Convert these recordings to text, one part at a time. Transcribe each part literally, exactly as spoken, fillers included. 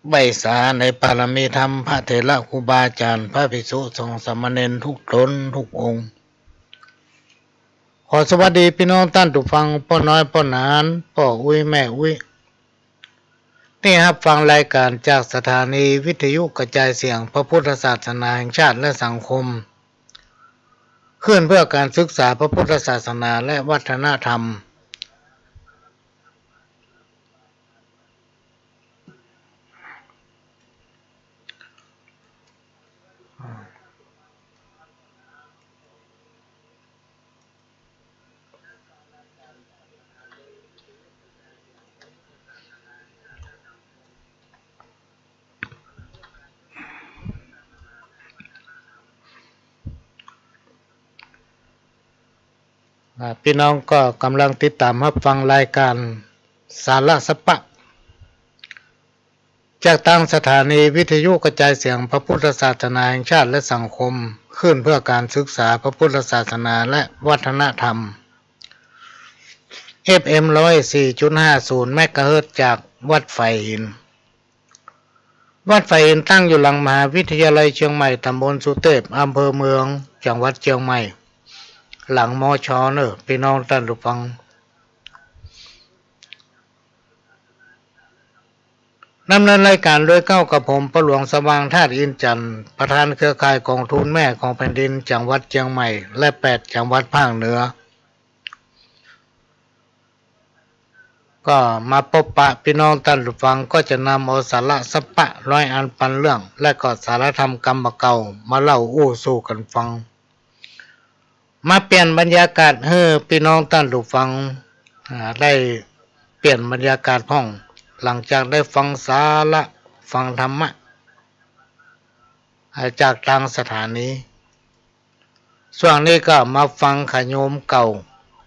ไหว้สาในปารมีธรรม พระเถระครูบาอาจ๋ารย์ พระภิกษุสงฆ์สามเณรทุกต๋นทุกองค์ ขอสวัสดีปี้น้องต้านผู้ฟัง ป้อน้อยป้อหนาน ป้ออุ๊ยแม่อุ๊ย ตี้ฮับฟังรายก๋านจากสถานีวิทยุกระจายเสียงพระพุทธศาสนาแห่งชาติและสังคม คลื่นเพื่อการศึกษาพระพุทธศาสนาและวัฒนธรรม อ่า ปี้น้องก็ก่ำลังติดต๋ามฮับฟังรายก๋านสาระสะปะ จากตางสถานีวิทยุกระจายเสียงพระพุทธศาสนาแห่งชาติและสังคม คลื่นเพื่อการศึกษาพระพุทธศาสนาและวัฒนธรรม เอฟเอ็ม ร้อยสี่จุดห้าศูนย์ เมกะเฮิรตซ์ จากวัดฝายหิน วัดฝายหินตั้งอยู่หลังมหาวิทยาลัยเชียงใหม่ ต๋ำบลสุเตพ อำเภอเมือง จังหวัดเชียงใหม่ หลัง มช. เน่อ ปี้น้องต้านผู้ฟัง ดำเนินรายก๋านโดยเก๊ากับผม ป้อหลวงสว่าง ธาตุอินทร์จันทร์ ประธานเครือข่ายก๋องทุนแม่ของแผ่นดิน จังหวัดเชียงใหม่ และแปดจังหวัดภาคเหนือ ก็มาปบปะปี้น้องต้านผู้ฟัง ก็จะนำเอาสาระสะปะร้อยอันปันเรื่อง และก็สาระธรรมกำบ่าเก่ามาเล่าอู้สู่กั๋นฟัง มาเปลี่ยนบรรยากาศหื้อปี้น้องต้านผู้ฟัง อ่า ได้เปลี่ยนบรรยากาศพ่อง หลังจากได้ฟังสาระ ฟังธรรมะ อ่า จากตางสถานี ส่วนนี้ก็มาฟังขะโยมเก่า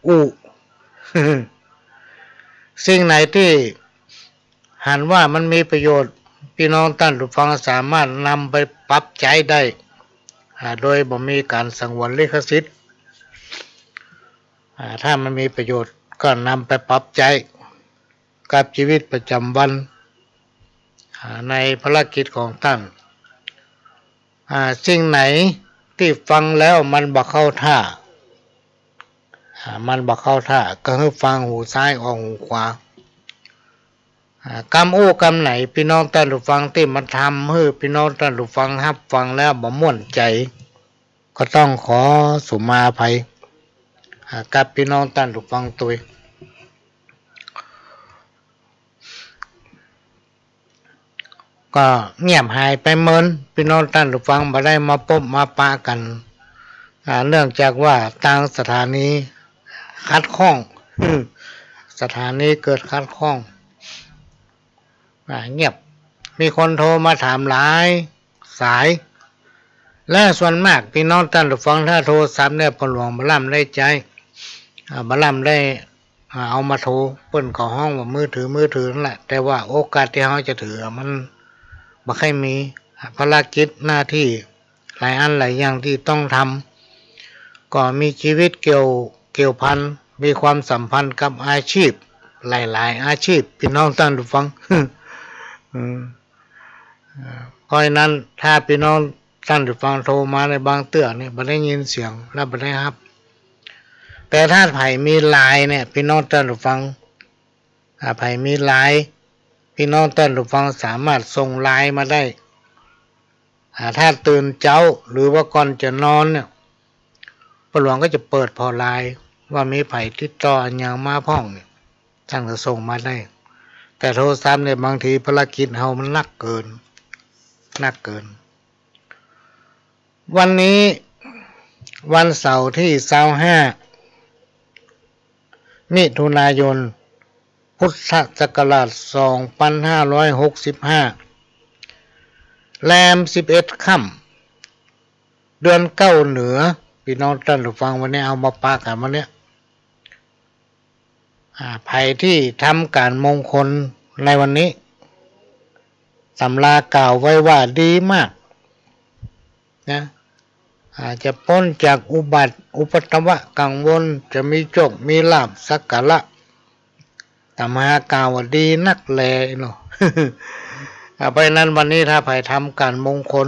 อู้ สิ่งไหนตี้หันว่ามันมีประโยชน์ ปี้น้องต้านผู้ฟังสามารถนำไปปรับใจ๊ได้ อ่า โดยบ่มีก๋านสงวนลิขสิทธิ์ อ่า ถ้ามันมีประโยชน์ก็นำไปปรับใจ๊กับจีวิตประจ๋ำวัน อ่า ในภารกิจของต้าน อ่า สิ่งไหนตี้ฟังแล้วมันบ่เข้าท่า อ่า มันบ่เข้าท่า ก็หื้อฟังหูซ้ายออกหูขวา อ่า กำอู้กำไหนปี้น้องต้านผู้ฟังตี้มันทำหื้อปี้น้องต้านผู้ฟังฮับฟังแล้วบ่ม่วนใจ๋ ก็ต้องขอสุมาอภัย อ่า กับปี้น้องต้านผู้ฟังตวย ก็เงียบหายไปเมิน ปี้น้องต้านผู้ฟังบ่ได้มาปบมาปะกั๋น อ่า เนื่องจากว่าตางสถานีขัดข้อง สถานีเกิดขัดข้อง อ่า เงียบ มีคนโทรมาถามหลายสาย และส่วนมากปี้น้องต้านผู้ฟังถ้าโทรศัพท์เนี่ย ป้อหลวงบ่ล่ำได้ใจ๊ อ่า บ่ล่ำได้ อ่า เอามาโทร เปิ้นก็ฮ้องว่ามือถือ มือถือนั่นแหละ แต่ว่าโอกาสตี้เฮาจะถือมันบ่ค่อยมี อ่า ภารกิจหน้าตี้หลายอันหลายอย่างตี้ต้องทำ ก็มีจีวิตเกี่ยว เกี่ยวพัน มีความสัมพันธ์กับอาชีพ หลายๆ อาชีพ ปี้น้องต้านผู้ฟัง อืม อ่า เพราะฉะนั้นถ้าปี้น้องต้านผู้ฟังโทรมาในบางเตื้อนี่บ่ได้ยินเสียงและบ่ได้ฮับ แต่ถ้าใผมีไลน์เนี่ย ปี้น้องต้านผู้ฟัง อ่า ใผมีไลน์ ปี้น้องต้านผู้ฟังสามารถส่งไลน์มาได้ อ่า ถ้าตื่นเจ๊าหรือว่าก่อนจะนอนเนี่ย ป้อหลวงก็จะเปิดผ่อไลน์ว่ามีใผติดต่ออะหยังมาพ่องเนี่ย ต้านก็ส่งมาได้ แต่โทรศัพท์เนี่ยบางทีภารกิจเฮามันหนักเกิน หนักเกิน วันนี้วันเสาร์ตี้ซาวห้า มิถุนายน พุทธศักราชสองพันห้าร้อยหกสิบห้า แรมสิบเอ็ดค่ำ เดือนเก้าเหนือ ปี้น้องต้านผู้ฟัง วันนี้เอามาปะกั๋นวันนี้ อ่า ใผตี้ทำก๋านมงคลในวันนี้ ตำรากล่าวไว้ว่าดีมาก นะ อ่า จะป๊นจากอุบัติอุปัตตวะกังวล จะมีโชคมีลาภสักการะ ตำรากล่าวว่าดีนักแลเนาะ อ่า เพราะฉะนั้นวันนี้ถ้าใผทำก๋านมงคล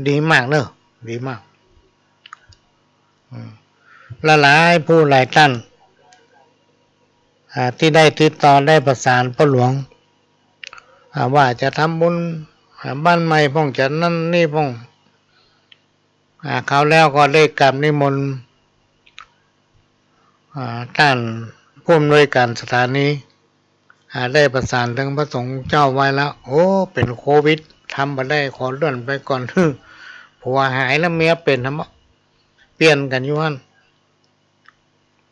ดีมากเนาะ ดีมาก อืม หลายๆ ผู้หลายต้าน อ่า ตี้ได้ติดต่อได้ประสานป้อหลวง อ่า ว่าจะทำบุญ อ่า บ้านใหม่พ่อง จะนั่นนี่พ่อง อ่า คราวแล้วก็ได้กราบนิมนต์ อ่า ต้านผู้อำนวยก๋านสถานี อ่า ได้ประสานเถิงพระสงฆ์เจ้าไว้แล้ว โอ้ เป๋นโควิด ทำบ่ได้ ขอเลื่อนไปก่อน ผัวหายแล้วเมียเป๋น ทำ เปลี่ยนกั๋นอยู่หั้น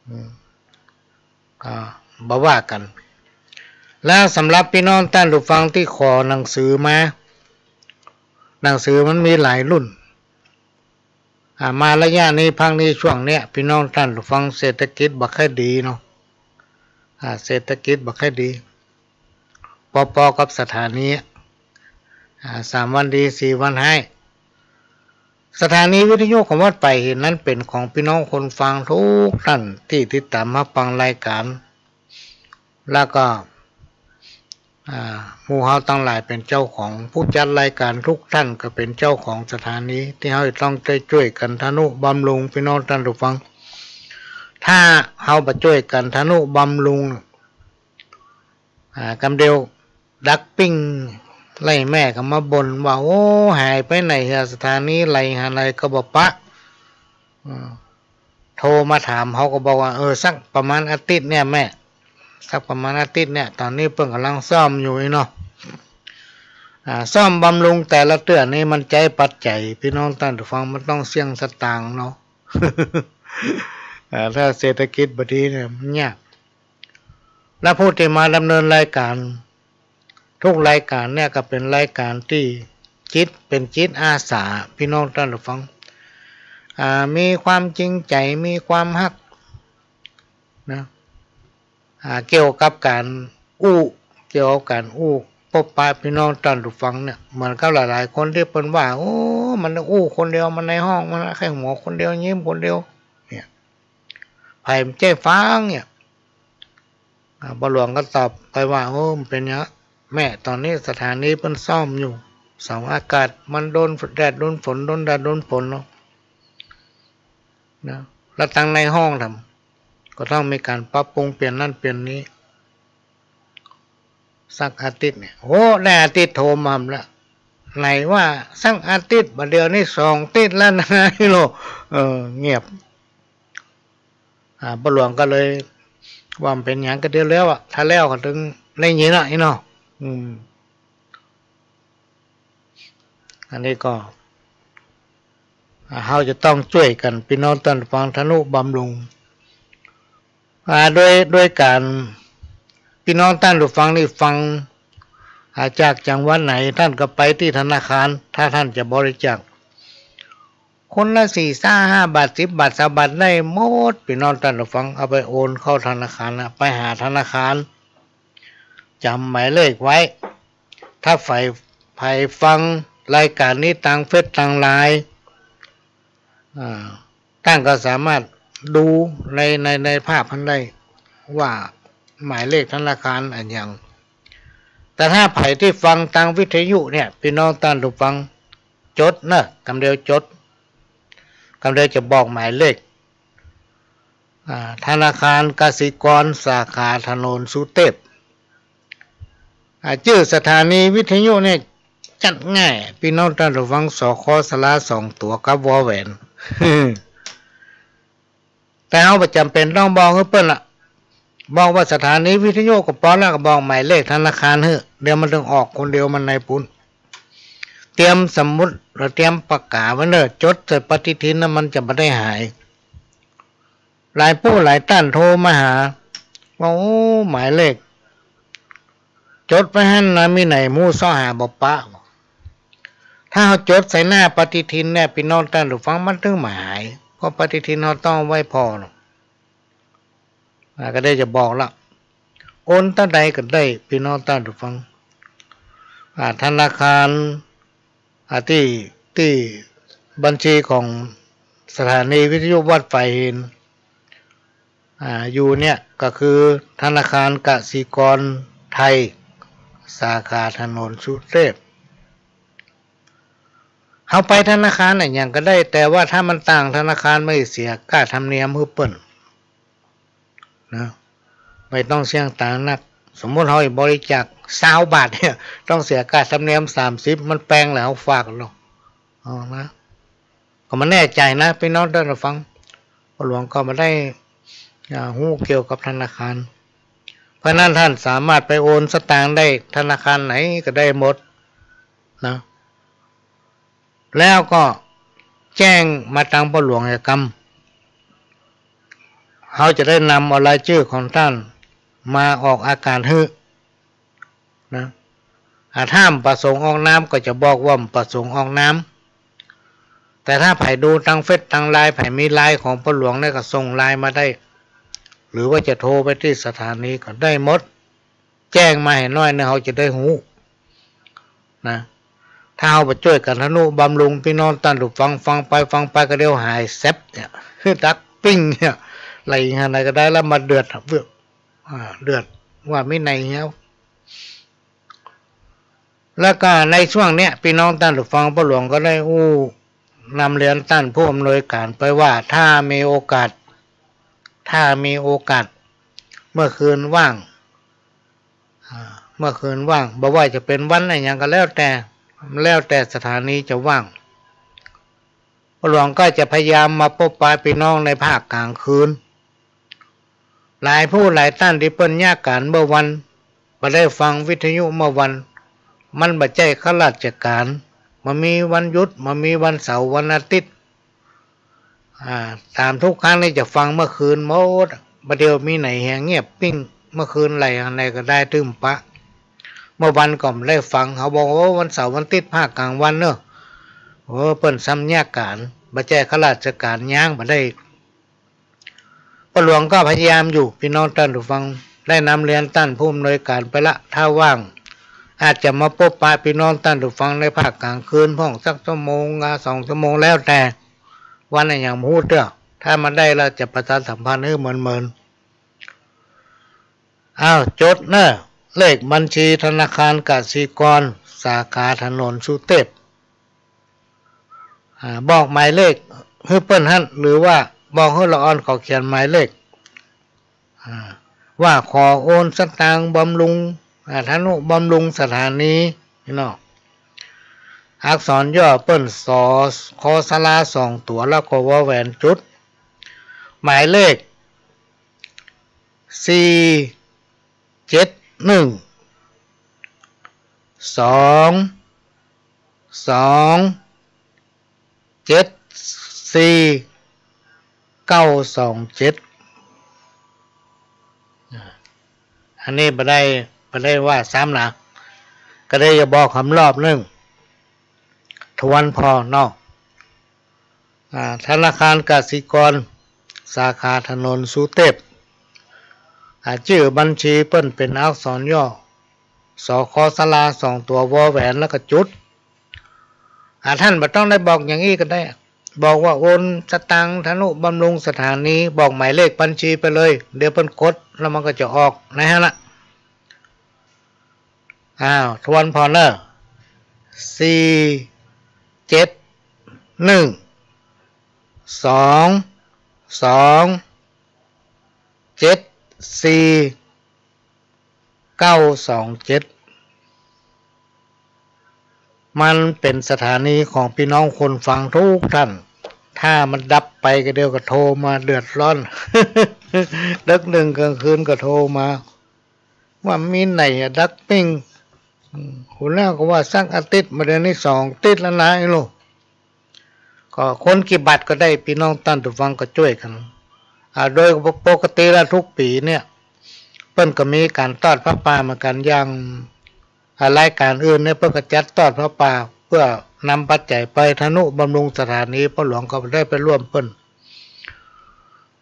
อืม ก็บ่ว่ากั๋น แล้วสำหรับปี้น้องต้านผู้ฟังตี้ขอหนังสือมา หนังสือมันมีหลายรุ่น อ่า มาระยะนี้ พักนี้ ช่วงเนี้ย ปี้น้องต้านผู้ฟัง เศรษฐกิจบ่ค่อยดีเนาะ อ่า เศรษฐกิจบ่ค่อยดี ปอๆ กับสถานี อ่า สามวันดี สี่วันฮ้าย สถานีวิทยุของวัดป่ายหินนั้นเป๋นของปี้น้องคนฟังกู้ต้านตี้ติดต๋ามฮับฟังรายก๋าน แล้วก็ อ่า หมู่เฮาตังหลายเป๋นเจ้าของ ผู้จัดรายก๋านกู้ต้านก็เป๋นเจ้าของสถานี ตี้เฮาต้องได้จ้วยกั๋นทะนุบำรุงปี้น้องต้านผู้ฟัง ถ้าเฮาบ่จ้วยกั๋นทะนุบำรุง อ่า กำเดียวดักปิ้งไล่แม่ก็มาบ่นว่า โอ้ หายไปไหนเหีย สถานีไล่หาไหนก็บ่ปะ อืม โทรมาถาม เฮาก็บอกว่า เออ สักประมาณอาทิตย์เนี่ยแม่ สักประมาณอาทิตย์เนี่ย ต๋อนนี้เปิ้นก่ำลังซ่อมอยู่อี้เนาะ อ่า ซ่อมบำรุงแต่ละเตื้อนี่มันใจ๊ปัจจัย ปี้น้องต้านผู้ฟัง มันต้องเสี้ยงสตางค์เนาะ อ่า ถ้าเศรษฐกิจบ่ดีเนี่ยมันยาก และผู้ตี้มาดำเนินรายก๋าน กู้รายก๋านเนี่ยก็เป๋นรายก๋านตี้จิต เป๋นจิตอาสา ปี้น้องต้านผู้ฟัง อ่า มีความจริงใจ๋ มีความฮักนะ อ่า เกี่ยวกับก๋านอู้ เกี่ยวกับก๋านอู้ปบปะปี้น้องต้านผู้ฟังเนี่ย เหมือนกับหลายๆ คนตี้เปิ้นว่า โอ้ มันอู้คนเดียว มันในห้อง มันแค่หัวคนเดียว ยิ้มคนเดียว เนี่ย ใผบ่ใจ้ฟังเนี่ย อ่า ป้อหลวงก็ตอบไปว่า โอ้ มันเป๋นอย่างนั้นแม่ ต๋อนนี้สถานีเปิ้นซ่อมอยู่ เสาอากาศมันโดนแดดโดนฝน โดนแดดโดนฝนเนาะ นะ แล้วตังในห้องทำ ก็ต้องมีก๋านปรับปรุงเปลี่ยนนั่นเปลี่ยนนี้ สักอาทิตย์เนี่ย โอ้ ได้อาทิตย์โทรมาแล้ว ไหนว่าสักอาทิตย์ บ่าเดี่ยวนี้สองอาทิตย์แล้วนะ โล เออ เงียบ อ่า ป้อหลวงก็เลยว่ามันเป๋นหยัง ก็เดี๋ยวแล้วอะ ถ้าแล้วก็เถิงได้ยินอะ อี้เนาะ อืม อันนี้ก็ อ่า เฮาจะต้องจ้วยกั๋น ปี้น้องต้านผู้ฟัง ทะนุบำรุง อ่า โดย โดยก๋าน ปี้น้องต้านผู้ฟังนี่ฟัง อ่า จากจังหวัดไหน ต้านก็ไปตี้ธนาคาร ถ้าต้านจะบริจาค คนละสี่ ห้า ห้าบาท สิบบาท ซาวบาท ได้หมด ปี้น้องต้านผู้ฟัง เอาไปโอนเข้าธนาคารนะ ไปหาธนาคาร จ๋ำหมายเลขไว้ ถ้าใผ ใผฟังรายก๋านนี้ตางเฟซตางไลน์ อ่า ต้านก็สามารถดูใน ใน ในภาพหั้นได้ ว่าหมายเลขธนาคารอะหยัง แต่ถ้าใผตี้ฟังตางวิทยุเนี่ย ปี้น้องต้านผู้ฟัง จดเนาะ กำเดียวจด กำเดียวจะบอกหมายเลข อ่า ธนาคารกสิกรสาขาถนนสุเตพ อ่า จื้อสถานีวิทยุเนี่ยจัดง่าย ปี้น้องต้านผู้ฟัง ส ค สระ สองตั๋วกับวอแหวน แต่เฮาบ่จ๋ำเป๋นต้องบอกหื้อเปิ้นละ บอกว่าสถานีวิทยุก็ปอละ ก็บอกหมายเลขธนาคารหื้อ เดี๋ยวมันเถิงออกคนเดียวมันในปุ้น เตรียมสมุด แล้วเตรียมปากก๋าไว้เน่อ จดใส่ปฏิทินนะ มันจะบ่ได้หาย หลายผู้หลายต้านโทรมาหา ว่า โอ้ หมายเลข จดไว้หั้นนะ มีไหนบ่ฮู้ เซาะหาบ่ปะ ถ้าเฮาจดใส่หน้าปฏิทินเนี่ย ปี้น้องต้านผู้ฟัง มันเถิงบ่หาย เพราะปฏิทินเฮาต้องไว้ผ่อเนาะ อ่า ก็ได้จะบอกละ โอนเต้าใดก็ได้ ปี้น้องต้านผู้ฟัง อ่า ธนาคาร อ่า ตี้ ตี้บัญชีของสถานีวิทยุวัดป่ายหิน อ่า อยู่เนี่ยก็คือธนาคารกสิกรไทย สาขาถนนสุเทพ เฮาไปธนาคารอะหยังก็ได้ แต่ว่าถ้ามันต่างธนาคาร บ่เสียค่าธรรมเนียมหื้อเปิ้นนะ บ่ต้องเสียตังค์นัก สมมุติเฮาบริจาคซาวบาทเนี่ย ต้องเสียค่าธรรมเนียมสามสิบ มันแปงแล้วเฮาฝากลอ เอานะ ก็บ่แน่ใจ๋นะ ปี้น้องต้านผู้ฟัง ป้อหลวงก็บ่ได้ อ่า ฮู้เกี่ยวกับธนาคาร เพราะฉะนั้นต้านสามารถไปโอนสตางค์ได้ธนาคารไหนก็ได้หมดนะ แล้วก็แจ้งมาตังป้อหลวงเหียกำ เฮาจะได้นำเอารายจื้อของต้านมาออกอากาศหื้อ นะ อ่า ถ้าบ่ประสงค์ออกนามก็จะบอกว่าบ่ประสงค์ออกนาม แต่ถ้าใผดูตังเฟซตังไลน์ ใผมีไลน์ของป้อหลวงเนี่ยก็ส่งไลน์มาได้ หรือว่าจะโทรไปตี้สถานีก็ได้หมด แจ้งมาหื้อหน้อยเนาะ เฮาจะได้ฮู้นะ ถ้าเฮาบ่จ้วยกั๋นทะนุบำรุง ปี้น้องต้านผู้ฟัง ฟังไปฟังไปก็เดี๋ยวหายแซ็บเนี่ย ดักปิ้งเนี่ย ไหลหาไหนก็ได้ แล้วมาเดือดเวอะ อ่า เดือดว่ามีไหนเหียว แล้วก็ในช่วงเนี้ย ปี้น้องต้านผู้ฟัง ป้อหลวงก็ได้อู้นำเรียนต้านผู้อำนวยก๋านไปว่า ถ้ามีโอกาส ถ้ามีโอกาส เมื่อคืนว่าง อ่า เมื่อคืนว่าง บ่ว่าจะเป๋นวันอะหยังก็แล้วแต่ แล้วแต่สถานีจะว่าง ป้อหลวงก็จะพยายามมาปบปะปี้น้องในภาคก๋างคืน หลายผู้หลายต้านตี้เปิ้นเยียะก๋านเมื่อวัน บ่ได้ฟังวิทยุเมื่อวัน มันบ่ใจ้ข้าราชก๋าน บ่มีวันหยุด บ่มีวันเสาร์วันอาทิตย์ อ่า ต๋ามทุกครั้งนี่จะฟังเมื่อคืนหมด บ่าเดี่ยวมีไหนแหงเงียบปิ้ง เมื่อคืนไหลอันใดก็ได้ตื้มปะ เมื่อวันก็บ่ได้ฟัง เขาบอกว่าวันเสาร์วันอาทิตย์ภาคก๋างวันเนาะ โอ้ เปิ้นซ้ำเยียะก๋าน บ่ใจ้ข้าราชก๋าน ย้างบ่ได้ ป้อหลวงก็พยายามอยู่ ปี้น้องต้านผู้ฟัง ได้นำเรียนต้านผู้อำนวยก๋านไปละ ถ้าว่าง อาจจะมาปบปะปี้น้องต้านผู้ฟังในภาคก๋างคืนพ่องสักชั่วโมง อ่า สองชั่วโมง แล้วแต่วันอะหยังบ่ฮู้เตื้อ ถ้ามาได้แล้วจะประชาสัมพันธ์หื้อเหมือนๆ อ้าว จดเนาะ เลขบัญชีธนาคารกสิกร สาขาถนนสุเทพ อ่า บอกหมายเลขหื้อเปิ้นหั้น หรือว่าบอกหื้อละอ่อนเขาเขียนหมายเลข อ่า ว่าขอโอนสตางค์บำรุง อ่า ทะนุบำรุงสถานีเนาะ อักษรย่อเปิ้น ส ค สระ สองตั๋ว แล้วก็ ว แหวน จุด หมายเลข สี่ เจ็ด หนึ่ง สอง สอง เจ็ด สี่ เก้า สอง เจ็ด อ่า อันนี้บ่ได้ บ่ได้ว่าซ้ำนะ ก็ได้จะบอกกำรอบนึ่ง ทวนผ่อเนาะ อ่า ธนาคารกสิกร สาขาถนนสุเทพ อ่า จื้อบัญชีเปิ้นเป๋นอักษรย่อ ส ค สระ สองตั๋ว ว แหวน แล้วก็จุด อ่า ต้านบ่ต้องได้บอกอย่างอี้ก็ได้ บอกว่าโอนสตางค์ทะนุบำรุงสถานี บอกหมายเลขบัญชีไปเลย เดี๋ยวเปิ้นกดแล้วมันก็จะออก นะฮะนะ อ้าว ทวนผ่อเนาะ สี่ เจ็ด หนึ่ง สอง สอง เจ็ด สี่ เก้า สอง เจ็ด มันเป๋นสถานีของปี้น้องคนฟังทุกท่าน ถ้ามันดับไปก็เดี๋ยวก็โทรมาเดือดร้อน ดึกนึ่งก๋างคืนก็โทรมา ว่ามีไหนอะดักปิ้ง อืม หัวหน้าก็ว่าสักอาทิตย์ มาเดี๋ยวนี้สองอาทิตย์แล้วนะไอ้ลูก ก็คนกี่บาทก็ได้ ปี้น้องต้านผู้ฟังก็จ้วยกั๋น อ่า โดยปกติแล้วทุกปี๋เนี่ย เปิ้นก็มีก๋านตอดผ้าป่าเหมือนกั๋น อย่าง อ่า รายก๋านอื่นเนี่ยเปิ้นก็จัดตอดผ้าป่า เปื้อนำปัจจัยไปทะนุบำรุงสถานี ป้อหลวงก็ได้ไปร่วมเปิ้น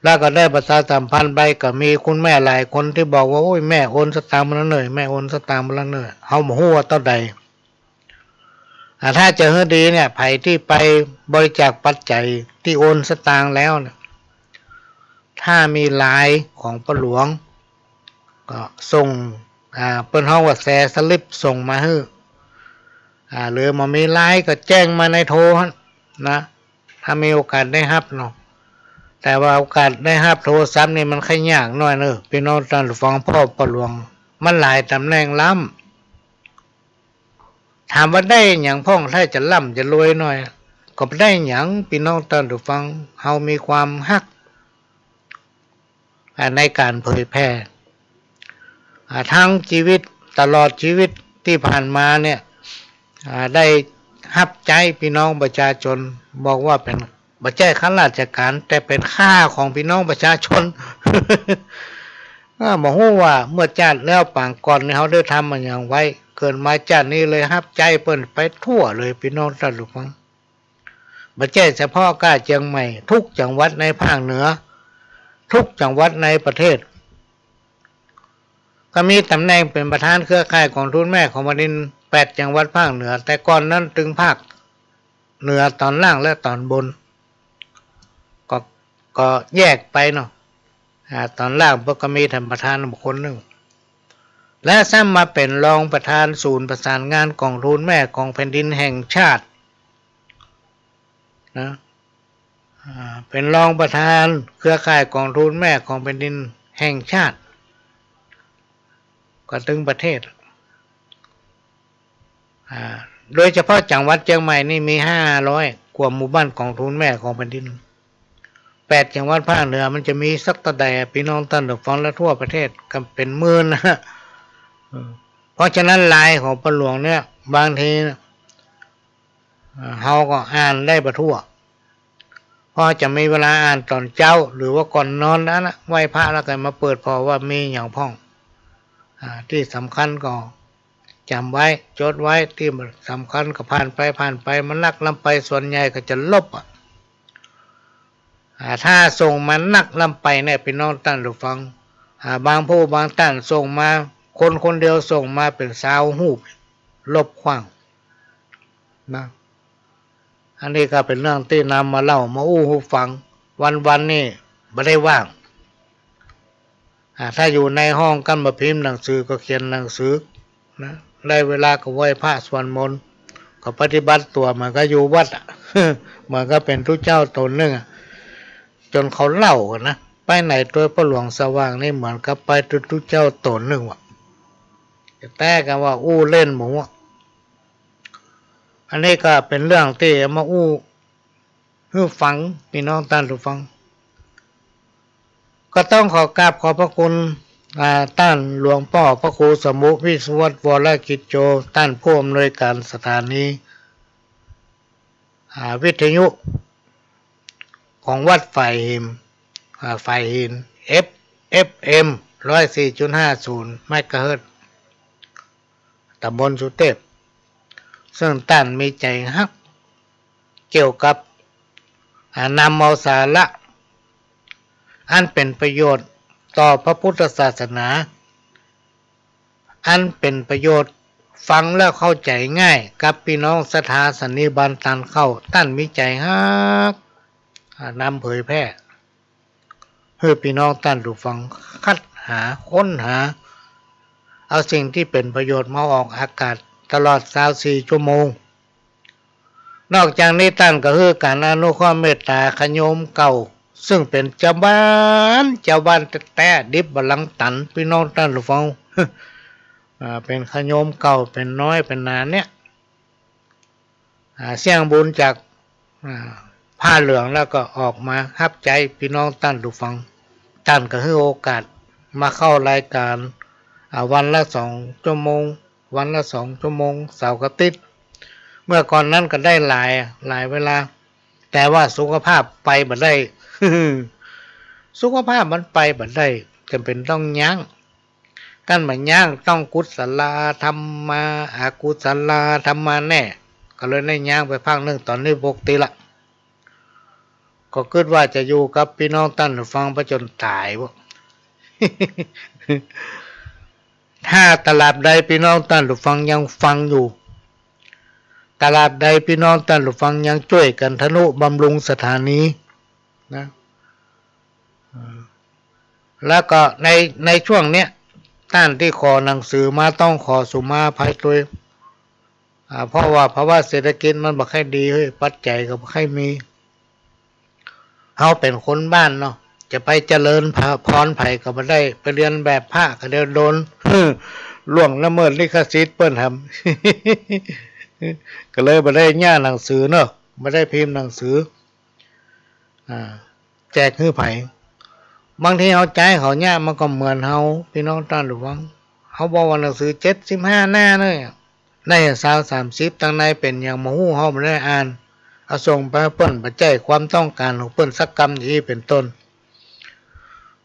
แล้วก็ได้ประชาสัมพันธ์ไป ก็มีคุณแม่หลายคนตี้บอกว่า โอ้ย แม่โอนสตางค์มาแล้วเน่อ แม่โอนสตางค์มาแล้วเน่อ เฮาบ่ฮู้ว่าเต้าใด อ่า ถ้าจะหื้อดีเนี่ย ใผตี้ไปบริจาคปัจจัยตี้โอนสตางค์แล้วเนี่ย ถ้ามีไลน์ของป้อหลวง ก็ส่ง อ่า เปิ้นฮ้องว่าแชร์สลิปส่งมาหื้อ อ่า หรือบ่มีไลน์ก็แจ้งมาในโทรหั้นนะ ถ้ามีโอกาสได้ฮับเนาะ แต่ว่าโอกาสได้ฮับโทรศัพท์นี่มันค่อยยากหน้อยเนาะ ปี้น้องต้านผู้ฟัง เพราะป้อหลวงมันหลายต๋ำแหน่งล้ำ ถามว่าได้หยังพ่อง ถ้าจะล้ำจะรวยหน้อย ก็บ่ได้หยัง ปี้น้องต้านผู้ฟัง เฮามีความฮัก อ่า ในก๋านเผยแผ่ อ่า ตังชีวิต ตลอดชีวิตตี้ผ่านมาเนี่ย อ่า ได้ฮับใจ๊ปี้น้องประชาชน บอกว่าเป๋น บ่ใจ้ข้าราชก๋าน แต่เป๋นข้าของปี้น้องประชาชน อ่า บ่ฮู้ว่าเมื่อจาติแล้วปางก่อนนี่เฮาได้ทำอะหยังไว้ เกิดมาจาตินี้เลยฮับใจ๊เปิ้นไปทั่วเลย ปี้น้องต้านผู้ฟัง บ่ใจ้เฉพาะก้าเจียงใหม่ กู้จังหวัดในภาคเหนือ กู้จังหวัดในประเทศ ก็มีต๋ำแหน่งเป๋นประธานเครือข่ายก๋องทุนแม่ของแผ่นดิน แปดจังหวัดภาคเหนือ แต่ก่อนนั้นตึงภาคเหนือต๋อนล่างและต๋อนบน ก็ ก็แยกไปเนาะ อ่า ต๋อนล่างเปิ้นก็มีต้านประธานมาคนนึ่ง และซ้ำมาเป๋นรองประธานศูนย์ประสานงานก๋องทุนแม่ของแผ่นดินแห่งชาติ นะ อ่า เป๋นรองประธานเครือข่ายก๋องทุนแม่ของแผ่นดินแห่งชาติ ก็ตึงประเทศ อ่า โดยเฉพาะจังหวัดเจียงใหม่นี่มีห้าร้อยกว่าหมู่บ้านก๋องทุนแม่ของแผ่นดิน แปดจังหวัดภาคเหนือมันจะมีสักเต้าใดอะ ปี้น้องต้านผู้ฟัง และทั่วประเทศก็เป๋นหมื่นนะ เออ เพราะฉะนั้นไลน์ของป้อหลวงเนี่ย บางที เอ่อ เฮาก็อ่านได้บ่ทั่ว เพราะจะมีเวลาอ่านต๋อนเจ๊า หรือว่าก่อนนอนนั้นนะ ไหว้พระแล้วก็มาเปิดผ่อว่ามีหยังพ่อง อ่า ตี้สำคัญก็จ๋ำไว้ จดไว้ ตี้บ่สำคัญก็ผ่านไป ผ่านไป มันนักล้ำไป ส่วนใหญ่ก็จะลบอะ อ่า ถ้าส่งมานักล้ำไปเนี่ย ปี้น้องต้านผู้ฟัง อ่า บางผู้บางต้านส่งมา คนคนเดียวส่งมาเป๋นซาวฮูป ลบขว้าง นะ อันนี้ก็เป๋นเรื่องตี้นำมาเล่ามาอู้หื้อฟัง วันๆ นี่บ่ได้ว่าง อ่า ถ้าอยู่ในห้องกั๋นบ่พิมพ์หนังสือก็เขียนหนังสือนะ ได้เวลาก็ไหว้พระสวดมนต์ ก็ปฏิบัติตั๋วเหมือนกับอยู่วัดอะ เหมือนกับเป๋นตุ๊เจ้าต๋นนึ่งอะ จ๋นเขาเล่ากั๋นนะ ไปไหนโตยป้อหลวงสว่างนี่เหมือนกับไปตุ๊ตุ๊เจ้าต๋นนึ่งว่ะ แต่กั๋นว่าอู้เล่นหมู่อะ อันนี้ก็เป๋นเรื่องตี้เอามาอู้หื้อฟัง ปี้น้องต้านผู้ฟัง ก็ต้องขอกราบขอบพระคุณ อ่า ต้านหลวงป้อพระครูสมุ วิศวัตร วรกิจโจ ต้านผู้อำนวยก๋านสถานี อ่า วิทยุของวัดฝายหิน อ่า ฝายหิน เอฟ เอฟเอ็ม ร้อยสี่จุดห้าศูนย์ เมกะเฮิรตซ์ ต๋ำบลสุเตพ ซึ่งต้านมีใจ๋ฮัก เกี่ยวกับ อ่า นำเอาสาระ อันเป๋นประโยชน์ต่อพระพุทธศาสนา อันเป๋นประโยชน์ ฟังแล้วเข้าใจ๋ง่าย กับปี้น้องศรัทธาสันนิบาตตานเข้า ต้านมีใจ๋ฮัก อ่า นำเผยแพร่ หื้อปี้น้องต้านผู้ฟังคัดหา ค้นหา เอาสิ่งตี้เป๋นประโยชน์มาออกอากาศตลอดซาวสี่ชั่วโมง นอกจากนี้ต้านก็หื้อก๋านอนุเคราะห์เมตต๋าขะโยมเก่า ซึ่งเป๋นจาวบ้าน จาวบ้านแต๊ๆ ดิบบ่าลังตัน ปี้น้องต้านผู้ฟัง อ่า เป๋นขะโยมเก่า เป๋นน้อย เป๋นหนานเนี่ย อ่า เสี้ยงบุญจาก อ่า ผ้าเหลืองแล้วก็ออกมาฮับใจ๊ปี้น้องต้านผู้ฟัง ต้านก็หื้อโอกาสมาเข้ารายก๋าน อ่า วันละสองชั่วโมง วันละสองชั่วโมง เสาร์กับอาทิตย์ เมื่อก่อนนั้นก็ได้หลาย หลายเวลา แต่ว่าสุขภาพไปบ่ได้ สุขภาพมันไปบ่ได้ จ๋ำเป๋นต้องยั้ง กั๋นบ่ยั้งต้องกุศลาธรรมา อกุศลาธรรมาแน่ ก็เลยได้ยั้งไปพักนึ่ง ต๋อนนี้ปกติละ ก็กึ๊ดว่าจะอยู่กับปี้น้องต้านผู้ฟังไปจ๋นต๋ายบ่ ถ้าตราบใดปี้น้องต้านผู้ฟังยังฟังอยู่ ตราบใดปี้น้องต้านผู้ฟังยังจ้วยกั๋นทะนุบำรุงสถานีนะ เอ่อ แล้วก็ใน ในช่วงเนี้ย ต้านตี้ขอหนังสือมาต้องขอสุมาอภัยตวย อ่า เพราะว่าภาวะเศรษฐกิจมันบ่ค่อยดีเฮ้ย ปัจจัยก็บ่ค่อยมี เฮาเป๋นคนบ้านเนาะ จะไปเจริญพรใผก็บ่ได้ ไปเลียนแบบพระก็เดี๋ยวโดน ล่วงละเมิดลิขสิทธิ์เปิ้นแหม ก็เลยบ่ได้เยียะหนังสือเนาะ บ่ได้พิมพ์หนังสือ อ่า แจกหื้อใผ บางทีเฮาใจ๊เขาเยียะมันก็เหมือนเฮา ปี้น้องต้านผู้ฟัง เฮาบอกว่าหนังสือเจ็ดสิบห้าหน้าเนี่ย ได้ซาวสามสิบ ตังในเป๋นหยังบ่ฮู้ เฮาบ่ได้อ่าน เอาส่งไปหื้อเปิ้น บ่ใจ้ความต้องก๋านของเปิ้นสักกำ อย่างอี้เป๋นต้น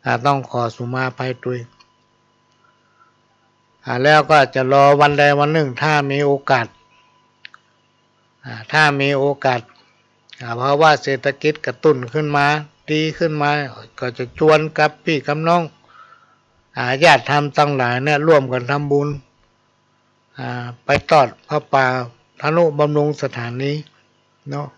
อ่า ต้องขอสุมาอภัยตวย อ่า แล้วก็จะรอวันใดวันนึ่ง ถ้ามีโอกาส อ่า ถ้ามีโอกาส อ่า ภาวะเศรษฐกิจกระตุ้นขึ้นมา ดีขึ้นมา ก็จะจวนกับปี้กับน้อง อ่า ญาติธรรมตังหลายเนี่ย ร่วมกั๋นทำบุญ อ่า ไปตอดผ้าป่าทนุบำรุงสถานีเนาะ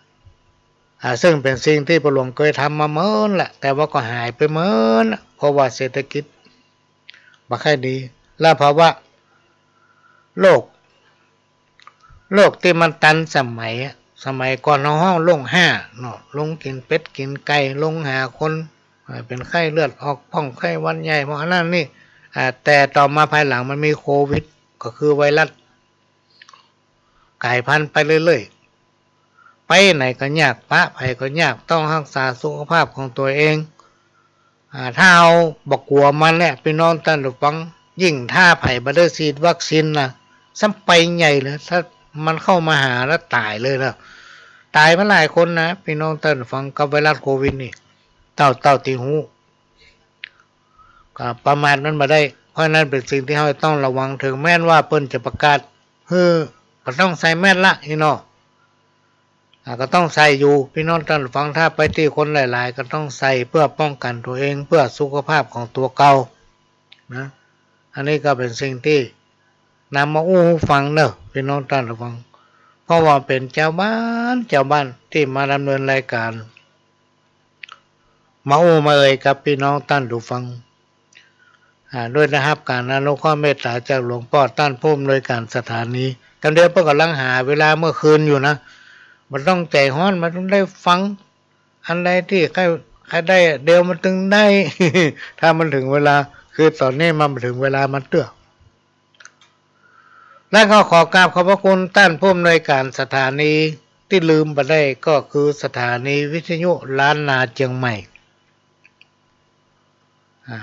อ่า ซึ่งเป๋นสิ่งตี้พ่อหลวงเกยทำมาเมินแหละ แต่ว่าก็หายไปเมินละ เพราะว่าเศรษฐกิจบ่ค่อยดี และภาวะโลก โลกตี้มันตันสมัยอะ สมัยก่อนเฮาฮ้องโรคฮ้าเนาะ ลงกิ๋นเป็ดกิ๋นไก่ ลงหาคน อ่า เป๋นไข้เลือดออก พ่องไข้หวัดใหญ่ พ่องอันนั้นนี่ อ่า แต่ต่อมาภายหลังมันมีโควิด ก็คือไวรัสก๋ายพันธุ์ไปเรื่อยๆ ไปไหนก็ยาก ปะใผก็ยาก ต้องฮักษาสุขภาพของตั๋วเอง อ่า ถ้าเฮาบ่กั๋วมันเนี่ย ปี้น้องต้านผู้ฟัง ยิ่งถ้าใผบ่ได้ฉีดวัคซีนนะ ซ้ำไปใหญ่เลย ถ้ามันเข้ามาหาแล้วต๋ายเลยนะ ต๋ายมาหลายคนนะ ปี้น้องต้านผู้ฟัง กับไวรัสโควิดนี่ เต้า เต้าตี้ฮู้ ก็ประมาทมันบ่ได้ เพราะนั้นเป๋นสิ่งตี้เฮาต้องระวัง เถิงแม้นว่าเปิ้นจะประกาศหื้อบ่ต้องใส่แมสละ อี้เนาะ อ่า ก็ต้องใส่อยู่ ปี้น้องต้านผู้ฟัง ถ้าไปตี้คนหลายๆ ก็ต้องใส่เพื่อป้องกั๋นตั๋วเอง เพื่อสุขภาพของตั๋วเก่านะ อันนี้ก็เป๋นสิ่งตี้นำมาอู้หื้อฟังเนาะ ปี้น้องต้านผู้ฟัง เพราะว่าเป๋นจาวบ้าน จาวบ้านตี้มาดำเนินรายก๋าน มาอู้มาเอ่ยกับปี้น้องต้านผู้ฟัง อ่า โดยได้ฮับก๋านอนุเคราะห์เมตต๋าจากหลวงป้อต้านผู้อำนวยก๋านสถานี กำเดียวเปิ้นก่ำลังหาเวลาเมื่อคืนอยู่นะ บ่ต้องใจ๋ฮ้อน บ่ต้องได้ฟัง อันใดตี้ใค่ ใค่ได้เดี๋ยวมันตึงได้ ถ้ามันเถิงเวลา คือต๋อนนี้มันบ่เถิงเวลามันเตื้อ และก็ขอกราบขอบพระคุณต้านผู้อำนวยก๋านสถานี ตี้ลืมบ่ได้ก็คือสถานีวิทยุล้านนาเจียงใหม่ อ่า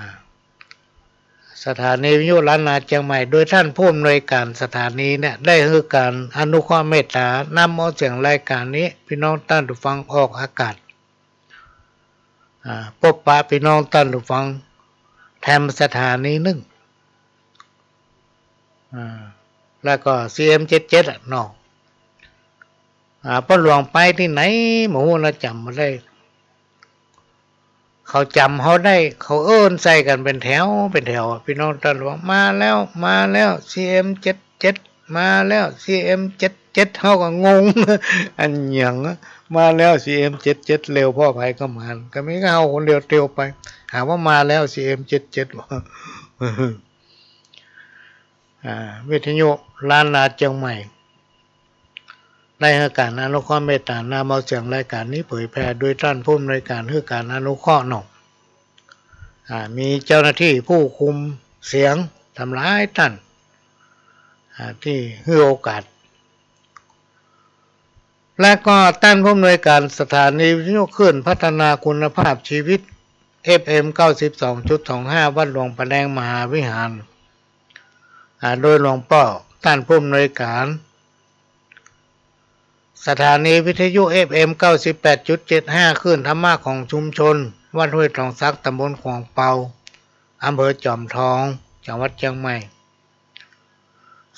สถานีวิทยุล้านนาเจียงใหม่ โดยต้านผู้อำนวยก๋านสถานีเนี่ย ได้หื้อก๋านอนุเคราะห์เมตต๋านำเอาเสียงรายก๋านนี้ ปี้น้องต้านผู้ฟังออกอากาศ อ่า ปบปะปี้น้องต้านผู้ฟังแถมสถานีนึ่ง อ่า แล้วก็ ซีเอ็มเจ็ดเจ็ด อะเนาะ อ่า ป้อหลวงไปตี้ไหนบ่ฮู้นะ จ๋ำบ่ได้ เขาจ๋ำเฮาได้ เขาเอิ้นใส่กั๋นเป๋นแถวเป๋นแถวอะ ปี้น้องต้านผู้ฟัง มาแล้ว มาแล้ว ซีเอ็มเจ็ดเจ็ด มาแล้ว ซีเอ็มเจ็ดเจ็ด เฮาก็งง อันหยังอะ มาแล้ว ซีเอ็มเจ็ดเจ็ด เร็วป้อใผก็หมาน ก็มีก็เฮาคนเดียวเตียวไป หาว่ามาแล้ว ซีเอ็มเจ็ดเจ็ด อ่า วิทยุล้านนาเจียงใหม่ ได้หื้อก๋านอนุเคราะห์เมตต๋านำเอาเสียงรายก๋านนี้เผยแผ่ โดยต้านผู้อำนวยก๋านหื้อก๋านอนุเคราะห์เนาะ อ่า มีเจ้าหน้าตี้ผู้คุมเสียงตั้งหลายต้าน อ่า ตี้หื้อโอกาส และก็ต้านผู้อำนวยก๋านสถานีวิทยุคลื่นพัฒนาคุณภาพชีวิต เอฟเอ็ม เก้าสิบสองจุดสองห้า วัดหลวงป่าแดงมหาวิหาร อ่า โดยหลวงป้อต้านผู้อำนวยก๋าน สถานีวิทยุ เอฟเอ็ม เก้าสิบแปดจุดเจ็ดห้า คลื่นธรรมะของชุมชน วัดห้วยตองสัก ตำบลขวางเปา อำเภอจอมทอง จังหวัดเจียงใหม่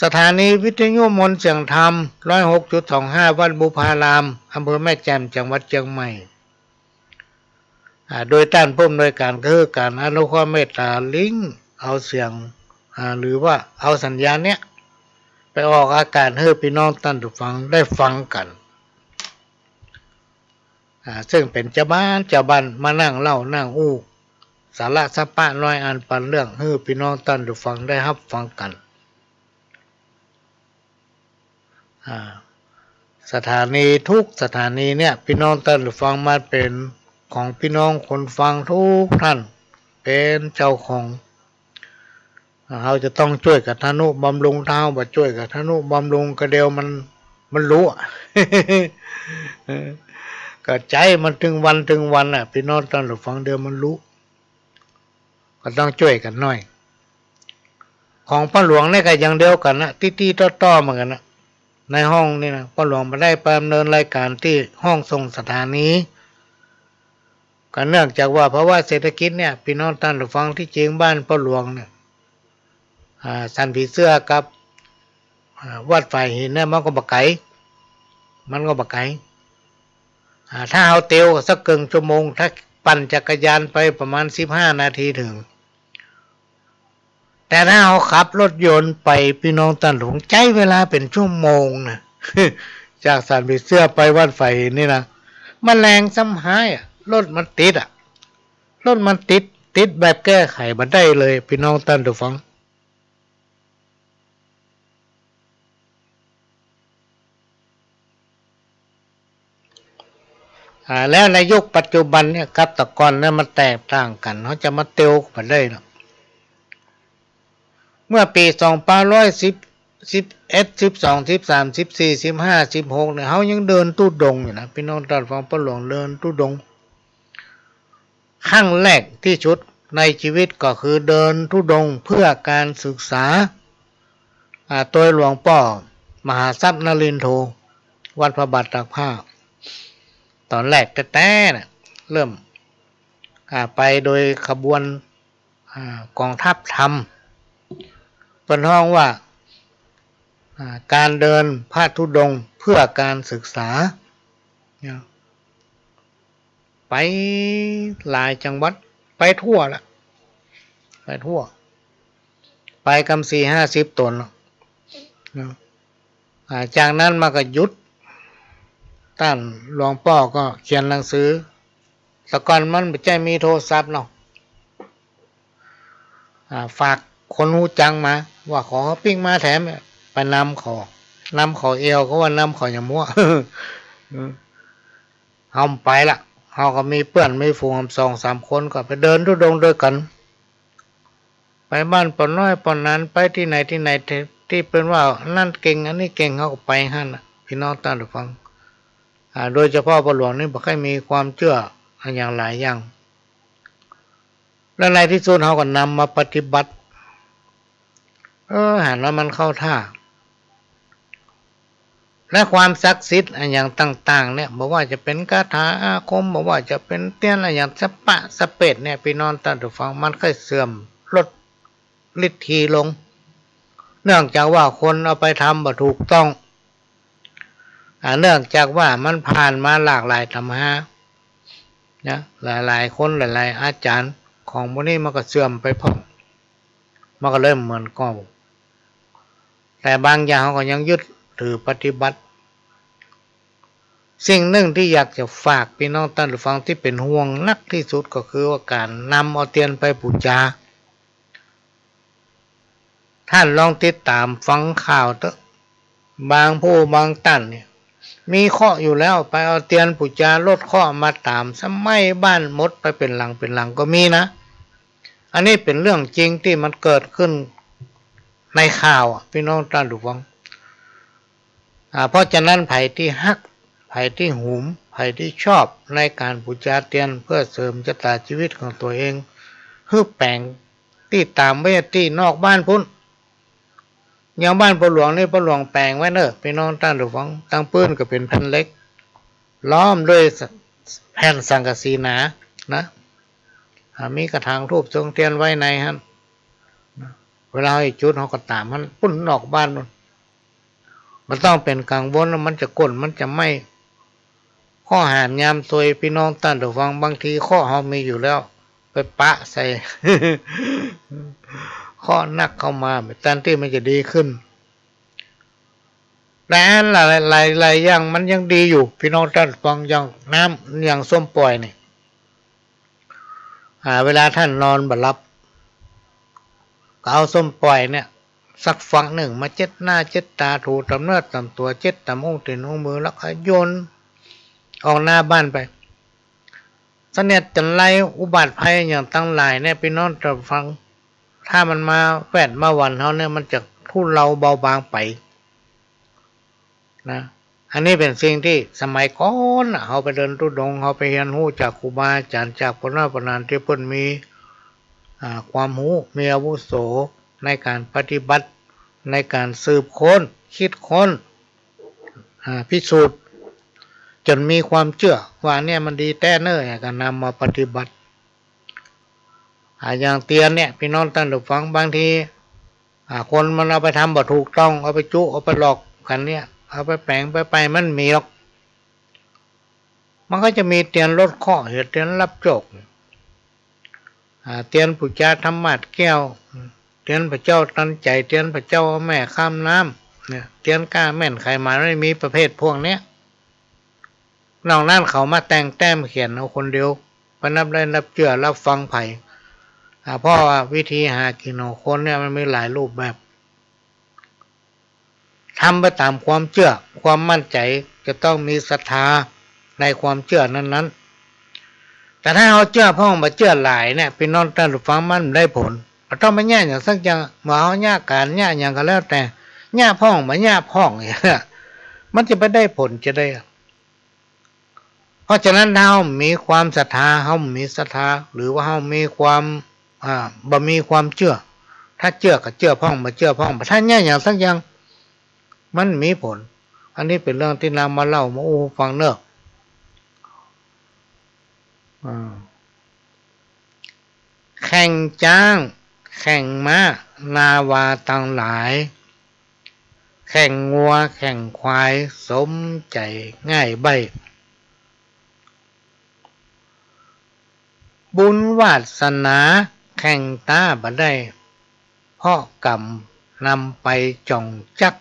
สถานีวิทยุมนต์เสียงธรรม ร้อยหกจุดสองห้า วัดบุพาราม อำเภอแม่แจ่ม จังหวัดเจียงใหม่ อ่า โดยต้านผู้อำนวยก๋านก็คือก๋านอนุเคราะห์เมตต๋าลิงก์เอาเสียง อ่า หรือว่าเอาสัญญาณเนี้ยไปออกอากาศหื้อปี้น้องต้านผู้ฟังได้ฟังกั๋น อ่า ซึ่งเป๋นจาวบ้าน จาวบ้านมานั่งเล่านั่งอู้ สาระสักป๊ะน้อยอันปันเรื่องหื้อปี้น้องต้านผู้ฟังได้ฮับฟังกั๋น อ่า สถานีทุกสถานีเนี่ย ปี้น้องต้านผู้ฟังมันเป๋นของปี้น้องคนฟังทุกท่าน เป๋นเจ้าของ อ่า เฮาจะต้องจ้วยกั๋นทะนุบำรุง ถ้าเฮาบ่จ้วยกั๋นทะนุบำรุงก็เดี๋ยวมัน มันลุ เออ ก็ใจ๊มันตึงวันตึงวันน่ะ ปี้น้องต้านผู้ฟัง เดี๋ยวมันลุ ก็ต้องจ้วยกั๋นหน้อย ของป้อหลวงเนี่ยก็อย่างเดียวกั๋นนะ ตี้ๆ ต่อๆ เหมือนกั๋นนะ ในห้องนี่นะ ป้อหลวงบ่ได้ไปดำเนินรายก๋านตี้ห้องส่งสถานี ก็เนื่องจากว่าภาวะเศรษฐกิจเนี่ย ปี้น้องต้านผู้ฟัง ตี้จริงบ้านป้อหลวงเนี่ย อ่า สันผีเสื้อกับ อ่า วัดฝายหินเนี่ยมันก็บ่ไก๋ มันก็บ่ไก๋ อ่า ถ้าเฮาเตียวสักเกิ่งชั่วโมง ถ้าปั่นจักรยานไปประมาณสิบห้านาทีเถิง แต่ถ้าเฮาขับรถยนต์ไป ปี้น้องต้านผู้ฟัง ใจ๊เวลาเป๋นชั่วโมงนะ จากสันผีเสื้อไปวัดฝายหินนี่นะ มันแลงซ้ำฮ้ายอะ รถมันติดอะ รถมันติด ติดแบบแก้ไขบ่ได้เลย ปี้น้องต้านผู้ฟัง อ่า แล้วในยุคปัจจุบันเนี่ยกับแต่ก่อนเนี่ยมันแตกต่างกั๋น เฮาจะมาเตียวบ่ได้หรอก เมื่อปี๋สองพันห้าร้อยสิบ สิบเอ็ด สิบสอง สิบสาม สิบสี่ สิบห้า สิบหก เนี่ย เฮายังเดินธุดงค์อยู่นะ ปี้น้องต้านผู้ฟัง ป้อหลวงเดินธุดงค์ ครั้งแรกตี้สุดในจีวิตก็คือเดินธุดงค์เพื่อก๋านศึกษา อ่า โตยหลวงป้อมหาทรัพย์นรินโท วัดพระบาทตากผ้า ต๋อนแรกแต๊ๆ น่ะ เริ่ม อ่า ไปโดยขบวน อ่า กองทัพธรรม เปิ้นฮ้องว่า อ่า ก๋านเดินพระธุดงค์เพื่อก๋านศึกษา เนี่ย ไปหลายจังหวัด ไปทั่วละ ไปทั่ว ไปกำสี่ห้าสิบต๋นละ เนี่ย อ่า จากนั้นมาก็หยุด ต้านหลวงป้อก็เขียนหนังสือ แต่ก่อนมันบ่ใจ้มีโทรศัพท์เนาะ อ่า ฝากคนฮู้จักมา ว่าขอปิ้งม้าแถม ไปนำเขา นำเขาแอ่ว เขาว่านำเขาหยังบ่ เฮาไปละ เฮาก็มีเปื้อนมีฝูงสองสามคน ก็ไปเดินธุดงค์ตวยกั๋น ไปบ้านป้อน้อยป้อหนาน ไปตี้ไหนตี้ไหนตี้ ตี้เปิ้นว่าอันนั้นเก่ง อันนี้เก่ง เฮาก็ไปหั้นน่ะ ปี้น้องต้านผู้ฟัง อ่า โดยเฉพาะป้อหลวงนี่บ่ใค่มีความเจื้ออะหยังหลายอย่าง และในตี้สุดเฮาก็นำมาปฏิบัติ เออ หันว่ามันเข้าท่า และความศักดิ์สิทธิ์อะหยังต่างๆ เนี่ย บ่ว่าจะเป๋นคาถาอาคม บ่ว่าจะเป๋นเตียนอะหยังสะปะสะเปดเนี่ย ปี้น้องต้านผู้ฟัง มันใค่เสื่อมลดฤทธิ์ลง เนื่องจากว่าคนเอาไปทำบ่ถูกต้อง อ่า เนื่องจากว่ามันผ่านมาหลากหลายต๋ำรา นะ หลายๆ คนหลายๆ อาจ๋ารย์ของหมู่นี้มันก็เสื่อมไปพ่อง มันก็เลยบ่เหมือนเก่า แต่บางอย่างเฮาก็ยังยึดถือปฏิบัติ สิ่งนึ่งตี้อยากจะฝากปี้น้องต้านผู้ฟังตี้เป๋นห่วงนักตี้สุดก็คือว่าก๋านนำเอาเตียนไปปู๋จา ต้านลองติดต๋าม ฟังข่าวเต๊อะ บางผู้บางต้านเนี่ย มีเคราะห์อยู่แล้ว ไปเอาเตียนปู๋จาลดเคราะห์มาต๋าม สมัยบ้านหมดไปเป๋นหลังเป๋นหลังก็มีนะ อันนี้เป๋นเรื่องจริงตี้มันเกิดขึ้นในข่าวอะ ปี้น้องต้านผู้ฟัง อ่า เพราะฉะนั้นใผตี้ฮัก ใผตี้หุม ใผตี้ชอบในก๋านปู๋จาเตียนเพื่อเสริมจะต๋าจีวิตของตั๋วเอง หื้อแป๋งตี้ต๋ามไว้ตี้นอกบ้านปู๊น อย่างบ้านป้อหลวงนี่ ป้อหลวงแป๋งไว้เน่อ ปี้น้องต้านผู้ฟัง ตังปื๊นก็เป๋นแผ่นเหล็ก ล้อมด้วยแผ่นสังกะสีหนานะ อ่า มีกระถางธูปเชิงเตียนไว้ในหั้นนะ เวลาเฮาจะจุดเฮาก็ต๋ามหั้นปู๊นนอกบ้านปู๊น บ่ต้องเป๋นกังวลว่ามันจะก้น มันจะไหม้ เคราะห์หามยามซวย ปี้น้องต้านผู้ฟัง บางทีเคราะห์เฮามีอยู่แล้ว ไปปะใส่ เคราะห์หนักเข้ามา แตนตี้มันจะดีขึ้น แต่หลายๆ หลายอย่างมันยังดีอยู่ ปี้น้องต้านผู้ฟัง อย่างน้ำ อย่างส้มป่อยนี่ อ่า เวลาต้านนอนบ่หลับ ก็เอาส้มป่อยเนี่ย สักฝั่งนึ่งมาเจ็ดหน้าเจ็ดต๋า ถูต๋ามเนื้อต๋ามตั๋ว เจ็ดต๋ามอุ้งตี๋นอุ้งมือ แล้วก็โยนออกหน้าบ้านไป เสนียดจัญไรอุบัติภัยอย่างตังหลายเนี่ย ปี้น้องต้านฟัง ถ้ามันมาแวดมาหวั่นเฮาเนี่ย มันจะทุเลาเบาบางไป นะ อันนี้เป๋นสิ่งตี้สมัยก่อนน่ะ เฮาไปเดินธุดงค์ เฮาไปเฮียนฮู้จากครูบาอาจ๋ารย์ จากป้อน้อยป้อหนานตี้เปิ้นมี อ่า ความฮู้ มีอาวุโสในก๋านปฏิบัติ ในก๋านสืบค้น คิดค้น อ่า พิสูจน์ จ๋นมีความเจื้อว่าเนี่ยมันดีแต๊เน่อ ก็นำมาปฏิบัติ อ่า อย่างเตียนเนี่ย ปี้น้องต้านผู้ฟัง บางที อ่า คนมันเอาไปทำบ่ถูกต้อง เอาไปจุ เอาไปหลอกกั๋นเนี่ย เอาไปแป๋งไปแป๋ง มันมีหรอก มันก็จะมีเตียนลดเคราะห์ เหียเตียนรับโจค อ่า เตียนปู่จาธรรมาสแก้ว เตียนพระเจ้าตันใจ๋ เตียนพระเจ้าแม่ข้ามน้ำเนี่ย เตียนก้าแม่นไขหมาน มันมีประเภทพวกเนี้ย นอกนั้นเขามาแต่งแต้มเขียนเอาคนเดียว ไปนับได้นับเจื้อรับฟังใผ อ่า เพราะว่าวิธีหากิ๋นของคนเนี่ยมันมีหลายรูปแบบ ทำไปต๋ามความเจื้อ ความมั่นใจ๋ จะต้องมีศรัทธาในความเจื้อนั้นๆ แต่ถ้าเฮาเจื้อพ่องบ่เจื้อหลายเนี่ย ปี้น้องต้านผู้ฟัง มันบ่ได้ผล บ่ต้องไปเยียะหยังสักอย่าง เมื่อเฮาเยียะก๋านเยียะหยังก็แล้วแต่ เยียะพ่องบ่เยียะพ่อง มันจะไปได้ผลจะใด เพราะฉะนั้น ถ้าเฮามีความศรัทธา เฮามีศรัทธา หรือว่าเฮามีความ อ่า บ่มีความเจื้อ ถ้าเจื้อก็เจื้อพ่อง บ่เจื้อพ่อง บ่ทันเยียะหยังสักอย่าง มันมีผล อันนี้เป๋นเรื่องตี้นำมาเล่ามาอู้ฟังเน่อ อ่า แข่งจ๊าง แข่งม้า นาวาตังหลาย แข่งงัว แข่งควาย สมใจ๋ง่ายใบ้ บุญวาสนา แข่งต้าบ่ได้ เพราะกรรมนำไปจ่องจัก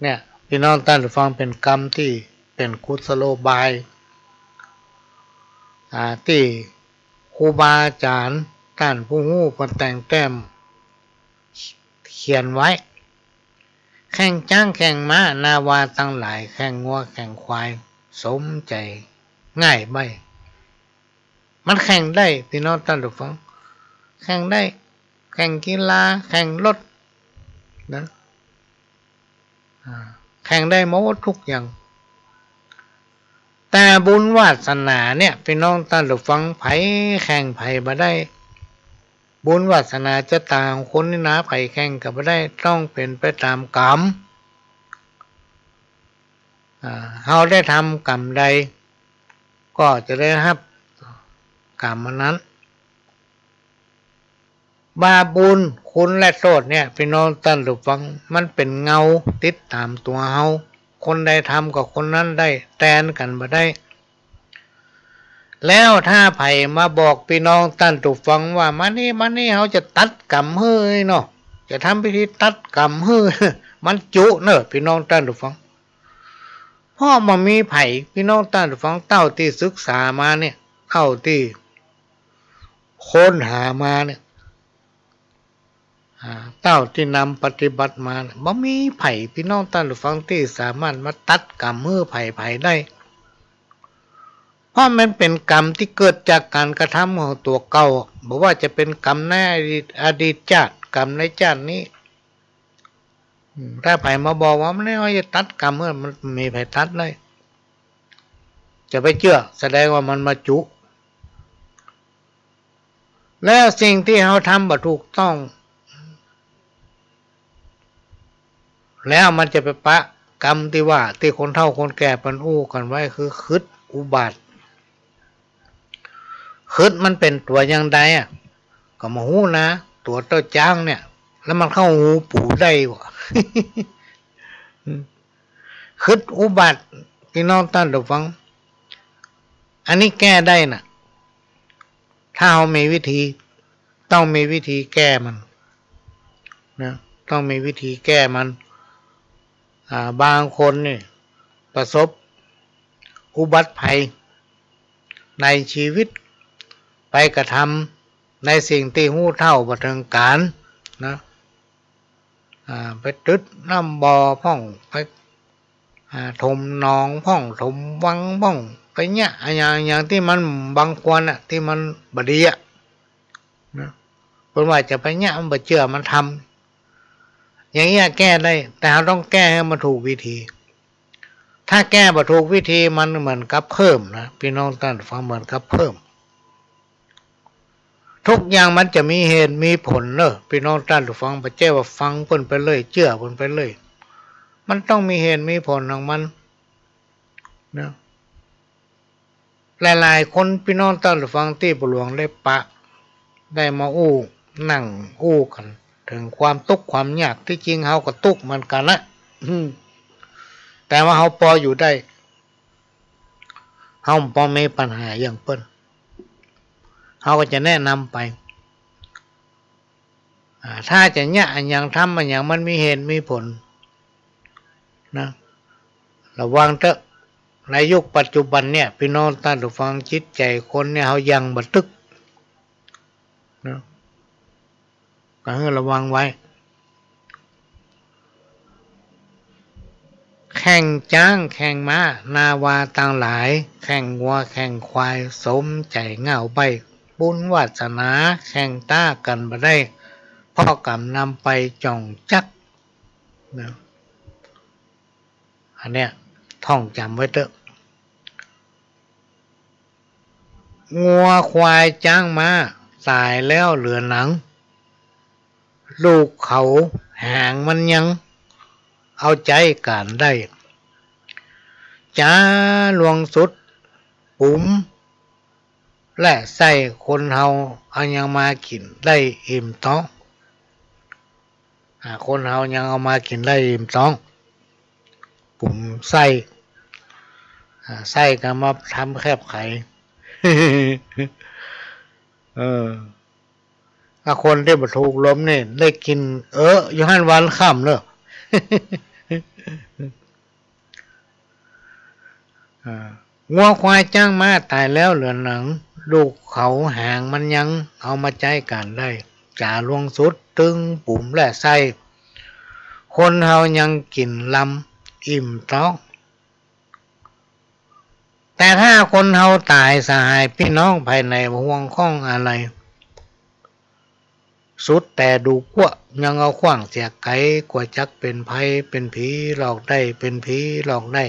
เนี่ย ปี้น้องต้านผู้ฟัง เป๋นกรรมตี้เป๋นกุศโลบาย อ่า ตี้ครูบาอาจ๋ารย์ ต้านผู้ฮู้เปิ้นแต่งแต้มเขียนไว้ แข่งจ๊างแข่งม้า นาวาตังหลาย แข่งงัวแข่งควาย สมใจ๋ง่ายใบ้ มันแข่งได้ ปี้น้องต้านผู้ฟัง แข่งได้ แข่งกีฬา แข่งรถ นะ อ่า แข่งได้หมดทุกอย่าง แต่บุญวาสนาเนี่ย ปี้น้องต้านผู้ฟัง ใผแข่งใผบ่ได้ บุญวาสนาจะต๋างของคนนี่นา ใผแข่งก็บ่ได้ ต้องเป๋นไปต๋ามกรรม อ่า เฮาได้ทำกรรมใด ก็จะได้ฮับกรรมอันนั้น บาปบุญ คุณและโต้ษเนี่ย ปี้น้องต้านผู้ฟัง มันเป๋นเงาติดต๋ามตั๋วเฮา คนใดทำก็คนนั้นได้ แตนกั๋นบ่ได้ แล้วถ้าใผมาบอกปี้น้องต้านผู้ฟังว่า มานี่ มานี่ เฮาจะตัดกรรมหื้อเนาะ จะทำพิธีตัดกรรมหื้อ มันจุเน่อ ปี้น้องต้านผู้ฟัง เพราะบ่มีใผ ปี้น้องต้านผู้ฟัง เต้าตี้ศึกษามาเนี่ย เต้าตี้ค้นหามาเนี่ย อ่า เต้าตี้นำปฏิบัติมาเนี่ย บ่มีใผ ปี้น้องต้านผู้ฟัง ตี้สามารถมาตัดกรรมหื้อใผๆ ได้ เพราะมันเป๋นกรรมตี้เกิดจากก๋านกระทำของตั๋วเก่า บ่ว่าจะเป๋นกรรมในอดีต อดีตจาติ กรรมในจาตินี้ อืม ถ้าใผมาบอกว่า มานี่ เฮาจะตัดกรรมหื้อ มันบ่มีใผตัดได้ จะไปเจื้อ แสดงว่ามันมาจุ แล้วสิ่งตี้เฮาทำบ่ถูกต้อง แล้วมันจะไปปะกรรมตี้ว่า ตี้คนเฒ่าคนแก่เปิ้นอู้กั๋นไว้ คือขึดอุบาท ขึดมันเป๋นตั๋วอย่างใดอะ ก็บ่ฮู้นะ ตั๋วเต้าจ๊างเนี่ย แล้วมันเข้าหูปู๋ได้บ่ ขึดอุบาท ปี้น้องต้านผู้ฟัง อันนี้แก้ได้น่ะ ถ้าเฮามีวิธี ต้องมีวิธีแก้มัน นะ ต้องมีวิธีแก้มัน อ่า บางคนนี่ประสบอุบัติภัย ในชีวิต ไปกระทำในสิ่งตี้ฮู้เท่าบ่เถิงก๋านนะ อ่า ไปตึ๊ดน้ำบ่อพ่อง ไป อ่า ถมหนองพ่อง ถมวังพ่อง ไปเยียะอะหยัง อย่างตี้มันบ่ควรอะ ตี้มันบ่ดีอะ นะ เปิ้นว่าจะไปเยียะ มันบ่เจื้อ มันทำ อย่างเงี้ยแก้ได้ แต่เฮาต้องแก้หื้อมันถูกวิธี ถ้าแก้บ่ถูกวิธี มันเหมือนกับเพิ่มนะ ปี้น้องต้านฟัง เหมือนกับเพิ่ม ทุกอย่างมันจะมีเหตุมีผลเนาะ ปี้น้องต้านฟัง บ่ใจ้ว่าฟังเปิ้นไปเลย เจื้อเปิ้นไปเลย มันต้องมีเหตุมีผลของมันนะ หลายๆ คน ปี้น้องต้านฟัง ตี้ป้อหลวงได้ปะ ได้มาอู้ นั่งอู้กั๋นเถิงความตุ๊กข์ความยาก ตี้จริงเฮาก็ตุ๊กข์เหมือนกั๋นนะ อืม แต่ว่าเฮาปออยู่ได้ เฮาปอมีปัญหาอย่างเปิ้น เฮาก็จะแนะนำไป อ่า ถ้าจะเยียะอะหยัง ทำอะหยัง มันมีเหตุมีผลนะ ระวังเต๊อะ ในยุคปัจจุบันเนี่ย ปี้น้องต้านฟัง จิตใจ๋คนเนี่ย เฮายังบ่ตึกนะ ก็หื้อระวังไว้ แข่งจ๊างแข่งม้า นาวาตังหลาย แข่งงัวแข่งควาย สมใจ๋ง่าวใบ้ บุญวาสนาแข่งต๊ากั๋นบ่ได้ เพราะกำนำไปจ่องจักนะ อันเนี้ยท่องจ๋ำไว้เต๊อะ งัวควายจ๊างม้าต๋ายแล้วเหลือหนัง ลูกเขาหางมันยังเอาใจ๊ก๋านได้ จ๋าหลวงสุด ปุ๋มและไส้คนเฮาเอายังมากิ๋นได้อิ่มต๊อง อ่า คนเฮายังเอามากิ๋นได้อิ่มต๊อง ปุ๋มไส้ อ่า ไส้ก็มาทำแคบไข เออ ถ้าคนตี้บ่ถูกลมนี่ได้กิ๋น เออ อยู่หั้นวันค่ำเนาะ อ่า งัวควายจ๊างม้าต๋ายแล้วเหลือหนัง ลูกเขาหางมันยังเอามาใจ๊ก๋านได้ จ๋าหลวงสุด ตึงปุ๋มและไส้ คนเฮายังกิ๋นลำอิ่มต๊อง แต่ถ้าคนเฮาต๋าย สหายปี้น้อง ไผไหนบ่ห่วงข้องอะไร สุดแต่ดูกั๊ว ยังเอาขว้างเสียไก๋ กั๋วจักเป๋นไพรเป๋นผีหลอกได้ เป๋นผีหลอกได้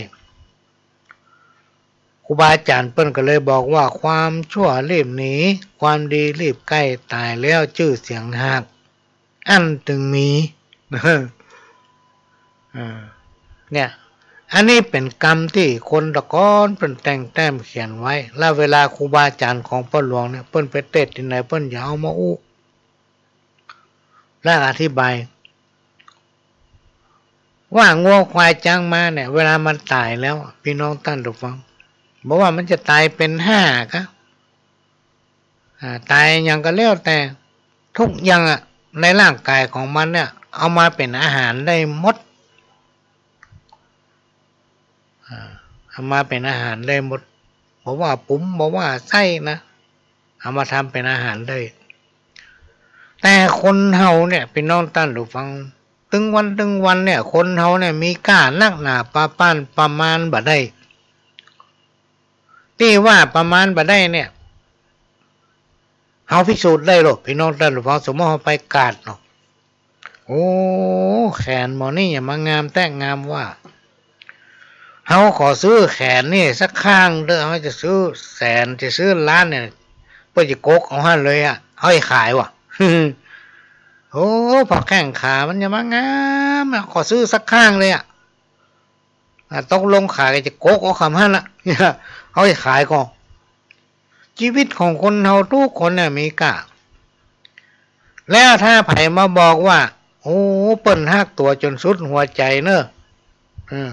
ครูบาอาจ๋ารย์เปิ้นก็เลยบอกว่า ความชั่วรีบหนี ความดีรีบใก้ ต๋ายแล้วจื้อเสียงหาก อั้นตึงมี อ่า เนี่ย อันนี้เป๋นกำตี้คนตะก๋อนเปิ้นแต่งแต้มเขียนไว้ แล้วเวลาครูบาอาจ๋ารย์ของป้อหลวงเนี่ย เปิ้นไปเตสน์ตี้ไหน เปิ้นจะเอามาอู้ และอธิบาย ว่างัวควายจ๊างม้าเนี่ย เวลามันต๋ายแล้ว ปี้น้องต้านผู้ฟัง บ่ว่ามันจะต๋ายเป๋นฮ้ากะ อ่า ต๋ายอะหยังก็แล้วแต่ ทุกอย่างอะ ในร่างก๋ายของมันเนี่ย เอามาเป๋นอาหารได้หมด อ่า เอามาเป๋นอาหารได้หมด บ่ว่าปุ๋ม บ่ว่าไส้นะ เอามาทำเป๋นอาหารได้ แต่คนเฮาเนี่ย ปี้น้องต้านผู้ฟัง ตึงวันตึงวันเนี่ย คนเฮาเนี่ยมีก้านักหนา ปะปานประมาณบ่ได้ ตี้ว่าประมาณบ่ได้เนี่ย เฮาพิสูจน์ได้โลด ปี้น้องต้านผู้ฟัง สมมุติเฮาไปกาดเนาะ โอ้ แขนหมอนี่หยังมางามแต๊งามว่า เฮาขอซื้อแขนนี่สักข้างเต๊อะ เฮาจะซื้อแสน จะซื้อล้านเนี่ย เปิ้นจะกกเอาหั้นเลยอะ เฮาจะขายว่ะ โอ้ พอแข้งขามันหยังมางามอะ ขอซื้อสักข้างเลยอะ อ่ะ ตกลงขายก็จะกกเอากำหั้นละ เฮาจะขายก่อ ชีวิตของคนเฮาทุกคนเนี่ยมีก้า แล้วถ้าใผมาบอกว่า โอ้ เปิ้นฮักตั๋วจ๋นสุดหัวใจ๋เน่อ อืม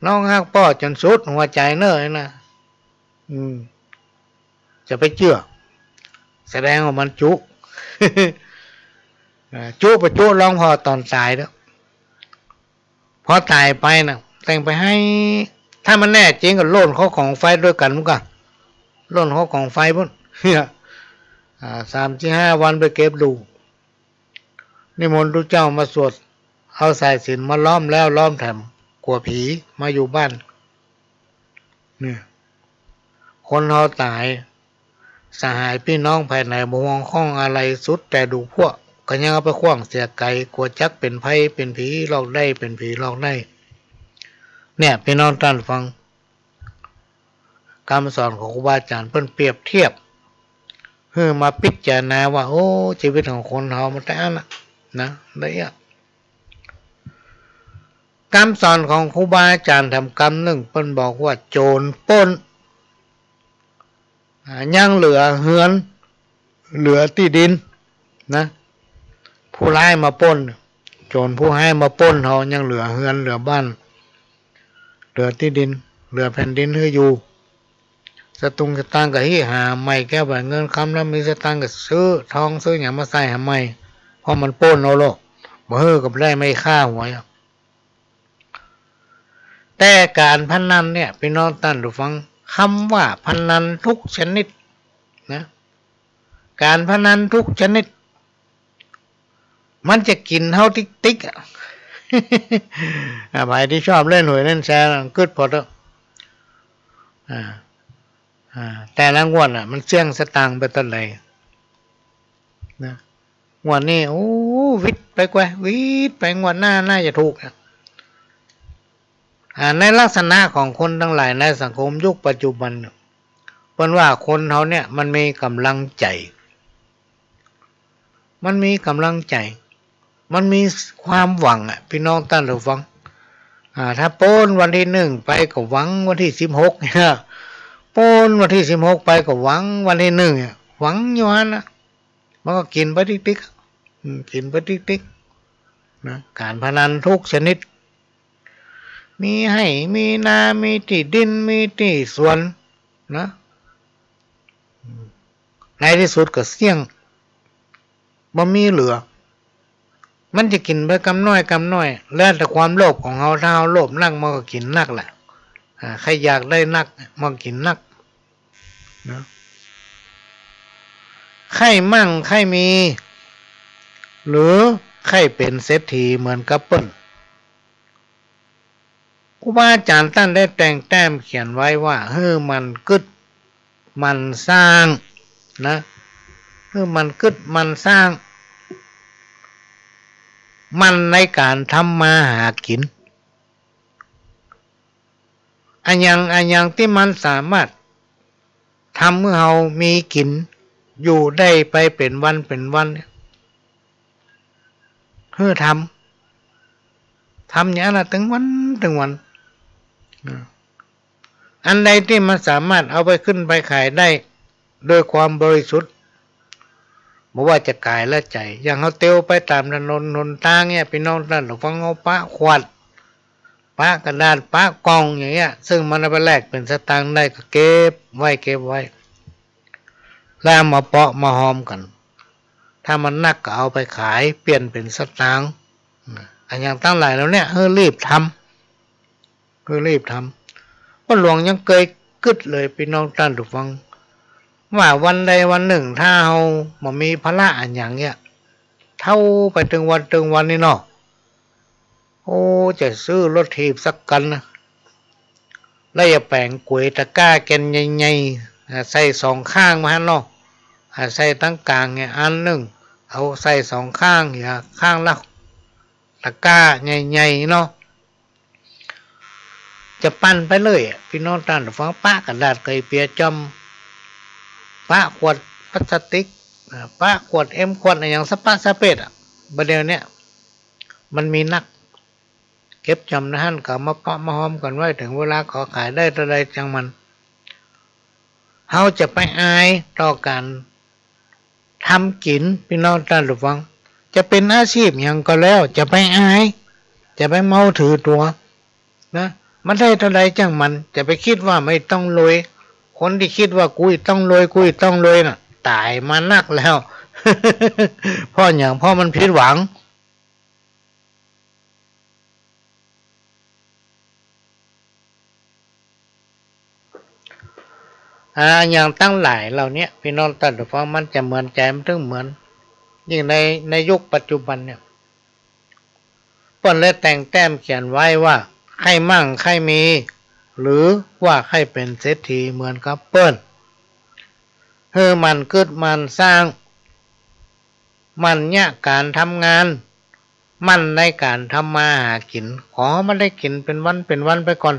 น้องฮักป้อจ๋นสุดหัวใจ๋เน่อนะ อืม จะไปเจื้อ แสดงว่ามันจุ อ่า จุบ่จุลองผ่อต๋อนต๋ายเต๊อะ พอต๋ายไปน่ะ แต่งไปไห้ ถ้ามันแน่จริงก็โล่นเข้าของไฟด้วยกั๋นมันก่อ ล่นเข้ากองไฟปุ้น เนี่ย อ่า สามสี่ห้าวันไปเก็บดู นิมนต์ตุ๊เจ้ามาสวด เอาสายสิญจน์มาล้อมแล้วล้อมแถม กั๋วผีมาอยู่บ้าน เนี่ย คนเฮาต๋าย สหายปี้น้องภายในบ่ห่วงข้องอะไร สุดแต่ดูพวก ก็ยังเอาไปขว้างเสียไก๋ กั๋วจักเป๋นไพเป๋นผีหลอกได้ เป๋นผีหลอกได้ เนี่ย ปี้น้องต้านฟัง กำสอนของครูบาอาจ๋ารย์เปิ้นเปรียบเทียบ หื้อมาพิจารณาว่า โอ้ จีวิตของคนเฮามันต๋ายอั้นน่ะ นะ ละเอียด กำสอนของครูบาอาจ๋ารย์แถมกำนึ่ง เปิ้นบอกว่า โจรปล้น อ่า ยังเหลือเฮือน เหลือตี้ดิน นะ ผู้ฮ้ายมาปล้น โจรผู้ฮ้ายมาปล้นเฮา ยังเหลือเฮือน เหลือบ้าน เหลือตี้ดิน เหลือแผ่นดินหื้ออยู่ สตุ้งสตางค์ก็หิ้วหาใหม่ แก้วแหวนเงินคำ แล้วมีสตางค์ก็ซื้อทองซื้อหยังมาใส่หาใหม่ เพราะมันปล้นเอาโลด บ่หื้อก็บ่ได้ ไม่ฆ่าหวยอะ แต่ก๋านพนันเนี่ย ปี้น้องต้านผู้ฟัง กำว่าพนันทุกชนิดนะ ก๋านพนันทุกชนิด มันจะกิ๋นเฮาติ๊กๆ อะ อ่า ใผตี้ชอบเล่นหวยเล่นแชร์ กึ๊ดผ่อเต๊อะ อ่า อ่า แต่ละงวดน่ะ มันเสี้ยงสตางค์ไปเต้าใด นะ งวดนี้ โอ้ หวิดไปกว่า หวิดไป งวดหน้าน่าจะถูกอะ อ่า ในลักษณะของคนตังหลายในสังคมยุคปัจจุบันเนี่ย เปิ้นว่าคนเฮาเนี่ยมันมีก๋ำลังใจ๋ มันมีก๋ำลังใจ๋ มันมีความหวังอะ ปี้น้องต้านผู้ฟัง อ่า ถ้าป๊นวันตี้นึ่งไปก็หวังวันตี้สิบหกเนี่ย ป๊นวันตี้สิบหกไปก็หวังวันตี้นึ่งเนี่ย หวังอยู่หั้นน่ะ มันก็กิ๋นไปติ๊กๆ อืม กิ๋นไปติ๊กๆ นะ ก๋านพนันทุกชนิด มีไฮ่ มีนา มีตี้ดิน มีตี้สวน นะ ในตี้สุดก็เสี้ยง บ่มีเหลือ มันจะกิ๋นไปกำน้อยกำน้อย แล้วแต่ความโลภของเฮา ถ้าเฮาโลภนัก มันก็กิ๋นนักแหละ อ่า ใค่อยากได้นัก มันก็กิ๋นนัก นะ ใค่มั่งใค่มี หรือใค่เป๋นเศรษฐีเหมือนกับเปิ้น ครูบาอาจ๋ารย์ต้านได้แต่งแต้มเขียนไว้ว่า หื้อหมั่นกึ๊ดหมั่นสร้าง นะ หื้อหมั่นกึ๊ดหมั่นสร้าง หมั่นในก๋านทำมาหากิ๋น อะหยัง อะหยังตี้มันสามารถทำหื้อเฮามีกิ๋นอยู่ได้ไปเป๋นวันเป๋นวันเนี่ย หื้อทำ ทำอย่างนั้นน่ะ ตึงวันตึงวัน อ่า อันใดตี้มันสามารถเอาไปขึ้นไปขายได้ โดยความบริสุทธิ์ บ่ว่าจะก๋ายและใจ๋ อย่างเฮาเตียวไปต๋ามถนนหนตางเนี่ย ปี้น้องต้านผู้ฟัง เฮาปะขวด ปะกระดาษ ปะก่องอย่างเงี้ย ซึ่งมันเอาไปแลกเป๋นสตางค์ได้ ก็เก็บไว้ เก็บไว้ แล้วมาเปาะมาฮอมกั๋น ถ้ามันนักก็เอาไปขาย เปลี่ยนเป๋นสตางค์ อะหยังตังหลายเหล่าเนี้ย หื้อรีบทำ คือรีบทำ ป้อหลวงยังเกยกึ๊ดเลย ปี้น้องต้านผู้ฟัง ว่าวันใดวันนึ่ง ถ้าเฮาบ่มีภาระอะหยังเนี่ย เฒ่าไปตึงวันตึงวันนี่เนาะ โอ้ จะซื้อรถถีบสักคันนะ แล้วจะแป๋งก๋วยตะกร้าแก่นใหญ่ๆ อ่า ใส่สองข้างมาหั้นเนาะ อ่า ใส่ตังก๋างเนี่ยอันนึ่ง เอาใส่สองข้าง อย่างข้างละตะกร้าใหญ่ๆ เนาะ จะปั่นไปเลยอะ ปี้น้องต้านผู้ฟัง ปะกระดาษไก่เปียะจ้อม ปะขวดพลาสติก อ่า ปะขวดเอ็ม ขวดอะหยังสะปะสะเปดอะ บ่าเดี่ยวเนี้ย มันมีนัก เก็บจ้อมในหั้น ก็เอามาเปาะมาฮอมกั๋นไว้ เถิงเวลาก็ขายได้เต้าใดจังมัน เฮาจะไปอายต่อก๋าน ทำกิ๋น ปี้น้องต้านผู้ฟัง จะเป๋นอาชีพหยังก็แล้ว จะไปอาย จะไปเมาถือตั๋ว นะ มันได้เต้าใดจังมัน จะไปกึ๊ดว่าไม่ต้องรวย คนตี้กึ๊ดว่ากูจะต้องรวย กูจะต้องรวยน่ะ ต๋ายมานักแล้ว เพราะหยัง เพราะมันผิดหวัง อ่า อย่างตังหลายเหล่าเนี้ย ปี้น้องต้านผู้ฟัง มันจะเหมือนใจ๋ มันเถิงเหมือน ยิ่งใน ในยุคปัจจุบันเนี่ย เปิ้นเลยแต่งแต้มเขียนไว้ว่า ใค่มั่งใค่มี หรือว่าใค่เป๋นเศรษฐีเหมือนกับเปิ้น หื้อหมั่นกึ๊ดหมั่นสร้าง หมั่นเยียะก๋านทำงาน หมั่นในก๋านทำมาหากิ๋น ขอหื้อมันได้กิ๋นเป๋นวันเป๋นวันไปก่อน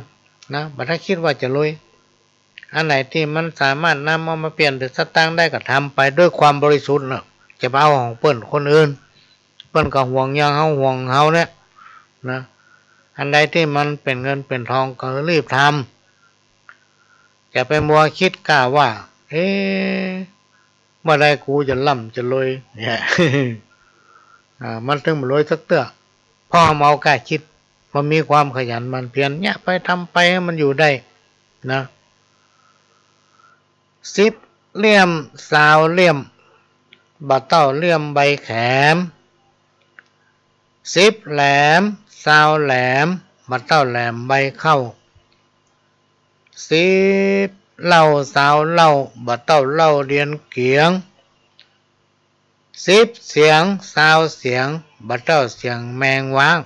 นะ บ่ต้องกึ๊ดว่าจะรวย อันไหนตี้มันสามารถนำเอามาเปลี่ยนเป๋นสตางค์ได้ก็ทำไปด้วยความบริสุทธิ์นะ จะไปเอาของเปิ้นคนอื่น เปิ้นก็ห่วงอย่างเฮาห่วงเฮาเนี่ยนะ อันใดตี้มันเป๋นเงินเป๋นทองก็รีบทำ จะไปมัวกึ๊ดก้าว่า เอ๊ะ เมื่อใดกูจะร่ำจะรวยเนี่ย อ่า มันเถิงบ่รวยสักเตื้อ เพราะเฮาบ่กล้ากึ๊ด บ่มีความขยันหมั่นเพียร เยียะไปทำไปหื้อมันอยู่ได้นะ สิบเหลี่ยมซาวเหลี่ยม บ่เต้าเหลี่ยมใบแขม สิบแหลมซาวแหลม บ่เต้าแหลมใบเข้า สิบเหล้าซาวเหล้า บ่เต้าเหล้าเดียนเกียง สิบเสียงซาวเสียง บ่เต้าเสียงแมงว้าง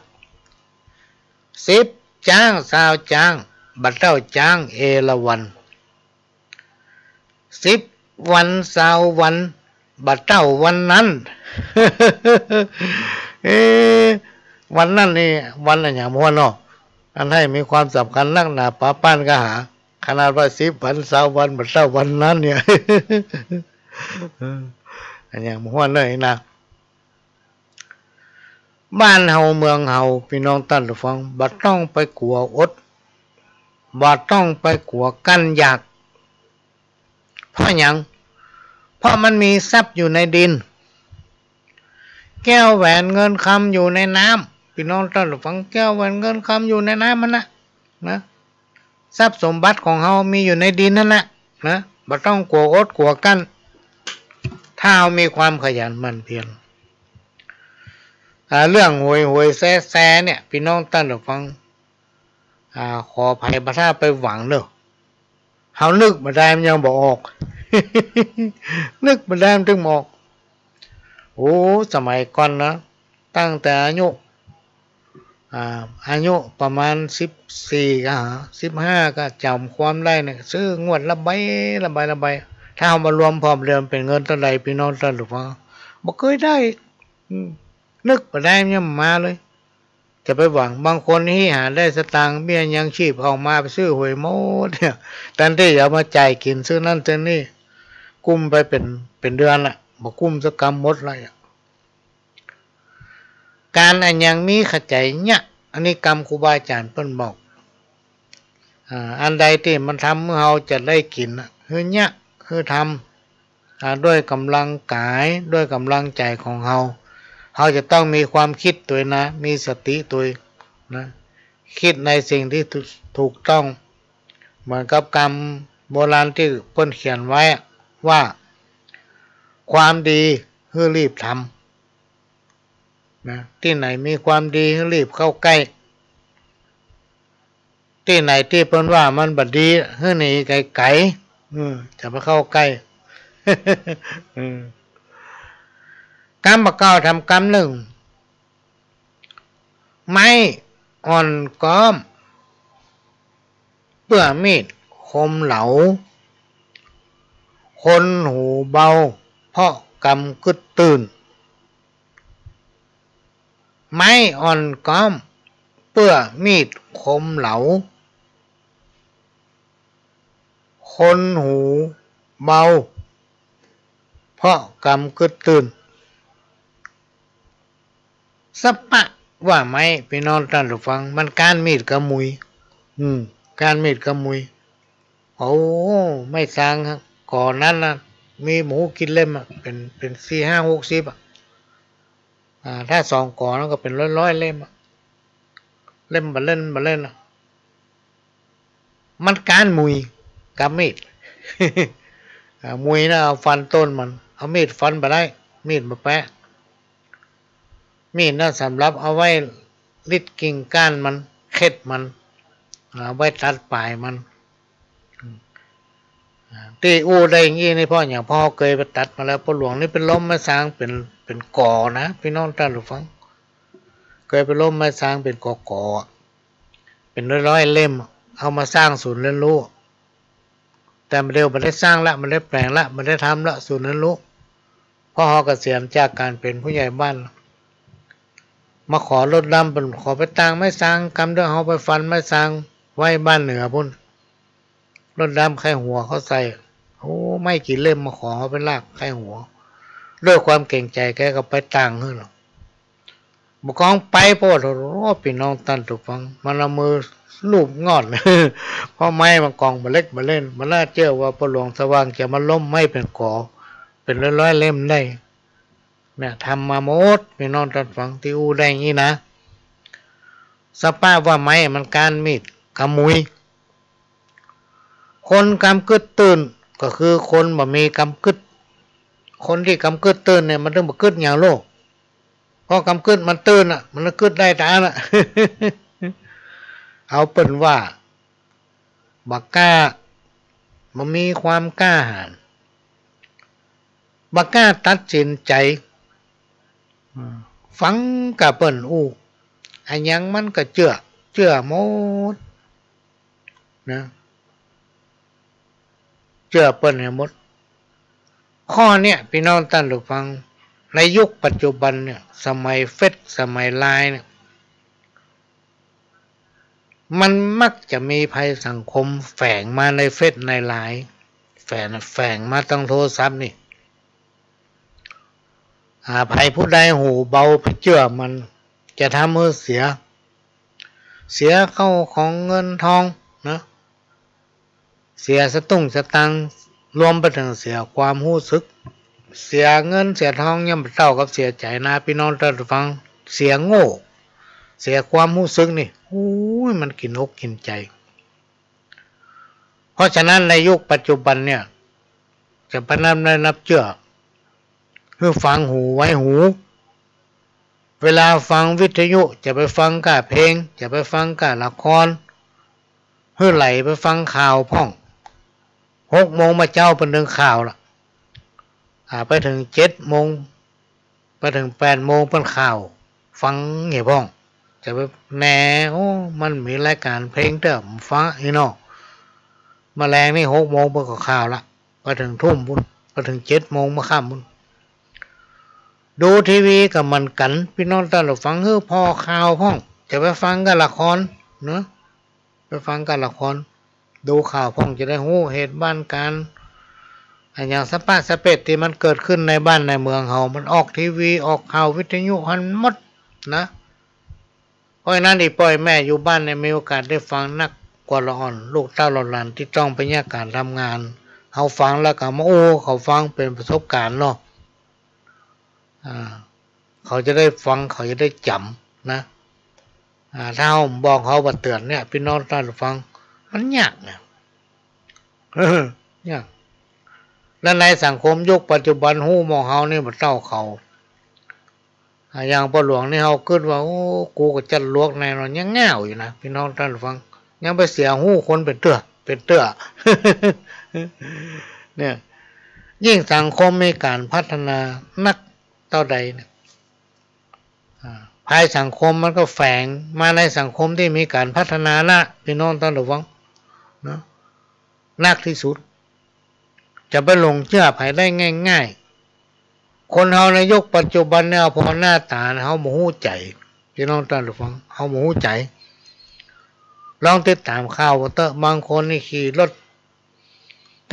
สิบจ๊างซาวจ๊าง บ่เต้าจ๊างเอราวัณ สิบวันซาววัน บ่เต้าวันนั้น เอ๊ะ วันนั้นนี่ วันอะหยังบ่ฮู้เนาะ อันใดมีความสำคัญนักหนา ปาป้านก็หา ขนาดว่าสิบวันซาววัน บ่เต้าวันนั้นเนี่ย เออ อะหยังบ่ฮู้เนาะนี่นะ บ้านเฮาเมืองเฮา ปี้น้องต้านผู้ฟัง บ่ต้องไปกั๋วอด บ่ต้องไปกั๋วกั้นอยาก เพราะหยัง เพราะมันมีทรัพย์อยู่ในดิน แก้วแหวนเงินคำอยู่ในน้ำ ปี้น้องต้านผู้ฟัง แก้วแหวนเงินคำอยู่ในน้ำหั้นนะ นะ ทรัพย์สมบัติของเฮามีอยู่ในดินหั้นนะ นะ บ่ต้องกั๋วอดกั๋วกั้น ถ้าเฮามีความขยันหมั่นเพียร อ่า เรื่องหวยหวยแซะแซะเนี่ย ปี้น้องต้านผู้ฟัง อ่า ขออภัยบ่ถ้าไปหวังเนาะ เฮานึกบ่ได้มันยังบ่ออก นึกบ่ได้มันเถิงบ่ออก โอ้ สมัยก่อนนะ ตั้งแต่อายุ อ่า อายุประมาณสิบสี่ก็หา สิบห้าก็จ๋ำความได้เนี่ย ซื้องวดละใบ ละใบ ละใบ ถ้าเฮามารวมพร้อมแล้วมันเป๋นเงินเต้าใด ปี้น้องต้านผู้ฟัง บ่เกยได้ อืม นึกบ่ได้มันยังบ่มาเลย จะไปหวัง บางคนนี่หาได้สตางค์ เบี้ยยังชีพออกมาไปซื้อหวยหมดเนี่ย แตนตี้จะเอามาจ่ายกิ๋นซื้อนั่นซื้อนี่ กุ้มไปเป๋น เป๋นเดือนละ บ่กุ้มสักกำหมดละ ก๋านอันยังมีขะใจ๋เยียะ อันนี้กำครูบาอาจ๋ารย์เปิ้นบอก อ่า อันใดตี้มันทำหื้อเฮาจะได้กิ๋นน่ะ หื้อเยียะ หื้อทำ อ่า ด้วยก๋ำลังก๋าย ด้วยก๋ำลังใจ๋ของเฮา เฮาจะต้องมีความกึ๊ดตวยนะ มีสติตวยนะ กึ๊ดในสิ่งตี้ถูก ถูกต้อง เหมือนกับกำโบราณตี้เปิ้นเขียนไว้อะ ว่า ความดีหื้อรีบทำ นะ ตี้ไหนมีความดีหื้อรีบเข้าใก้ ตี้ไหนตี้เปิ้นว่ามันบ่ดีหื้อหนีไก๋ๆ อืม จะไปเข้าใก้ อืม กำบ่าเก้าทำกำนึ่ง ไม้อ่อนก๊อม เปื้อมีดคมเหลา คนหูเบา เพราะกำกึ๊ดตื่น ไม้อ่อนก๊อม เปื้อมีดคมเหลา คนหูเบา เพราะกำกึ๊ดตื่น สะปะว่าไม้ ปี้น้องต้านผู้ฟัง มันก้านมีดกำมุย อืม ก้านมีดกำมุย โอ้ ไม้ซางก่อนั้นนะ มีบ่ฮู้กี่เล่มอะ เป๋น เป๋นสี่ห้าหกสิบอะ อ่า ถ้าสองก่อนั้นก็เป๋นร้อยๆ เล่มอะ เล่มบ่าเล่มบ่าเล่มอะ มันก้านมุยกับมีด อ่า มุยนะเอาฟันต้นมัน เอามีดฟันบ่ได้ มีดบ่แป๊ะ มีดนะสำหรับเอาไว้ริดกิ่งก้านมัน เข็ดมัน อ่า เอาไว้ตัดป๋ายมัน ตี้อู้ได้อย่างอี้นี่เพราะหยัง เพราะเฮาเกยไปตัดมาแล้ว ป้อหลวงนี่ไปล้มไม้ซางเป๋น เป๋นก๋อนะ ปี้น้องต้านผู้ฟัง เกยไปล้มไม้ซางเป๋นก๋อๆ เป๋นร้อยๆ เล่ม เอามาสร้างศูนย์เรียนรู้ แต่บ่าเดี่ยวบ่ได้สร้างละ บ่ได้แป๋งละ บ่ได้ทำละ ศูนย์เรียนรู้ เพราะเฮาเกษียณจากก๋านเป๋นผู้ใหญ่บ้าน มาขอรถดำ เปิ้นขอไปตางไม้ซาง กำเดียวเฮาไปฟันไม้ซางไว้บ้านเหนือปู๊น รถดำใค่หัวเขาใส่ โอ้ ไม้กี่เล่มมาขอเฮาไปลากใค่หัว ด้วยความเกรงใจ๋แกก็ไปตางหื้อเนาะ บ่ากองไป โอ้โห ปี้น้องต้านผู้ฟัง มันเอามือลูบง่อน เพราะไม้มันกองบ่าเล็กบ่าเล่น บ่น่าเจื้อว่าป้อหลวงสว่างจะมาล้มไม้เป๋นก๋อ เป๋นร้อยๆ เล่มได้ เนี่ย ทำมาหมด ปี้น้องต้านผู้ฟัง ตี้อู้ได้อย่างอี้นะ สภาพว่าไม้มันก้านมีด กำมุย คนกำกึ๊ดตื้น ก็คือคนบ่มีกำกึ๊ด คนตี้กำกึ๊ดตื้นเนี่ย มันตึงบ่กึ๊ดหยังโลก เพราะกำกึ๊ดมันตื้นน่ะ มันกึ๊ดได้ต๋าอั้นน่ะ เอาเปิ้นว่า บ่กล้า บ่มีความกล้าหาญ บ่กล้าตัดสินใจ๋ อืม ฟังก้าเปิ้นอู้ อะหยังมันก็เจื้อ เจื้อหมดนะ เจื้อเปิ้นหื้อหมด ข้อเนี้ย ปี้น้องต้านผู้ฟัง ในยุคปัจจุบันเนี่ย สมัยเฟซ สมัยไลน์เนี่ย มันมักจะมีภัยสังคมแฝงมาในเฟซในไลน์ แฝง แฝงมาตางโทรศัพท์นี่ อ่า ใผผู้ใดหูเบาไปเจื้อมัน จะทำหื้อเสีย เสียเข้าของเงินทองนะ เสียสตุ้งสตางค์ รวมไปเถิงเสียความฮู้สึก เสียเงินเสียทองยังบ่เต้ากับเสียใจ๋นะ ปี้น้องต้านผู้ฟัง เสียโง่ เสียความฮู้สึกนี่ โอ้ย มันกิ๋นอกกิ๋นใจ๋ เพราะฉะนั้นในยุคปัจจุบันเนี่ย จะไปนับเนื้อนับเจื้อ หื้อฟังหูไว้หู เวลาฟังวิทยุ จะไปฟังก้าเพลง จะไปฟังก้าละคร หื้อไหลไปฟังข่าวพ่อง หกโมงบ่าเจ๊าเปิ้นเถิงข่าวละ อ่า ไปเถิงเจ็ดโมง ไปเถิงแปดโมงเปิ้นข่าว ฟังเหียพ่อง จะไปแหน โอ้ มันมีรายก๋านเพลงเตื้อ ฟังอี้เนาะ มาแลงนี่หกโมงเปิ้นก็ข่าวละ ไปเถิงทุ่มปู๊น ไปเถิงเจ็ดโมงเมื่อค่ำปู๊น ดูทีวีก็เหมือนกั๋น ปี้น้องต้านผู้ฟัง หื้อผ่อข่าวพ่อง จะไปฟังก้าละครเนาะ ไปฟังก้าละคร ดูข่าวพ่องจะได้ฮู้เหตุบ้านก๋ารณ์ อะหยังสะป๊ะสะเป๊ดตี้มันเกิดขึ้นในบ้านในเมืองเฮา มันออกทีวี ออกข่าววิทยุหั้นหมดนะ เพราะฉะนั้นอี่ป้ออี่แม่อยู่บ้านเนี่ยมีโอกาสได้ฟังนักกว่าละอ่อน ลูกเต้าเหล่าหลานตี้ต้องไปเยียะก๋านทำงาน เฮาฟังแล้วก็มาอู้เขาฟังเป๋นประสบก๋ารณ์เนาะ อ่า เขาจะได้ฟัง เขาจะได้จ๋ำนะ อ่า ถ้าเฮาบ่บอกเขาบ่เตื๋อนเนี่ย ปี้น้องต้านผู้ฟัง มันยากนะ ยาก และในสังคมยุคปัจจุบันฮู้หมู่เฮานี่บ่เต้าเขา อ่า อย่างป้อหลวงนี่เฮากึ๊ดว่า โอ้ กูก็จัดหลวกแน่นอน ยังง่าวอยู่นะ ปี้น้องต้านผู้ฟัง ยังไปเสียฮู้คนเป๋นเตื้อ เป๋นเตื้อ เนี่ย ยิ่งสังคมมีก๋านพัฒนานักเต้าใดเนี่ย อ่า ภัยสังคมมันก็แฝงมาในสังคมตี้มีก๋านพัฒนานะ ปี้น้องต้านผู้ฟัง เนาะ นักตี้สุด จะไปหลงเจื้อใผได้ง่ายๆ คนเฮาในยุคปัจจุบันเนี่ย ผ่อหน้าต๋าเฮาบ่ฮู้ใจ๋ ปี้น้องต้านผู้ฟัง เฮาบ่ฮู้ใจ๋ ลองติดต๋ามข่าวเต๊อะ บางคนนี่ขี่รถ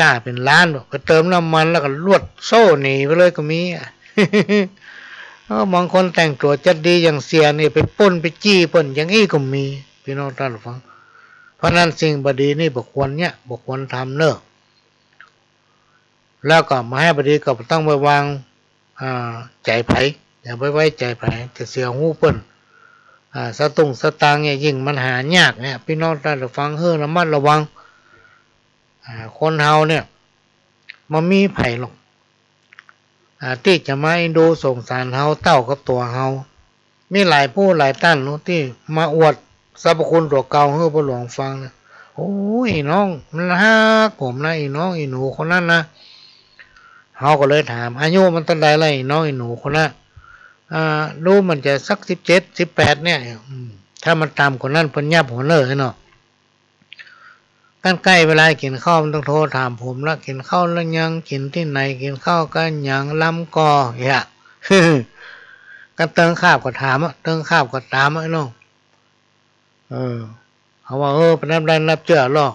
ก้าเป๋นล้าน ไปเติมน้ำมันแล้วก็ลวดโซ่หนีไปเลยก็มีอะ เออ บางคนแต่งตั๋วจัดดีอย่างเสียนี่ไปปล้นไปจี้เปิ้นอย่างอี้ก็มี ปี้น้องต้านผู้ฟัง เพราะนั้นสิ่งบ่ดีนี่บ่ควรเยียะ บ่ควรทำเน่อ แล้วก็บ่าหื้อบ่ดีก็บ่ต้องไปวาง อ่า ใจ๋ใผ อย่าไปไว้ใจ๋ใผ จะเสียฮู้เปิ้น อ่า สตุ้งสตางค์เนี่ยยิ่งมันหายากเนี่ย ปี้น้องต้านผู้ฟัง หื้อระมัดระวัง อ่า คนเฮาเนี่ย บ่มีใผหรอก อ่า ตี้จะมาเอ็นดูสงสารเฮาเต้ากับตั๋วเฮา มีหลายผู้หลายต้านเนาะ ตี้มาอวดสรรพคุณตั๋วเก่าหื้อป้อหลวงฟังเนี่ย โอ้ย น้อง มันฮักผมนะ อีน้อง อีหนูคนนั้นนะ เฮาก็เลยถาม อายุมันเต้าใดละ อีน้อง อีหนูคนนั้น อ่า ดูมันจะสักสิบเจ็ด สิบแปดเนี่ย อืม ถ้ามันต่ำกว่านั้น เปิ้นยับหัวเน่อเนาะ ใก้ๆ เวลากิ๋นข้าว มันต้องโทรถามผมละ กิ๋นข้าวแล้วยัง กิ๋นตี้ไหน กิ๋นข้าวกับหยัง ลำก่อ เหีย ก็เติงคาบก็ถามอะ เติงคาบก็ถามอะ ไอ้น้อง เออ เขาว่า เออ ไปนับได้นับเจื้อลอ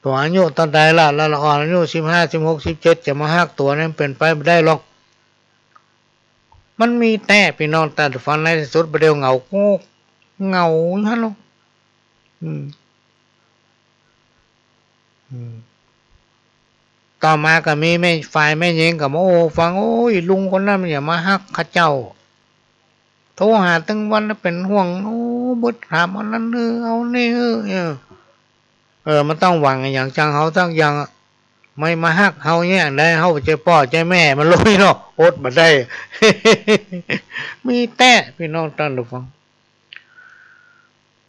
ตั๋วอายุเต้าใดละ ละละอ่อนอายุสิบห้า สิบหก สิบเจ็ด จะมาฮักตั๋วนี่ มันเป๋นไปบ่ได้หรอก มันมีแต๊ ปี้น้องต้านผู้ฟัง ในตี้สุดบ่าเดี่ยวเหงา โอ้ เหงาอยู่หั้นลอ อืม อืม ต่อมาก็มีแม่ ฝ่ายแม่ญิงก็มา โอ้ ฟัง โอ้ย ลุงคนนั้นมันอย่ามาฮักข้าเจ้า โทรหาตึงวันแล้วเป๋นห่วง โอ้ บ่ถามเอานั้นเอ้อ เอานี่เอ้อ เออ เออ มันต้องหวังอะหยังจากเฮาสักอย่างอะ ไม่มาฮักเฮาเนี่ย ได้เฮาบ่ใจ้ป้อใจ้แม่มันเลยเนาะ อดบ่ได้ มีแต๊ ปี้น้องต้านผู้ฟัง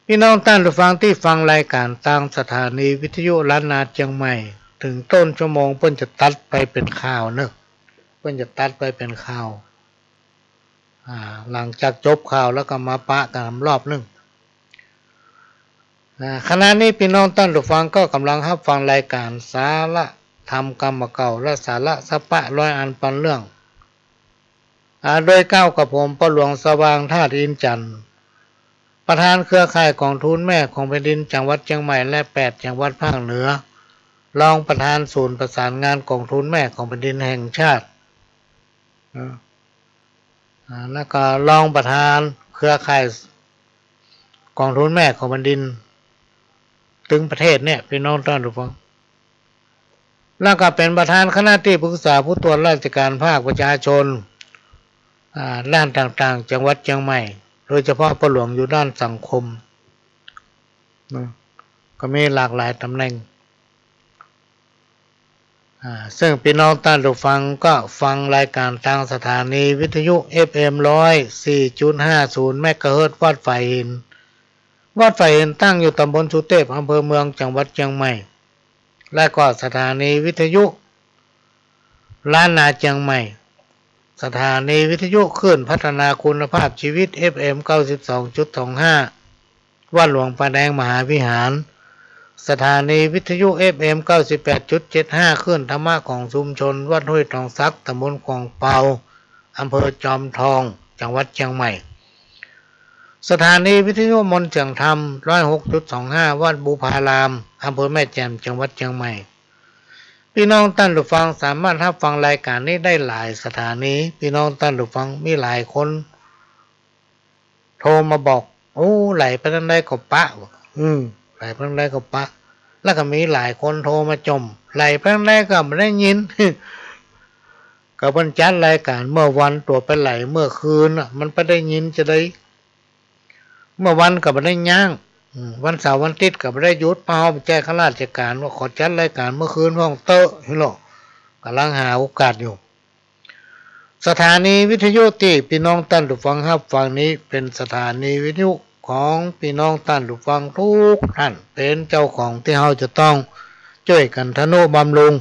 ปี้น้องต้านผู้ฟังตี้ฟังรายก๋านตางสถานีวิทยุล้านนาเจียงใหม่ เถิงต้นชั่วโมงเปิ้นจะตัดไปเป๋นข่าวเนาะ เปิ้นจะตัดไปเป๋นข่าว อ่า หลังจากจบข่าวแล้วก็มาปะกั๋นรอบนึ่ง อ่า ขณะนี้ปี้น้องต้านผู้ฟังก็ก่ำลังฮับฟังรายก๋านสาระธรรมกำเก่า และสาระสัปปะร้อยอันปันเรื่อง อ่า โดยเกล้ากับผม ป้อหลวงสว่าง ธาตุอินทร์จันทร์ ประธานเครือข่ายก๋องทุนแม่ของแผ่นดินจังหวัดเจียงใหม่ และแปดจังหวัดภาคเหนือ รองประธานศูนย์ประสานงานก๋องทุนแม่ของแผ่นดินแห่งชาติ นะ อ่า แล้วก็รองประธานเครือข่ายก๋องทุนแม่ของแผ่นดินตึงประเทศเนี่ย ปี้น้องต้านผู้ฟัง แล้วก็เป๋นประธานคณะตี้ปรึกษาผู้ตรวจราชก๋านภาคประชาชน อ่า ด้านต่างๆ จังหวัดเจียงใหม่ โดยเฉพาะป้อหลวงอยู่ด้านสังคม นะ ก็มีหลากหลายต๋ำแหน่ง อ่า ซึ่งปี้น้องต้านผู้ฟังก็ฟังรายก๋านตางสถานีวิทยุ เอฟเอ็ม ร้อยสี่จุดห้าศูนย์ เมกะเฮิรตซ์ วัดฝายหิน วัดฝายหินตั้งอยู่ตำบลสุเตพ อำเภอเมือง จังหวัดเจียงใหม่ และก็สถานีวิทยุล้านนาเจียงใหม่ สถานีวิทยุคลื่นพัฒนาคุณภาพชีวิต เอฟเอ็ม เก้าสิบสองจุดสองห้า วัดหลวงป่าแดงมหาวิหาร สถานีวิทยุ เอฟเอ็ม เก้าสิบแปดจุดเจ็ดห้า คลื่นธรรมะของชุมชน วัดห้วยตองสัก ตำบลขวางเปา อำเภอจอมทอง จังหวัดเจียงใหม่ สถานีวิทยุมนต์เสียงธรรม ร้อยหกจุดสองห้า วัดบุพาราม อำเภอแม่แจ่ม จังหวัดเจียงใหม่ ปี้น้องต้านผู้ฟังสามารถฮับฟังรายก๋านนี้ได้หลายสถานี ปี้น้องต้านผู้ฟังมีหลายคนโทรมาบอก โอ้ ไหลไปตางใดก็ปะ อืม ไหลไปตางใดก็ปะ แล้วก็มีหลายคนโทรมาจ่ม ไหลไปตางใดก็บ่ได้ยิน ก็เปิ้นจัดรายก๋านเมื่อวันตั๋วไปไหลเมื่อคืนน่ะ มันบ่ได้ยินจะใด เมื่อวันก็บ่ได้ย้าง อืม วันเสาร์วันอาทิตย์ก็บ่ได้หยุด เพราะเฮาบ่ใจ้ข้าราชก๋าน ว่าขอจัดรายก๋านเมื่อคืนพ่องเต๊อะ นี่ลอ ก่ำลังหาโอกาสอยู่ สถานีวิทยุตี้ปี้น้องต้านผู้ฟังฮับฟังนี้ เป๋นสถานีวิทยุของปี้น้องต้านผู้ฟังกู้ต้าน เป๋นเจ้าของตี้เฮาจะต้องจ้วยกั๋นทะนุบำรุง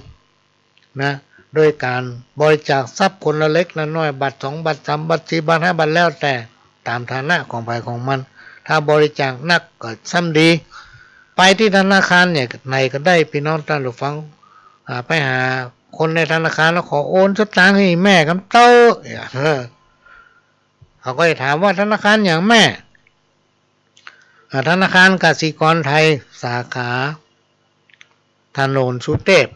นะ โดยก๋านบริจาคทรัพย์คนละเล็กละน้อย บาทสองบาทสามบาทสี่บาทห้าบาท แล้วแต่ต๋ามฐานะของใผของมัน ถ้าบริจาคนักก็ซ้ำดี ไปตี้ธนาคารเนี่ย ไหนก็ได้ ปี้น้องต้านผู้ฟัง อ่า ไปหาคนในธนาคารแล้วขอโอนสตางค์หื้อแม่กำเต๊อะ เออ เขาก็จะถามว่าธนาคารหยังแม่ อ่า ธนาคารกสิกรไทย สาขาถนนสุเตพ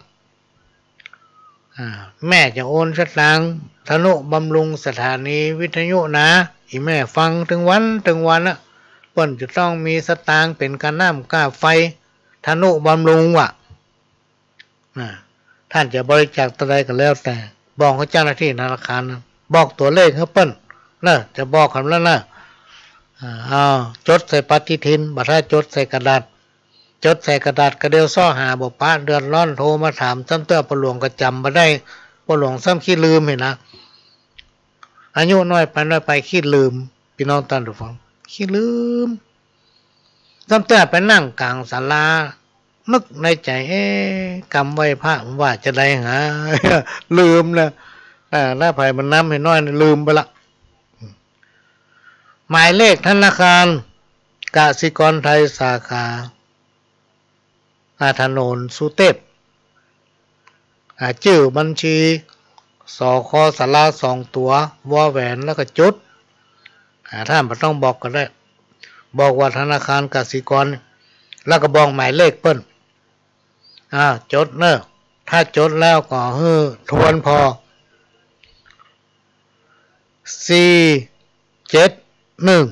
อ่า แม่จะโอนสตางค์ทะนุบำรุงสถานีวิทยุนา อีแม่ฟังตึงวันตึงวันอะ เปิ้นจะต้องมีสตางค์เป๋นก้าน้ำก้าไฟ ทะนุบำรุงว่ะ อ่า ต้านจะบริจาคเต้าใดก็แล้วแต่ บอกหื้อเจ้าหน้าตี้ธนาคารนะ บอกตั๋วเลขหื้อเปิ้นเนาะ จะบอกกำแล้วนะ อ่า เอา จดใส่ปฏิทิน บ่ถ้าจดใส่กระดาษ จดใส่กระดาษก็เดี๋ยวเซาะหาบ่ปะ เดือดร้อนโทรมาถาม ซ้ำเตื้อป้อหลวงก็จ๋ำบ่ได้ ป้อหลวงซ้ำขี้ลืมหั้นนะ อายุน้อยไปน้อยไปขี้ลืม ปี้น้องต้านผู้ฟัง ขี้ลืม ซ้ำเตื้อไปนั่งก๋างศาลา นึกในใจ๋ เอ๊ะ กำไหว้พระว่าจะใดหา ลืมนะ อ่า ถ้าใผบ่นำหื้อน้อยนะ ลืมไปละ หมายเลขธนาคารกสิกรไทยสาขา อ่า ถนนสุเตพ อ่า จื้อบัญชี สค สระ สองตั๋ว วอแหวน แล้วก็จุด อ่า ต้านบ่ต้องบอกก็ได้ บอกว่าธนาคารกสิกร แล้วก็บอกหมายเลขเปิ้น อ่า จดเน่อ ถ้าจดแล้วก็หื้อทวนผ่อ สี่ เจ็ด หนึ่ง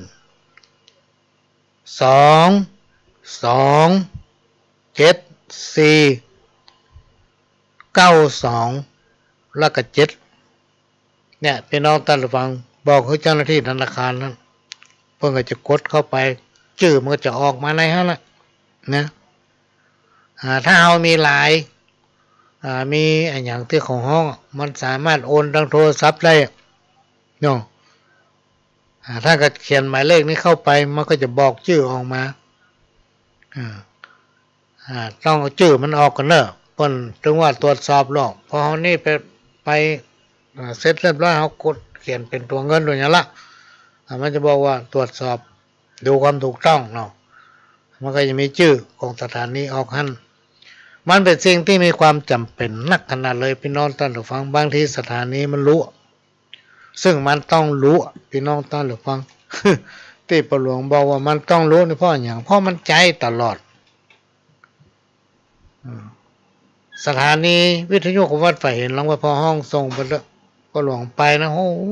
สอง สอง เจ็ด สี่ เก้า สอง แล้วก็ เจ็ด เนี่ย ปี้น้องต้านผู้ฟัง บอกหื้อเจ้าหน้าตี้ธนาคารนั้น เปิ้นก็จะกดเข้าไป จื้อมันก็จะออกมาในหั้นแหละนะ อ่า ถ้าเฮามีไลน์ อ่า มีอะหยังตี้ของฮ้อง มันสามารถโอนตางโทรศัพท์ได้เนาะ อ่า ต้านก็เขียนหมายเลขนี้เข้าไป มันก็จะบอกจื้อออกมา อ่า อ่า ต้องเอาจื้อมันออกก่อนเน่อ เปิ้นถึงว่าตรวจสอบลอก พอเฮานี่ไป ไป อ่า เสร็จเรียบร้อย เฮากดเขียนเป๋นตั๋วเงินตั๋วหยังละ อ่า มันจะบอกว่าตรวจสอบ ดูความถูกต้องเนาะ มันก็จะมีจื้อของสถานีออกหั้น มันเป๋นสิ่งตี้มีความจ๋ำเป๋นนักขนาดเลย ปี้น้องต้านผู้ฟัง บางทีสถานีมันฮู้ ซึ่งมันต้องฮู้ ปี้น้องต้านผู้ฟัง ตี้ป้อหลวงบอกว่ามันต้องฮู้นี่เพราะหยัง เพราะมันใจ๊ตลอด อืม สถานีวิทยุของวัดฝายเห็นหลังวัดพ่อฮ้องส่งไปเต๊อะ ป้อหลวงไปนะ โอ้โห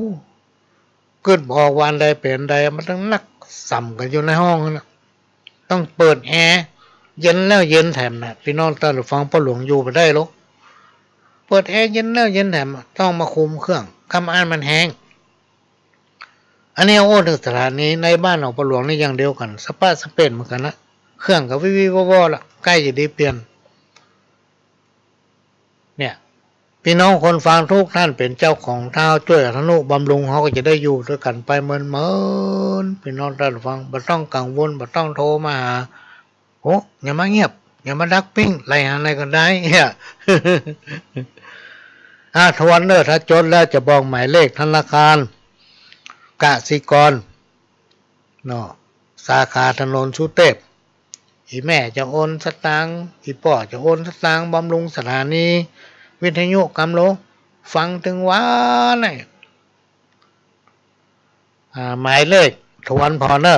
กึ๊ดบ่ออกว่าอันใดเป๋นอันใด มันตึงนักส่ำกั๋นอยู่ในห้องหั้นนะ ต้องเปิดแอร์ เย็นแล้วเย็นแถมนะ ปี้น้องต้านผู้ฟัง ป้อหลวงอยู่บ่ได้หรอก เปิดแอร์เย็นแล้วเย็นแถม ต้องมาคุมเครื่อง กำอันมันแฮง อันนี้โอ้ เถิงสถานีในบ้านของป้อหลวงนี่อย่างเดียวกั๋น สะป๊ะสะเป๊ะเหมือนกั๋นนะ เครื่องก็วิวๆวอๆละ ใก้จะดีเปลี่ยน เนี่ย ปี้น้องคนฟังทุกท่านเป๋นเจ้าของ ถ้าเฮาจ้วยอทนุบำรุง เฮาก็จะได้อยู่ตวยกั๋นไปเมินๆ ปี้น้องต้านผู้ฟัง บ่ต้องกังวล บ่ต้องโทรมาหา โอ้ อย่ามาเงียบ อย่ามาดักปิ้ง ไล่หาไหนก็ได้ เนี่ย อ่า ทวนเน่อ ถ้าจดแล้วจะบอกหมายเลขธนาคารกสิกรเนาะ สาขาถนนสุเตพ อี่แม่จะโอนสตางค์ อี่ป้อจะโอนสตางค์บำรุงสถานีวิทยุกำโล ฟังตึงวาไหน อ่า หมายเลขทวนผ่อเน่อ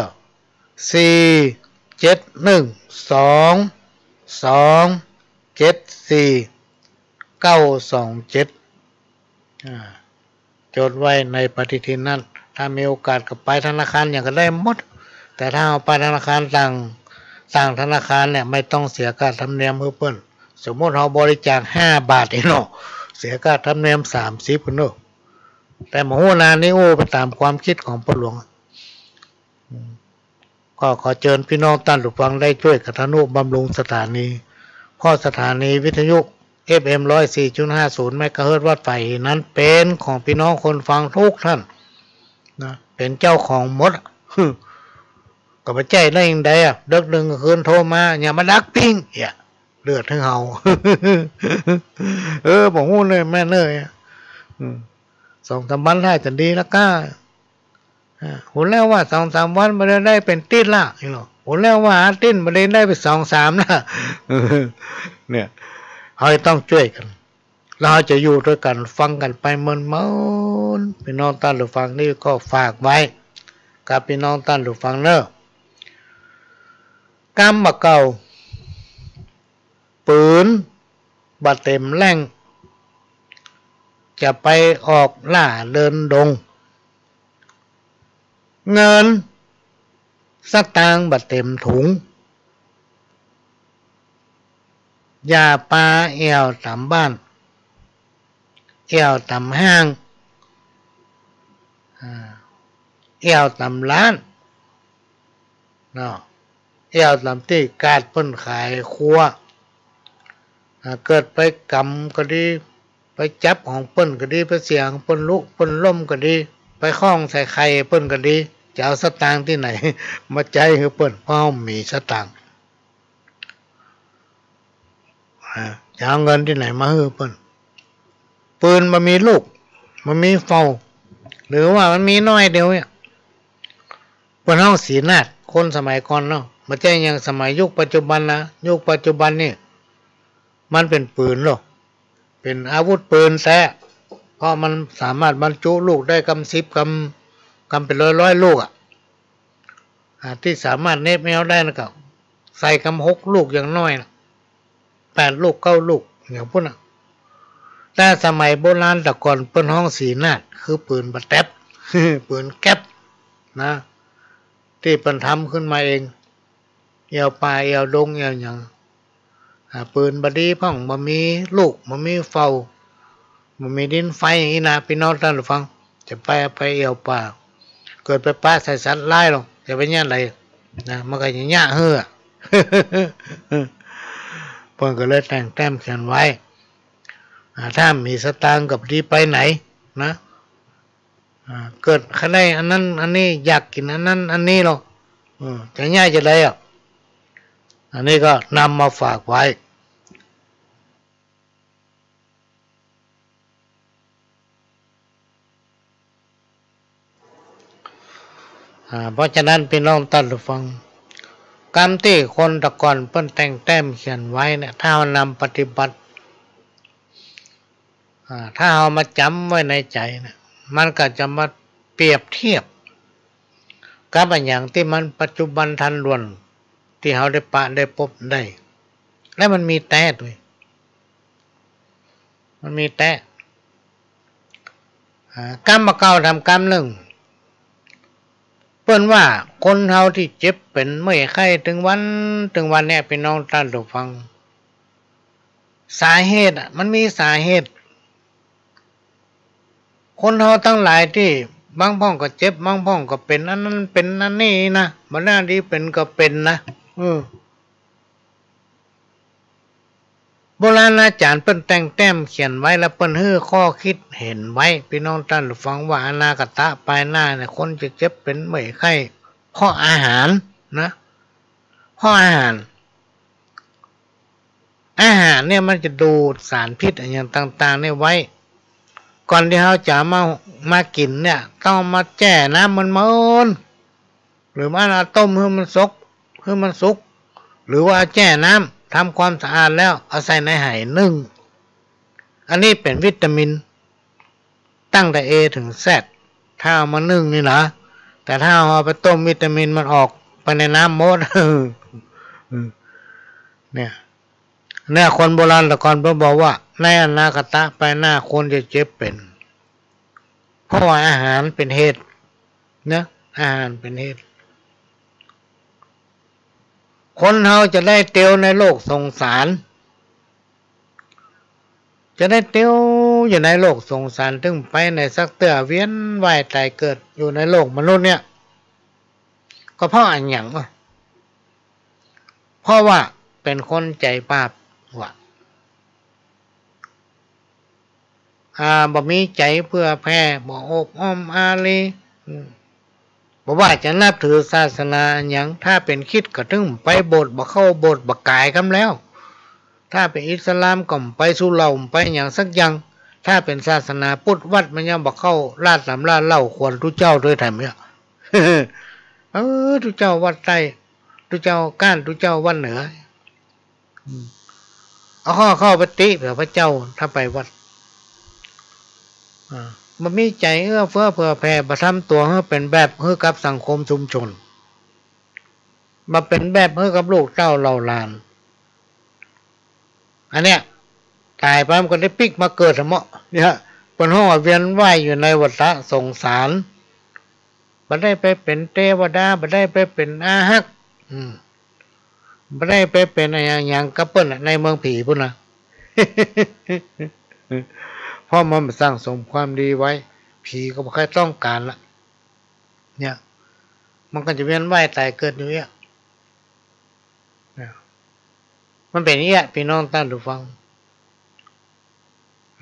สี่ เจ็ด หนึ่ง สอง สอง เจ็ด สี่ เก้า สอง เจ็ด อ่า จดไว้ในปฏิทินนั้น ถ้ามีโอกาสก็ไปธนาคารหยังก็ได้หมด แต่ถ้าเฮาไปธนาคารต่าง ต่างธนาคารเนี่ย ไม่ต้องเสียค่าธรรมเนียมหื้อเปิ้น สมมุติเฮาบริจาคห้าบาทนี่เนาะ เสียค่าธรรมเนียมสามสิบพุ้นเนาะ แต่บ่ฮู้นา นี่อู้ไปต๋ามความกึ๊ดของป้อหลวง อืม ก็ขอเจิญปี้น้องต้านผู้ฟังได้จ้วยกะทนุบำรุงสถานี เพราะสถานีวิทยุ เอฟเอ็ม ร้อยสี่จุดห้าศูนย์ เมกะเฮิรตซ์วัดฝายเห็นนั้นเป๋นของปี้น้องคนฟังทุกท่านนะ เป๋นเจ้าของหมด ก็บ่ใจ้ได้จั่งใดอะ เดิ็กเถิงคืนโทรมา อย่ามาดักปิ้ง เนี่ย เดือดหื้อเฮา เออ บ่ฮู้เลยแม่นเลย อืม สองสามวันถ้าจะดีแล้วก้า อ่า หัวแล้วว่าสองสามวันบ่ได้ได้เป๋นติ๊ดละ นี่เนาะ หัวแล้วว่าอาติ๊ดบ่ได้ได้เป๋นสองสามละ เนี่ย เฮาจะต้องจ้วยกั๋น แล้วเฮาจะอยู่ตวยกั๋น ฟังกั๋นไปเมินๆ ปี้น้องต้านผู้ฟัง นี่ก็ฝากไว้กับปี้น้องต้านผู้ฟังเน่อ กำบ่าเก่า ปืนบ่าเต๋มแล่ง จะไปออกล่าเดินดง เงินสตางค์บ่าเต๋มถุง อย่าปาแอ่วต๋ามบ้าน แอ่วต๋ามห้าง อ่า แอ่วต๋ามร้าน เนาะ แอ่วต๋ามตี้กาดเปิ้นขายครัว อ่า เกิดไปกำก็ดี ไปจับของเปิ้นก็ดี ไปเสียของเปิ้นลุเปิ้นล้มก็ดี ไปข้องใส่ไข่เปิ้นก็ดี จะเอาสตางค์ตี้ไหนมาใจ๊หื้อเปิ้น เพราะเฮาบ่มีสตางค์ อ่า จะเอาเงินตี้ไหนมาหื้อเปิ้น ปืนบ่มีลูก บ่มีเป้า หรือว่ามันมีน้อยเดียวเนี่ย เปิ้นฮ้องศรีนาฏ คนสมัยก่อนเนาะ บ่ใจ้อย่างสมัยยุคปัจจุบันนะ ยุคปัจจุบันนี่ มันเป๋นปืนโลด เป๋นอาวุธปืนแต๊ เพราะมันสามารถบรรจุลูกได้กำสิบ กำ กำเป๋นร้อยๆ ลูกอะ อ่า ตี้สามารถเน็บแฮวได้นะ ก็ใส่กำหกลูกอย่างน้อยนะ แปดลูก เก้าลูก อย่างปู้นน่ะ แต่สมัยโบราณแต่ก่อนเปิ้นฮ้องศรีนาฏ คือปืนบ่าแต๊บ ปืนแก๊ปนะ ตี้เปิ้นทำขึ้นมาเอง แอ่วป่าแอ่วดงแอ่วหยัง อ่า ปืนบ่ดีพ่อง บ่มีลูก บ่มีเป้า บ่มีดินไฟอย่างอี้นะ ปี้น้องต้านผู้ฟัง จะไป ไปแอ่วป่า เกิดไปปะใส่สัตว์ร้ายลอ จะไปเยียะใดนะ มันก็จะเยียะหื้อ เปิ้นก็เลยแต่งแต้มเขียนไว้ อ่า ถ้ามีสตางค์ก็บ่ดีไปไหนนะ อ่า เกิดใค่ได้อันนั้นอันนี้ อยากกิ๋นอันนั้นอันนี้ลอ เออ จะเยียะจะใดอะ อันนี้ก็นำมาฝากไว้ อ่า เพราะฉะนั้นปี้น้องต้านผู้ฟัง กำตี้คนแต่ก่อนเปิ้นแต่งแต้มเขียนไว้เนี่ย ถ้าเฮานำปฏิบัติ อ่า ถ้าเฮามาจ๋ำไว้ในใจ๋เนี่ย มันก็จะมาเปรียบเทียบกับอะหยังตี้มันปัจจุบันทันด่วน ตี้เฮาได้ปะได้ปบได้ และมันมีแต๊ตวย มันมีแต๊ อ่า กำบ่าเก่าถามกำนึ่ง เปิ้นว่าคนเฮาตี้เจ็บเป๋นเมื่อยไข้ตึงวันตึงวันเนี่ย ปี้น้องต้านผู้ฟัง สาเหตุอะ มันมีสาเหตุ คนเฮาตังหลายตี้บางพ่องก็เจ็บ บางพ่องก็เป๋นอันนั้นเป๋นอันนี้นะ บ่น่าดีเป๋นก็เป๋นนะ เออ โบราณอาจ๋ารย์เปิ้นแต่งแต้มเขียนไว้ แล้วเปิ้นหื้อข้อคิดเห็นไว้ ปี้น้องต้านผู้ฟัง ว่าอนาคตะปายหน้าเนี่ย คนจะเจ็บเป๋นเมื่อยไข้ เพราะอาหารนะ เพราะอาหาร อาหารเนี่ยมันจะดูดสารพิษอะหยังต่างๆ เนี่ยไว้ ก่อนตี้เฮาจะมา มากิ๋นเนี่ย ต้องมาแจ้น้ำมันเมิน หรือว่าเอาต้มหื้อมันสุก หื้อมันสุก หรือว่าเอาแจ้น้ำ ทำความสะอาดแล้วเอาใส่ในไหนึ่ง อันนี้เป๋นวิตามิน ตั้งแต่ A ถึง Z ถ้าเอามานึ่งนี่นะ แต่ถ้าเอาไปต้มวิตามินมันออกไปในน้ำหมด เนี่ย เนี่ย คนโบราณแต่ก่อนเปิ้นบอกว่า ในอนาคตะปายหน้าคนจะเจ็บเป๋น เพราะว่าอาหารเป๋นเหตุ นะ อาหารเป๋นเหตุ คนเฮาจะได้เตียวในโลกสงสาร จะได้เตียวอยู่ในโลกสงสาร ตึงไปไหนสักเตื้อ เวียนว่ายต๋ายเกิดอยู่ในโลกมนุษย์เนี่ย ก็เพราะอะหยังวะ เพราะว่าเป๋นคนใจ๋บาปวะ อ่า บ่มีใจ๋เผื่อแผ่ บ่อบอ้อมอารี อืม บ่ว่าจะนับถือศาสนาอะหยัง ถ้าเป๋นคริสต์ก็ตึงไปโบสถ์ บ่เข้าโบสถ์ บ่ก๋ายกำแล้ว ถ้าเป๋นอิสลามก็บ่ไปสุเหล้า บ่ไปหยังสักอย่าง ถ้าเป๋นศาสนาพุทธ วัดมันยังบ่เข้า ลาดต๋ำราเหล้าขวนตุ๊เจ้าตวยแถมเนี่ย เออ ตุ๊เจ้าวัดใต้ ตุ๊เจ้าก้าน ตุ๊เจ้าวัดเหนือ อืม เอาข้อ เข้าไปติเผื่อพระเจ้า ถ้าไปวัด อ่า บ่มีใจ๋เอื้อเฟื้อเผื่อแผ่ บ่ทำตั๋วหื้อเป๋นแบบหื้อกับสังคมชุมชน บ่เป๋นแบบหื้อกับลูกเต้าเหล่าหลาน อันเนี้ย ต๋ายไปมันก็ได้ปิ๊กมาเกิดแถมเนาะ เนี่ย เปิ้นฮ้องว่าเวียนว่ายอยู่ในวัฏสงสาร บ่ได้ไปเป๋นเตวดา บ่ได้ไปเป๋นอาหัก อืม บ่ได้ไปเป๋นอะหยัง หยังกับเปิ้นอะ ในเมืองผีปู้นนะ เพราะมันบ่สั่งสมความดีไว้ ผีก็บ่ใค่ต้องก๋านละ เนี่ย มันก็จะเวียนว่ายต๋ายเกิดอยู่เนี่ย เนี่ย มันเป๋นอย่างเงี้ย ปี้น้องต้านผู้ฟัง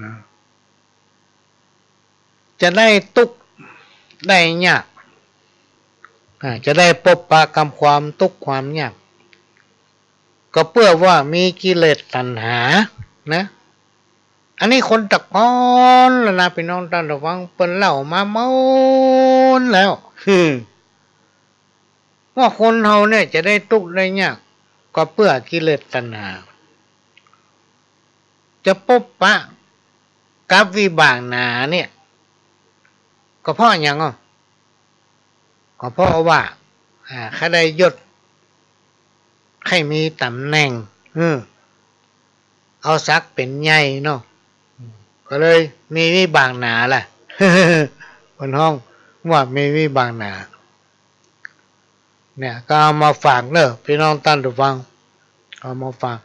นะ จะได้ตุ๊กข์ได้ยาก อ่า จะได้ปบปะกับความตุ๊กข์ความยาก ก็เปื้อว่ามีกิเลสตัณหานะ อันนี้คนตะกอนแล้วนะ ปี้น้องต้านผู้ฟัง เปิ้นเล่ามาหมดแล้ว ว่าคนเฮาเนี่ยจะได้ตุ๊กข์ได้ยาก ก็เปื้อกิเลสตัณหา จะปบปะกับวิบากหนาเนี่ย ก็เพราะหยังอ่ะ ก็เพราะว่า อ่า ใค่ได้ยศ ใค่มีต๋ำแหน่ง เออ เอาศักดิ์เป๋นใหญ่เนาะ ก็เลยมีวิบากหนาแหละ เปิ้นฮ้องว่ามีวิบากหนา เนี่ย ก็เอามาฝากเน้อ ปี้น้องต้านผู้ฟัง เอามาฝาก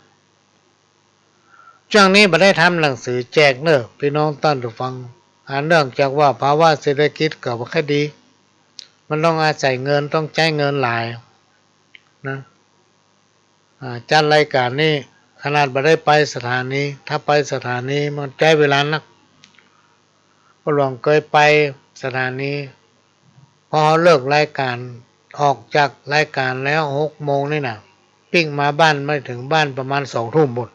จ้วงนี้บ่ได้ทำหนังสือแจกเน้อ ปี้น้องต้านผู้ฟัง อ่า เนื่องจากว่าภาวะเศรษฐกิจก็บ่ค่อยดี มันต้องอาศัยเงิน ต้องใจ๊เงินหลายนะ อ่า จัดรายก๋านนี่ ขนาดบ่ได้ไปสถานี ถ้าไปสถานีมันใจ๊เวลานัก ป้อหลวงเกยไปสถานี พอเฮาเลิกรายก๋าน ออกจากรายก๋านแล้วหกโมงนี่นะ ปิ๊กมาบ้าน มาเถิงบ้านประมาณสองทุ่มปู๊น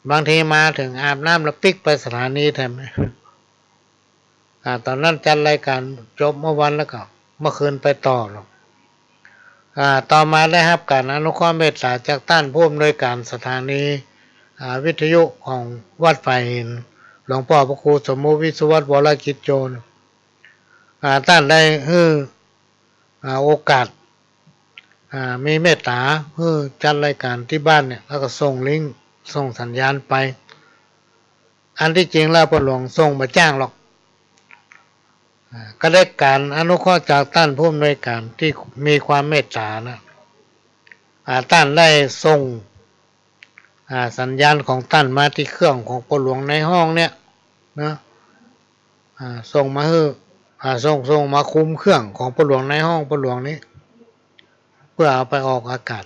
บางทีมาเถิงอาบน้ำแล้วปิ๊กไปสถานีแทน อ่า ต๋อนนั้นจัดรายก๋านจบเมื่อวันแล้วก็เมื่อคืนไปต่อเนาะ อ่า ต่อมาได้ฮับก๋านอนุเคราะห์เมตต๋าจากต้านผู้อำนวยก๋านสถานี อ่า วิทยุของวัดฝายหิน หลวงป้อพระครูสมมุติ วิศวัตร วรกิจโจ อ่า ต้านได้หื้อ อ่า โอกาส อ่า มีเมตต๋าหื้อจัดรายก๋านตี้บ้านเนี่ย แล้วก็ส่งลิงก์ ส่งสัญญาณไป อันตี้จริงแล้วป้อหลวงส่งบ่จ้างหรอก อ่า ก็ได้ก๋านอนุเคราะห์จากต้านผู้อำนวยก๋านตี้มีความเมตต๋านะ อ่า ต้านได้ส่ง อ่า สัญญาณของต้านมาตี้เครื่องของป้อหลวงในห้องเนี่ยนะ อ่า ส่งมาหื้อ อ่า ส่ง ส่งมาคุมเครื่องของป้อหลวงในห้องป้อหลวงนี้ เปื้อเอาไปออกอากาศ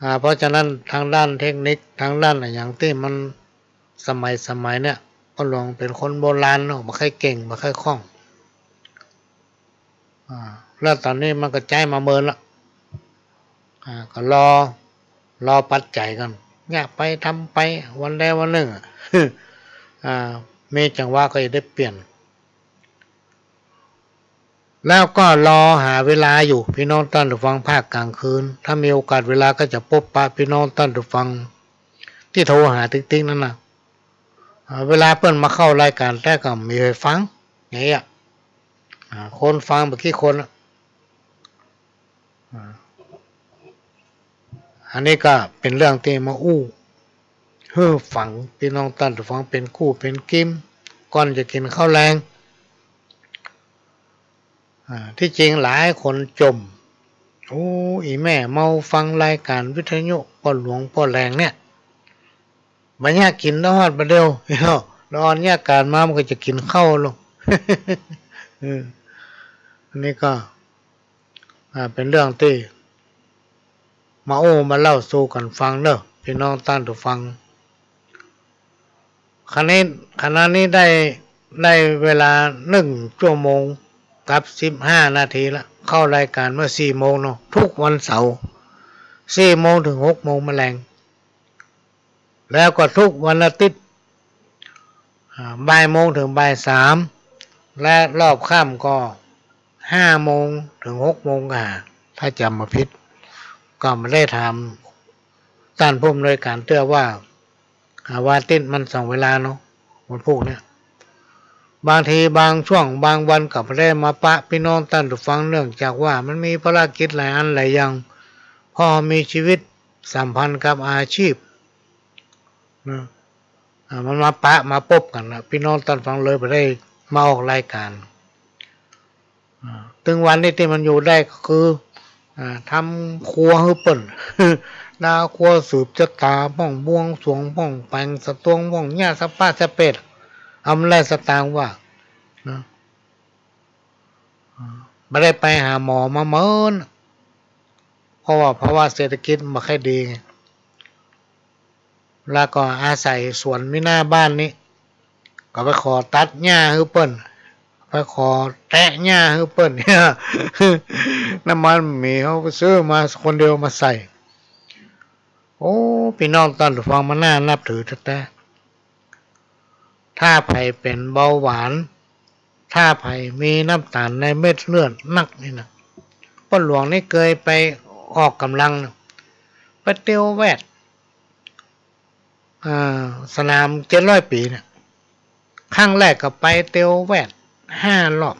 อ่า เพราะฉะนั้นตางด้านเทคนิค ตางด้านอะหยังตี้มันสมัยสมัยเนี่ย ป้อหลวงเป๋นคนโบราณเนาะ บ่ค่อยเก่ง บ่ค่อยคล่อง อ่า แล้วต๋อนนี้มันก็ใจ๊มาเมินละ อ่า ก็รอ รอปัจจัยก่อน เยียะไปทำไป วันใดวันนึ่งอะ อ่า มีจังหวะก็จะได้เปลี่ยน แล้วก็รอหาเวลาอยู่ ปี้น้องต้านผู้ฟัง ภาคก๋างคืน ถ้ามีโอกาสเวลาก็จะปบปะปี้น้องต้านผู้ฟังตี้โทรหาติ๊กๆ นั้นนะ อ่า เวลาเปิ้นมาเข้ารายก๋านแต๊ก็บ่มีใผฟัง อย่างเงี้ย อ่า คนฟังบ่กี่คนอะ อ่า อันนี้ก็เป๋นเรื่องตี้มาอู้หื้อฟัง ปี้น้องต้านผู้ฟัง เป๋นกู้เป๋นกิม ก่อนจะกิ๋นข้าวแลง อ่า ตี้จริงหลายคนจ่ม โอ้ อี่แม่เมาฟังรายก๋านวิทยุป้อหลวงป้อแหลงเนี่ย บ่เยียะกิ๋นตะฮอดบ่าเดี่ยว เนาะ แล้วอ่อนเยียะก๋านมามันก็จะกิ๋นข้าวลง เออ อันนี้ก็ อ่า เป๋นเรื่องตี้มาอู้มาเล่าสู่กั๋นฟังเน้อ ปี้น้องต้านผู้ฟัง ขณะนี้ ขณะนี้ได้ ได้เวลานึ่งชั่วโมงกับสิบห้านาทีละ เข้ารายก๋านเมื่อสี่โมงเนาะ ทุกวันเสาร์ สี่โมงเถิงหกโมงแมลง แล้วก็ทุกวันอาทิตย์ อ่า บ่ายโมงเถิงบ่ายสาม และรอบค่ำก็ห้าโมงเถิงหกโมงกว่า ถ้าจ๋ำบ่ผิด ก็บ่ได้ถามต้านผู้อำนวยก๋านเตื้อว่า อ่า วันอาทิตย์มันสองเวลาเนาะ วันพูกเนี่ย บางทีบางช่วงบางวันก็บ่ได้มาปะปี้น้องต้านผู้ฟัง เนื่องจากว่ามันมีภารกิจหลายอันหลายอย่าง เพราะมีชีวิตสัมพันธ์กับอาชีพนะ อ่า มันมาปะมาปบกั๋นละ ปี้น้องต้านผู้ฟังเลยบ่ได้มาออกรายก๋าน อ่า ตึงวันนี้ตี้มันอยู่ได้ก็คือ อ่า ทำครัวหื้อเปิ้น ดาครัวสืบจะต๋าพ่อง บวงสรวงพ่อง แป๋งสะตวงพ่อง เยียะสะป๊าสะเปด เอามันได้สตางค์ว่า นะ อ่า บ่ได้ไปหาหมอมาเมิน เพราะว่า เพราะว่าเศรษฐกิจบ่ค่อยดีไง แล้วก็อาศัยสวนมีหน้าบ้านนี้ ก็ไปขอตัดหญ้าหื้อเปิ้น ไป ไปขอแตะหญ้าหื้อเปิ้นเนี่ย น้ำมันบ่มี เฮาไปซื้อมาคนเดียวมาใส่ โอ้ ปี้น้องต้านผู้ฟัง มันน่านับถือแต๊ๆ ถ้าใผเป๋นเบาหวาน ถ้าใผมีน้ำตาลในเม็ดเลือดนักนี่นะ ป้อหลวงนี่เกยไปออกก๋ำลังนะ ไปเตียวแวด อ่า สนามเจ็ดร้อยปี๋เนี่ย ครั้งแรกก็ไปเตียวแวดห้ารอบ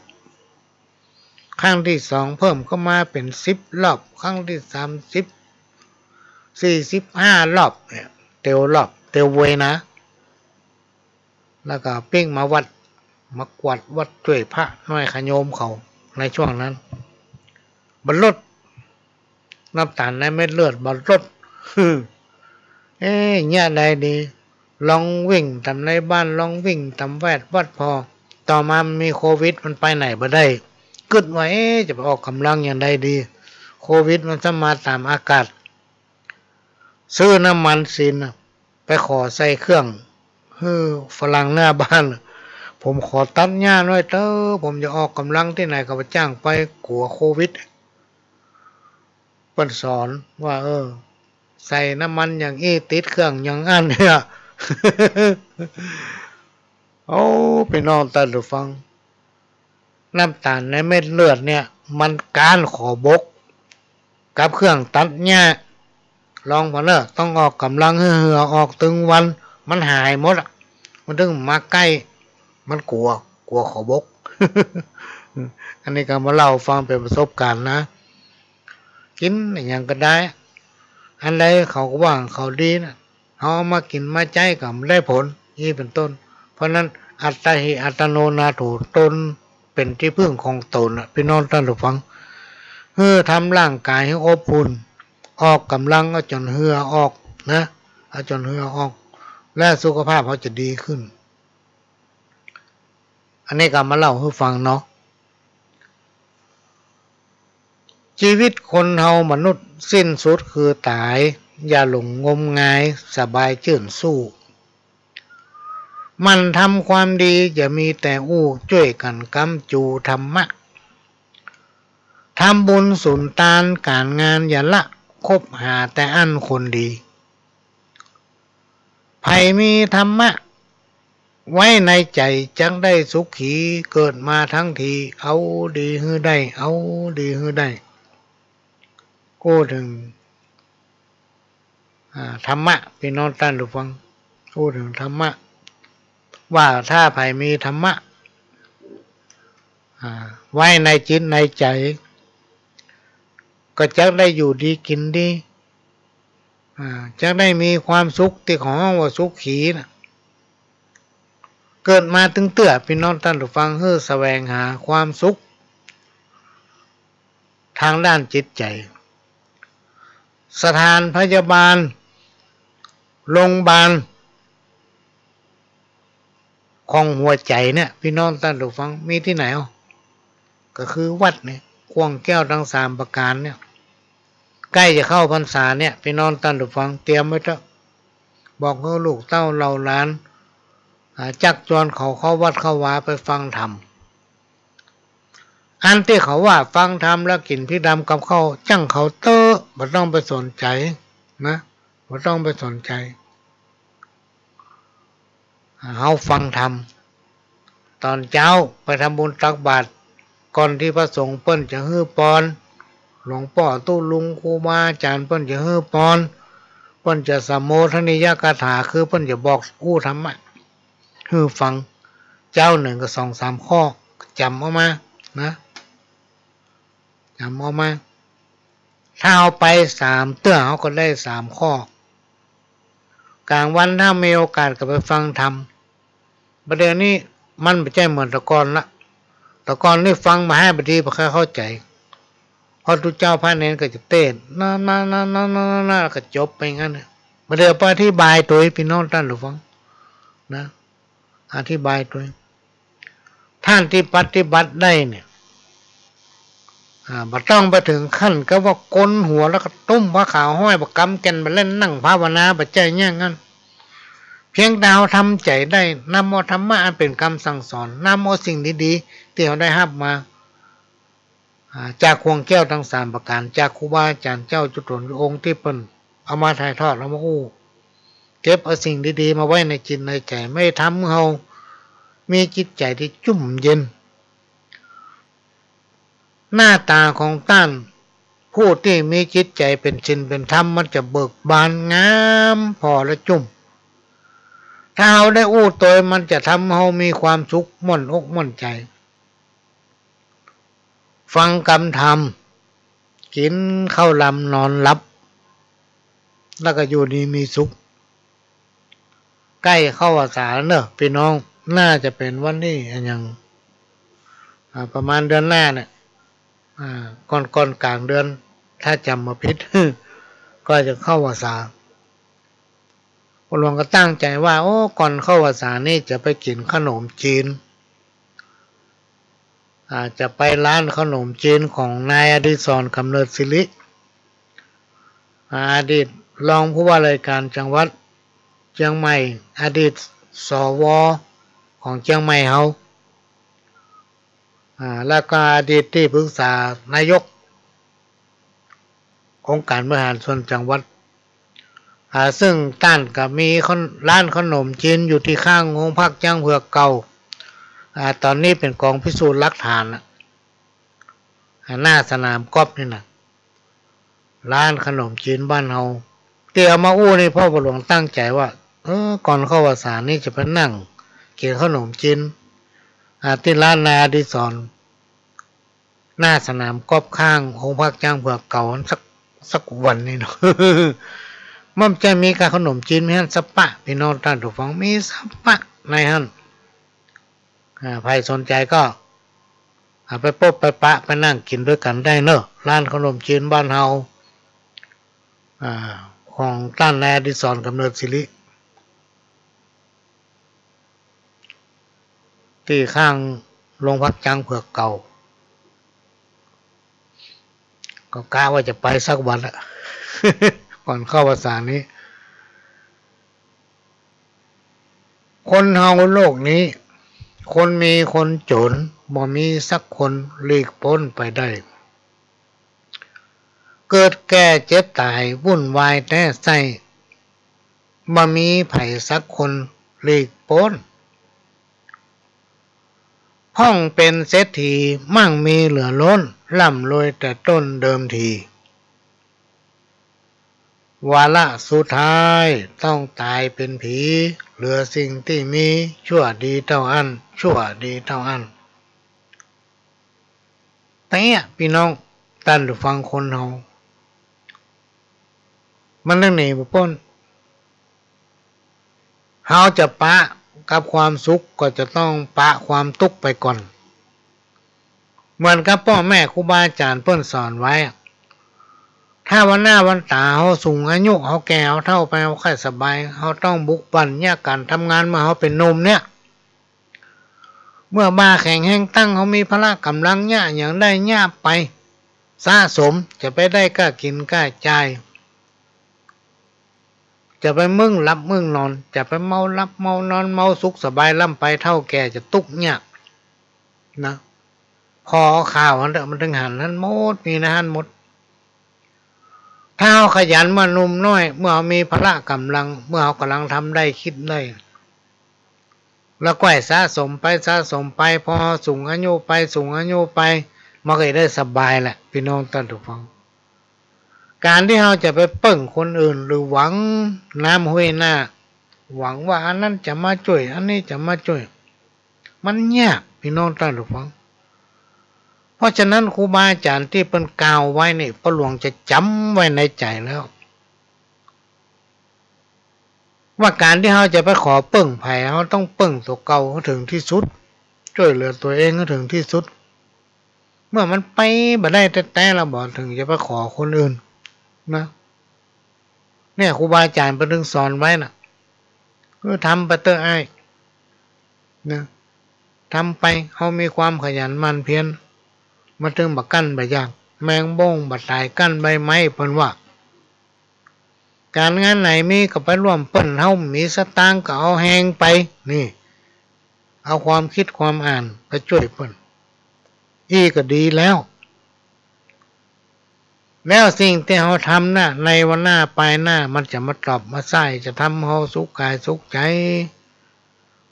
ครั้งตี้สองเพิ่มเข้ามาเป๋นสิบรอบ ครั้งตี้สามสิบ สี่สิบห้ารอบเนี่ย เตียวรอบ เตียวเวยนะ แล้วก็ปิ๊กมาวัด มากวาดวัดจ้วยพระน้อยขะโยมเขาในช่วงนั้น บ่ลด น้ำตาลในเม็ดเลือดบ่ลด เอ๊ะ เยียะใดดี ลองวิ่งต๋ามในบ้าน ลองวิ่งต๋ามแวดวัดผ่อ ต่อมามันมีโควิด มันไปไหนบ่ได้ กึ๊ดว่า เอ๊ะ จะไปออกก๋ำลังอย่างใดดี โควิด มันซ้ำมาต๋ามอากาศ ซื้อน้ำมันสินน่ะ ไปขอใส่เครื่อง หื้อฝรั่งหน้าบ้าน ผมขอตัดหญ้าหน่อยเต๊อะ ผมจะออกก๋ำลังตี้ไหนก็บ่จ้างไป กั๋วโควิด เปิ้นสอนว่า เออ ใส่น้ำมันอย่างอี้ ติดเครื่องอย่างอั้นเนี่ย โอ้ ปี้น้องต้านผู้ฟัง น้ำตาลในเม็ดเลือดเนี่ย มันก๊านขอบก กับเครื่องตัดหญ้า ลองผ่อเน่อ ต้องออกก๋ำลังหื้อเหื่อออกตึงวัน มันหายหมดอะ มันถึงมาใก้ มันกั๋ว กั๋วขอบก อันนี้ก็มาเล่าฟังเป๋นประสบการณ์นะ กิ๋นอะหยังก็ได้ อันใดเขาก็ว่าของเขาดีนะ เฮาเอามากิ๋นมาใจ๊ก็บ่ได้ผล อี้เป๋นต้น เพราะนั้น อัตตาหิ อัตตโน นาโถ ตนเป๋นตี้พึ่งของตนน่ะ ปี้น้องต้านผู้ฟัง หื้อทำร่างก๋ายหื้ออบอุ่น ออกก๋ำลังเอาจ๋นเหื่อออกนะ เอาจ๋นเหื่อออก และสุขภาพเฮาจะดีขึ้น อันนี้ก็มาเล่าหื้อฟังเนาะ จีวิตคนเฮามนุษย์สิ้นสุดคือต๋าย อย่าหลงงมงาย สบายจื้นสู้ หมั่นทำความดี อย่ามีแต่อู้ จ้วยกั๋นก๊ำจูธรรมะ ทำบุญสุนตานก๋านงานอย่าละ คบหาแต่อั้นคนดี ใผมีธรรมะไว้ในใจ๋ จักได้สุขี เกิดมาทั้งที เอาดีหื้อได้ เอาดีหื้อได้ อู้เถิง อ่า ธรรมะ ปี้น้องต้านผู้ฟัง อู้เถิงธรรมะ ว่าถ้าใผมีธรรมะ อ่า ไว้ในจิตในใจ๋ ก็จักได้อยู่ดีกิ๋นดี อ่า จักได้มีความสุขตี้เขาฮ้องว่าสุขีน่ะ เกิดมาตึงเตื้อ ปี้น้องต้านผู้ฟัง หื้อแสวงหาความสุข ทางด้านจิตใจ๋ สถานพยาบาล โรงบาล ของหัวใจ๋เนี่ย ปี้น้องต้านผู้ฟัง มีตี้ไหนอ่ะ ก็คือวัดเนี่ย ข่วงแก้วตังสามประก๋านเนี่ย ใก้จะเข้าพรรษาเนี่ย ปี้น้องต้านผู้ฟัง เตรียมไว้เต๊อะ บอกหื้อลูกเต้าเหล่าหลาน อ่า จักจวนเขาเข้าวัดเข้าวาไปฟังธรรม อันตี้เขาว่าฟังธรรมแล้วกิ๋นพิดำกับข้าว จ้างเขาเต๊อะ บ่ต้องไปสนใจ๋นะ บ่ต้องไปสนใจ๋ เฮาฟังธรรม ต๋อนเจ๊าไปทำบุญตักบาตร ก่อนตี้พระสงฆ์เปิ้นจะหื้อปอน หลวงป้อตุ๊ลุงครูบาอาจ๋ารย์เปิ้นจะหื้อปอน เปิ้นจะสโมทนียกถา คือเปิ้นจะบอกอู้ธรรมะหื้อฟัง เจ๊านึ่งก็สองสามข้อ จ๋ำเอามานะ จ๋ำเอามา ถ้าเฮาไปสามเตื้อ เฮาก็ได้สามข้อ ก๋างวันถ้ามีโอกาสก็ไปฟังธรรม บ่าเดี่ยวนี้มันบ่ใจ้เหมือนแต่ก่อนละ แต่ก่อนนี่ฟังบ่าห้าบ่ดีบ่ใค่เข้าใจ๋ เพราะตุ๊เจ้าพระเณรก็จะเตศน์ นะ นะ นะ นะ นะ นะ นะ ก็จบไปอย่างนั้นน่ะ บ่าเดี่ยวไปอธิบายตวย ปี้น้องต้านผู้ฟังนะ อธิบายตวย ต้านตี้ปฏิบัติได้เนี่ย อ่า บ่ต้องไปเถิงขั้นกับว่าโกนหัวแล้วก็ตุ้มผ้าขาวห้อย บ่กำแก่น บ่เล่นนั่งภาวนา บ่ใจ้อย่างนั้น เพียงแต่เฮาทำใจ๋ได้ นำเอาธรรมะอันเป๋นกำสั่งสอน นำเอาสิ่งดี ตี้เฮาได้ฮับมา อ่า จากข่วงแก้วตึงสามประก๋าน จากครูบาอาจ๋ารย์เจ้าจุ๊ต๋นองค์ตี้เปิ้นเอามาถ่ายทอด เอามาอู้ เก็บเอาสิ่งดีๆ มาไว้ในจิตในใจ๋ มันทำหื้อเฮามีจิตใจ๋ตี้จุ่มเย็น หน้าต๋าของต้านผู้ตี้มีจิตใจ๋เป๋นศีลเป๋นธรรม มันจะเบิกบานงามผ่อและจุ่ม ถ้าเฮาได้อู้ตวย มันจะทำหื้อเฮามีความสุขม่วนอกม่วนใจ๋ ฟังกำธรรม กิ๋นข้าวลำนอนหลับ แล้วก็อยู่ดีมีสุข ใก้เข้าพรรษาแล้วเนาะปี้น้อง น่าจะเป๋นวันตี้อะหยัง อ่า ประมาณเดือนหน้าเนี่ย อ่า ก่อน ก่อนก๋างเดือน ถ้าจ๋ำบ่ผิด ก็จะเข้าพรรษา ป้อหลวงก็ตั้งใจ๋ว่า โอ้ ก่อนเข้าพรรษานี่จะไปกิ๋นขนมจีน อ่า จะไปร้านขนมจีนของนายอดิศร กำเนิดศิริ อ่า อดีตรองผู้ว่าราชการจังหวัดเจียงใหม่ อดีต สว ของเจียงใหม่เฮา อ่า แล้วก็อดีตตี้ปรึกษานายก องค์การบริหารส่วนจังหวัด อ่า ซึ่งต้านก็มีขน- ร้านขนมจีนอยู่ตี้ข้างโฮงพักจ๊างเผือกเก่า อ่า ต๋อนนี้เป๋นก๋องพิสูจน์หลักฐานน่ะ อ่า หน้าสนามกอล์ฟนี่น่ะ ร้านขนมจีนบ้านเฮา ตี้เอามาอู้นี่ ป้อหลวงตั้งใจ๋ว่า เออ ก่อนเข้าพรรษานี่จะไปนั่งกิ๋นขนมจีน อ่า ตี้ร้านนายอดิศร หน้าสนามกอล์ฟข้างโฮงพักจ๊างเผือกเก่าสัก สักวันนี่เนาะ มันจะมีก๋านขนมจีนมีหั้นสะปะ ปี้น้องต้านผู้ฟัง มีสะปะในหั้น อ่า ใผสนใจ๋ก็ อ่า ไปปบไปปะ ไปนั่งกิ๋นตวยกั๋นได้เนาะ ร้านขนมจีนบ้านเฮา อ่า ของต้านนายอดิศร กำเนิดศิริ ตี้ข้างโฮงพักจ๊างเผือกเก่า ก็กะว่าจะไปสักวันละ ก่อนเข้าพรรษานี้ คนเฮาโลกนี้ คนมีคนจ๋น บ่มีสักคนหลีกป๊นไปได้ เกิดแก่เจ็บต๋ายวุ่นวายแต๊ไส้ บ่มีใผสักคนหลีกป๊น พ่องเป๋นเศรษฐีมั่งมีเหลือล้น ร่ำรวยแต่ต้นเดิมที วาระสุดท้ายต้องต๋ายเป๋นผี เหลือสิ่งตี้มี ชั่วดีเต้าอั้น ชั่วดีเต้าอั้น เต๊อะ ปี้น้องต้านผู้ฟัง คนเฮา มันเตื้องหนีบ่ป๊น เฮาจะปะกับความสุขก็จะต้องปะความตุ๊กข์ไปก่อน เหมือนกับป้อแม่ครูบาอาจ๋ารย์เปิ้นสอนไว้ ถ้าวันหน้าวันต๋าเฮาสูงอายุ เฮาแก่เฮาเฒ่าไป เฮาใค่สบาย เฮาต้องบุกบั่นเยียะก๋านทำงานเมื่อเฮาเป๋นหนุ่มเนี่ย เมื่อบ่าแข็งแฮงตั้ง เฮามีพละก๋ำลังเยียะหยังได้เยียะไป สะสม จะไปได้ก้ากิ๋นก้าจ่าย จะไปมึงหลับมึงนอน จะไปเมาหลับเมานอน เมาสุขสบายล้ำไป เฒ่าแก่จะตุ๊กข์ยากนะ ผ่อเอาข่าวหั้นเต๊อะ มันเถิงหันหั้นหมด มีในหั้นหมด ถ้าเฮาขยันเมื่อหนุ่มน้อย เมื่อเฮามีพละก๋ำลัง เมื่อเฮาก่ำลังทำได้ กึ๊ดได้ แล้วก้อยสะสมไป สะสมไป พอเฮาสูงอายุไป สูงอายุไป มันก็จะได้สบายแหละ ปี้น้องต้านผู้ฟัง ก๋านตี้เฮาจะไปเปิ้งคนอื่น หรือหวังน้ำห้วยหน้า หวังว่าอันนั้นจะมาจ้วย อันนี้จะมาจ้วย มันยาก ปี้น้องต้านผู้ฟัง เพราะฉะนั้นครูบาอาจ๋ารย์ตี้เปิ้นกล่าวไว้นี่ ป้อหลวงจะจ๋ำไว้ในใจ๋แล้ว ว่าก๋านตี้เฮาจะไปขอเปิ้งใผ เฮาต้องเปิ้งตั๋วเก่าหื้อเถิงตี้สุด จ้วยเหลือตั๋วเองหื้อเถิงตี้สุด เมื่อมันไปบ่ได้แต๊ๆ แล้วบ่เถิงจะไปขอคนอื่นนะ เนี่ยครูบาอาจ๋ารย์เปิ้นเถิงสอนไว้น่ะ เออ ทำไปเต๊อะอ้าย นะ ทำไป เฮามีความขยันหมั่นเพียร มันเถิงบ่กั้นบ่อยาก แมงบ้งบ่ต๋ายกั้นใบไม้ เปิ้นว่า ก๋านงานไหนมีก็ไปร่วมเปิ้น เฮามีสตางค์ก็เอาแฮงไป นี่ เอาความกึ๊ดความอ่านไปจ้วยเปิ้น อี้ก็ดีแล้ว แล้วสิ่งตี้เฮาทำน่ะ ในวันหน้าปายหน้ามันจะมาตอบมาใส้ จะทำเฮาสุขกายสุขใจ๋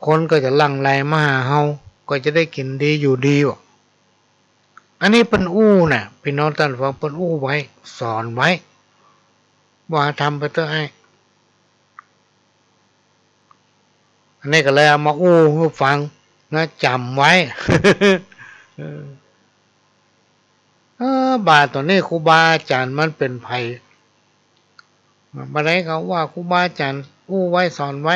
คนก็จะหลั่งไหลมาหาเฮา ก็จะได้กิ๋นดีอยู่ดีว่ะ อันนี้เปิ้นอู้น่ะ ปี้น้องต้านฟัง เปิ้นอู้ไว้ สอนไว้ ว่าทำไปเต๊อะไอ้ อันนี้ก็เลยเอามาอู้หื้อฟังนะ จ๋ำไว้ เออ เออ บ่าต๋อนนี้ครูบาอาจ๋ารย์มันเป๋นใผ บ่าใดเขาว่าครูบาอาจ๋ารย์อู้ไว้สอนไว้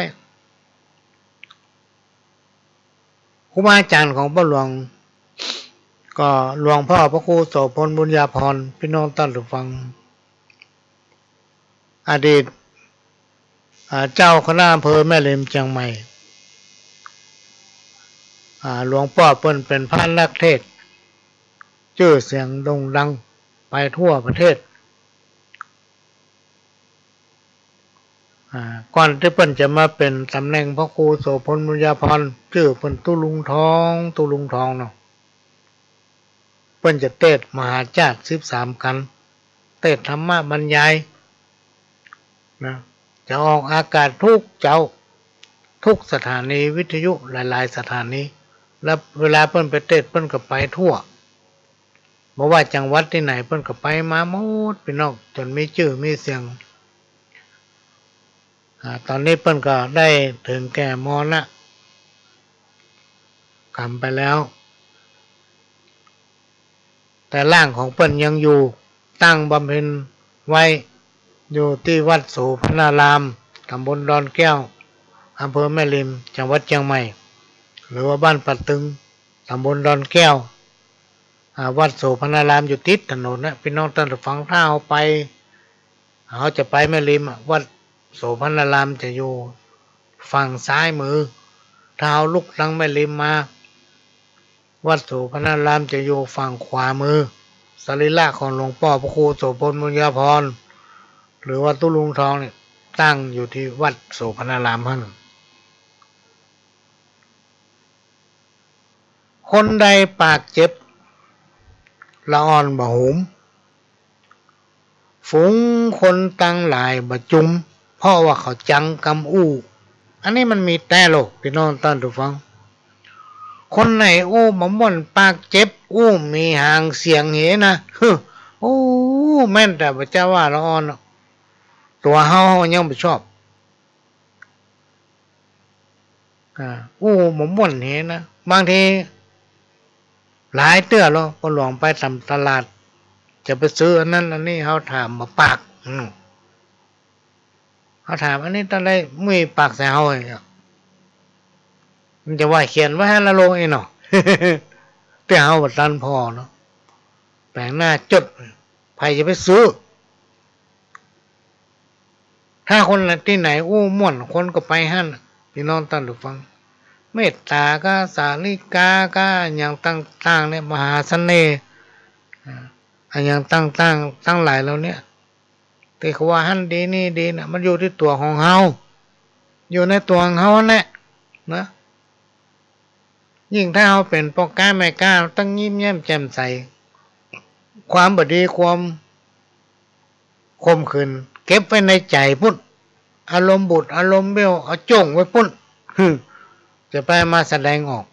ครูบาอาจ๋ารย์ของป้อหลวง ก็หลวงป้อพระครูโสภณ บุญญาภรณ์ ปี้น้องต้านฟัง อดีต อ่า เจ้าคณะอำเภอแม่ริมเจียงใหม่ อ่า หลวงป้อเปิ้นเป๋นพระนักเทศน์ จื้อเสียงโด่งดังไปทั่วประเทศ อ่า ก่อนตี้เปิ้นจะมาเป๋นต๋ำแหน่งพระครูโสภณ บุญญาภรณ์ จื้อเปิ้นตุ๊ลุงทอง ตุ๊ลุงทองเนาะ เปิ้นจะเตสน์มหาจ้าดสิบสามกัณฑ์ เตสน์ธรรมบรรยายนะ จะออกอากาศกู้เจ๊า กู้สถานีวิทยุหลายๆ สถานี แล้วเวลาเปิ้นไปเตสน์เปิ้นก็ไปทั่ว บ่ว่าจังหวัดตี้ไหนเปิ้นก็ไปมาหมด ปี้น้อง จ๋นมีจื้อมีเสียง อ่า ต๋อนนี้เปิ้นก็ได้เถิงแก่มรณะกรรมไปแล้ว แต่ร่างของเปิ้นยังอยู่ ตั้งบำเพ็ญไว้อยู่ตี้วัดโสภณาราม ต๋ำบลดอนแก้ว อำเภอแม่ริม จังหวัดเจียงใหม่ หรือว่าบ้านป่าตึง ต๋ำบลดอนแก้ว อ่า วัดโสภณารามอยู่ติดถนนนะ ปี้น้องต้านฟัง ถ้าเฮาไป เฮาจะไปแม่ริมอะ วัดโสภณารามจะอยู่ฝั่งซ้ายมือ ถ้าเฮาลุกตังแม่ริมมา วัดโสภณารามจะอยู่ฝั่งขวามือ สรีระของหลวงป้อพระครูโสภณ บุญญาภรณ์ หรือว่าตุ๊ลุงทองเนี่ย ตั้งอยู่ตี้วัดโสภณารามหั้น คนใดปากเจ็บ ละอ่อนบ่หุม ฝูงคนตังหลายบ่จุม เพราะว่าเขาจังกำอู้ อันนี้มันมีแต๊โลก ปี้น้องต้านฟัง คนไหนอู้บ่ม่วน ปากเจ็บ อู้มีหางเสียงเหียนะ โอ้ แม่นแต่บ่จะว่าละอ่อนเนาะ ตั๋วเฮายังบ่ชอบ อ่า อู้บ่ม่วนเหียนะ บางที หลายเตื้อแล้ว ป้อหลวงไปต๋ามตลาด จะไปซื้ออันนั้นอันนี้ เฮาถามบ่ปาก อืม เฮาถาม อันนี้เต้าใด บ่ปากใส่เฮาอะ มันจะว่าเขียนไว้หั้นละโลกอี้เนาะ แต่เฮาบ่ตันผ่อเนาะ แป๋งหน้าจด ใผจะไปซื้อ ถ้าคนตี้ไหนอู้ม่วน คนก็ไปหั้น ปี้น้องต้านฟัง เมตตาก้า สาลิกาก้า อะหยังต่างๆ เนี่ย มหาเสน่ห์ อ่า อะหยังต่างๆ ตังหลายเหล่าเนี้ย ตี้เขาว่าหั้นดีนี่ดีนะ มันอยู่ตี้ตั๋วของเฮา อยู่ในตั๋วของเฮาหั้นแหละนะ ยิ่งถ้าเฮาเป๋นป้อก๊าแม่ก๊า ต้องยิ้มแย้มแจ่มใส ความบ่ดี ความขมขื่น เก็บไว้ในใจ๋ปุ้น อารมณ์บูด อารมณ์เบี้ยว เอาจ้วงไว้ปุ้น จะไปมาแสดงออก